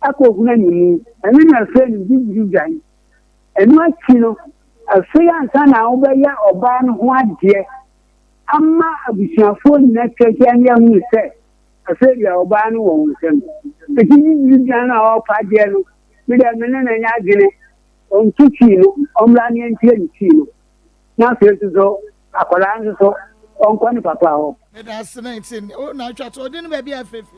akɔhunu animu. Ɛno na ɛfrɛ no gyegyiri dwan. Ɛno akyi no, afei ansa na wobɛyɛ ɔbaa no ho adeɛ ama abusuafoɔ nyinaa atwa ahyia ne ahunu sɛ afei deɛ ɔbaa no wɔ wo nsam. Enti ne dibea no a ɔrepa adeɛ no, me deɛ me ne no nyɛ adwene. Ɔnto tii no, ɔmmra ne yɛntie ne tii no. Na afei nso so, akwadaa nso so, ɔnkɔ ne papa hɔ. Meda ase na nti o na atwa to ɔde no baabi a afefe.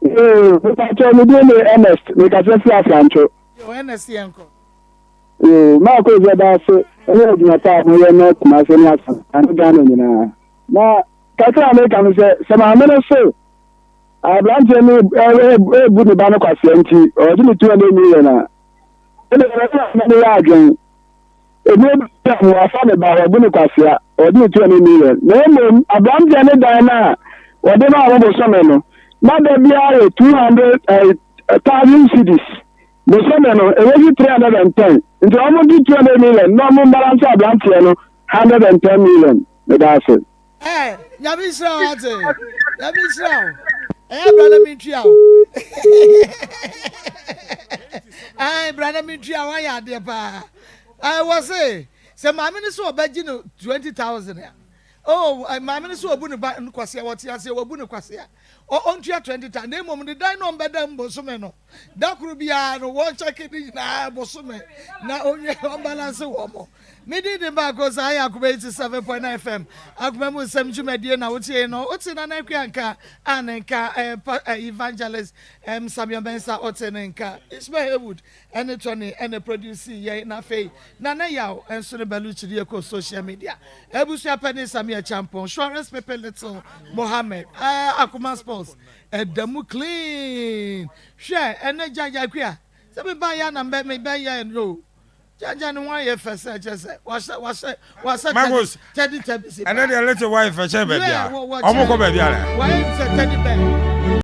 Mepakyɛw me din ne Ernest, mekasa fi Afrantwo. Yo, Ernest yɛnkɔ. Yoo, Marcos yɛda ase ne adwuma pa a moyɛ ma Kumase ne Asante ne Ghana nyinaa. Na kakra a meka no sɛ, sɛ maame no se. Aberanteɛ no rebu ne ba no kwasea nti ɔgye ne 200 million a, ɛnna ɛbɛyɛ a ne yɛ adwen. Ebi bi a wafa ne ba wabu ne kwasea, ɔgye ne 200 million. Na mmom aberanteɛ ne dan no a wɔde maa mo bosome no, na da biara yɛ 200 eh, thousand cedis. Bosome no, ɛbɛsi 310. Nti wɔn de 200 million na wɔn balance aberanteɛ no 110 million. Meda ase. Eh, nyame nhyira wo ate. Nyame nhyira wo. Ɛyɛ bra na mentua wo. Ai, bra na mentua wo ayɛ adeɛ paa. Ai, wɔ se, sɛ maame no sɛ ɔbɛgye no 20,000 a, oh, maame no sɛ ɔbu ne ba no kwasea, wɔte aseɛ, wɔbu no kwasea. Ɔntua 20,000, na mmom ne dan no ɔmbɛda mu bosome no. Da koro biara no, wɔnkyɛke ne nyinaa bosome na onwie ɔmbalanse wɔn mo. Me din de Baako saa yɛ Akoma 87.9 FM Akoma mu nsɛm dwumadie na wotie no. Wote Nana Akua nka a ne nka eh, pa, eh, Evangelist um, Samuel Mensah ɔte ne nka. Ishmael Haywood ɛne Tony ɛne produce yɛn na afei Nana Yaw nso ne Baluchi de yɛkɔ social media. Abusua panin Samuel Champon, Suarez Pepe Little Mohammed, eh, Akoma Sports ɛda mu clean. Hwɛ ɛnɛ Gyagya Akua sɛ meba yɛ na mebɛyɛ no. Gyagya ne ho ayɛ fɛ sɛ kyerɛ sɛ wahyɛ wahyɛ wahyɛ Marcus tɛdi tɛdi si ɛnɛ deɛ little wife kyɛn baabi a ɔmo kɔ baabi a. Wayɛ sɛ tɛdi bɛn.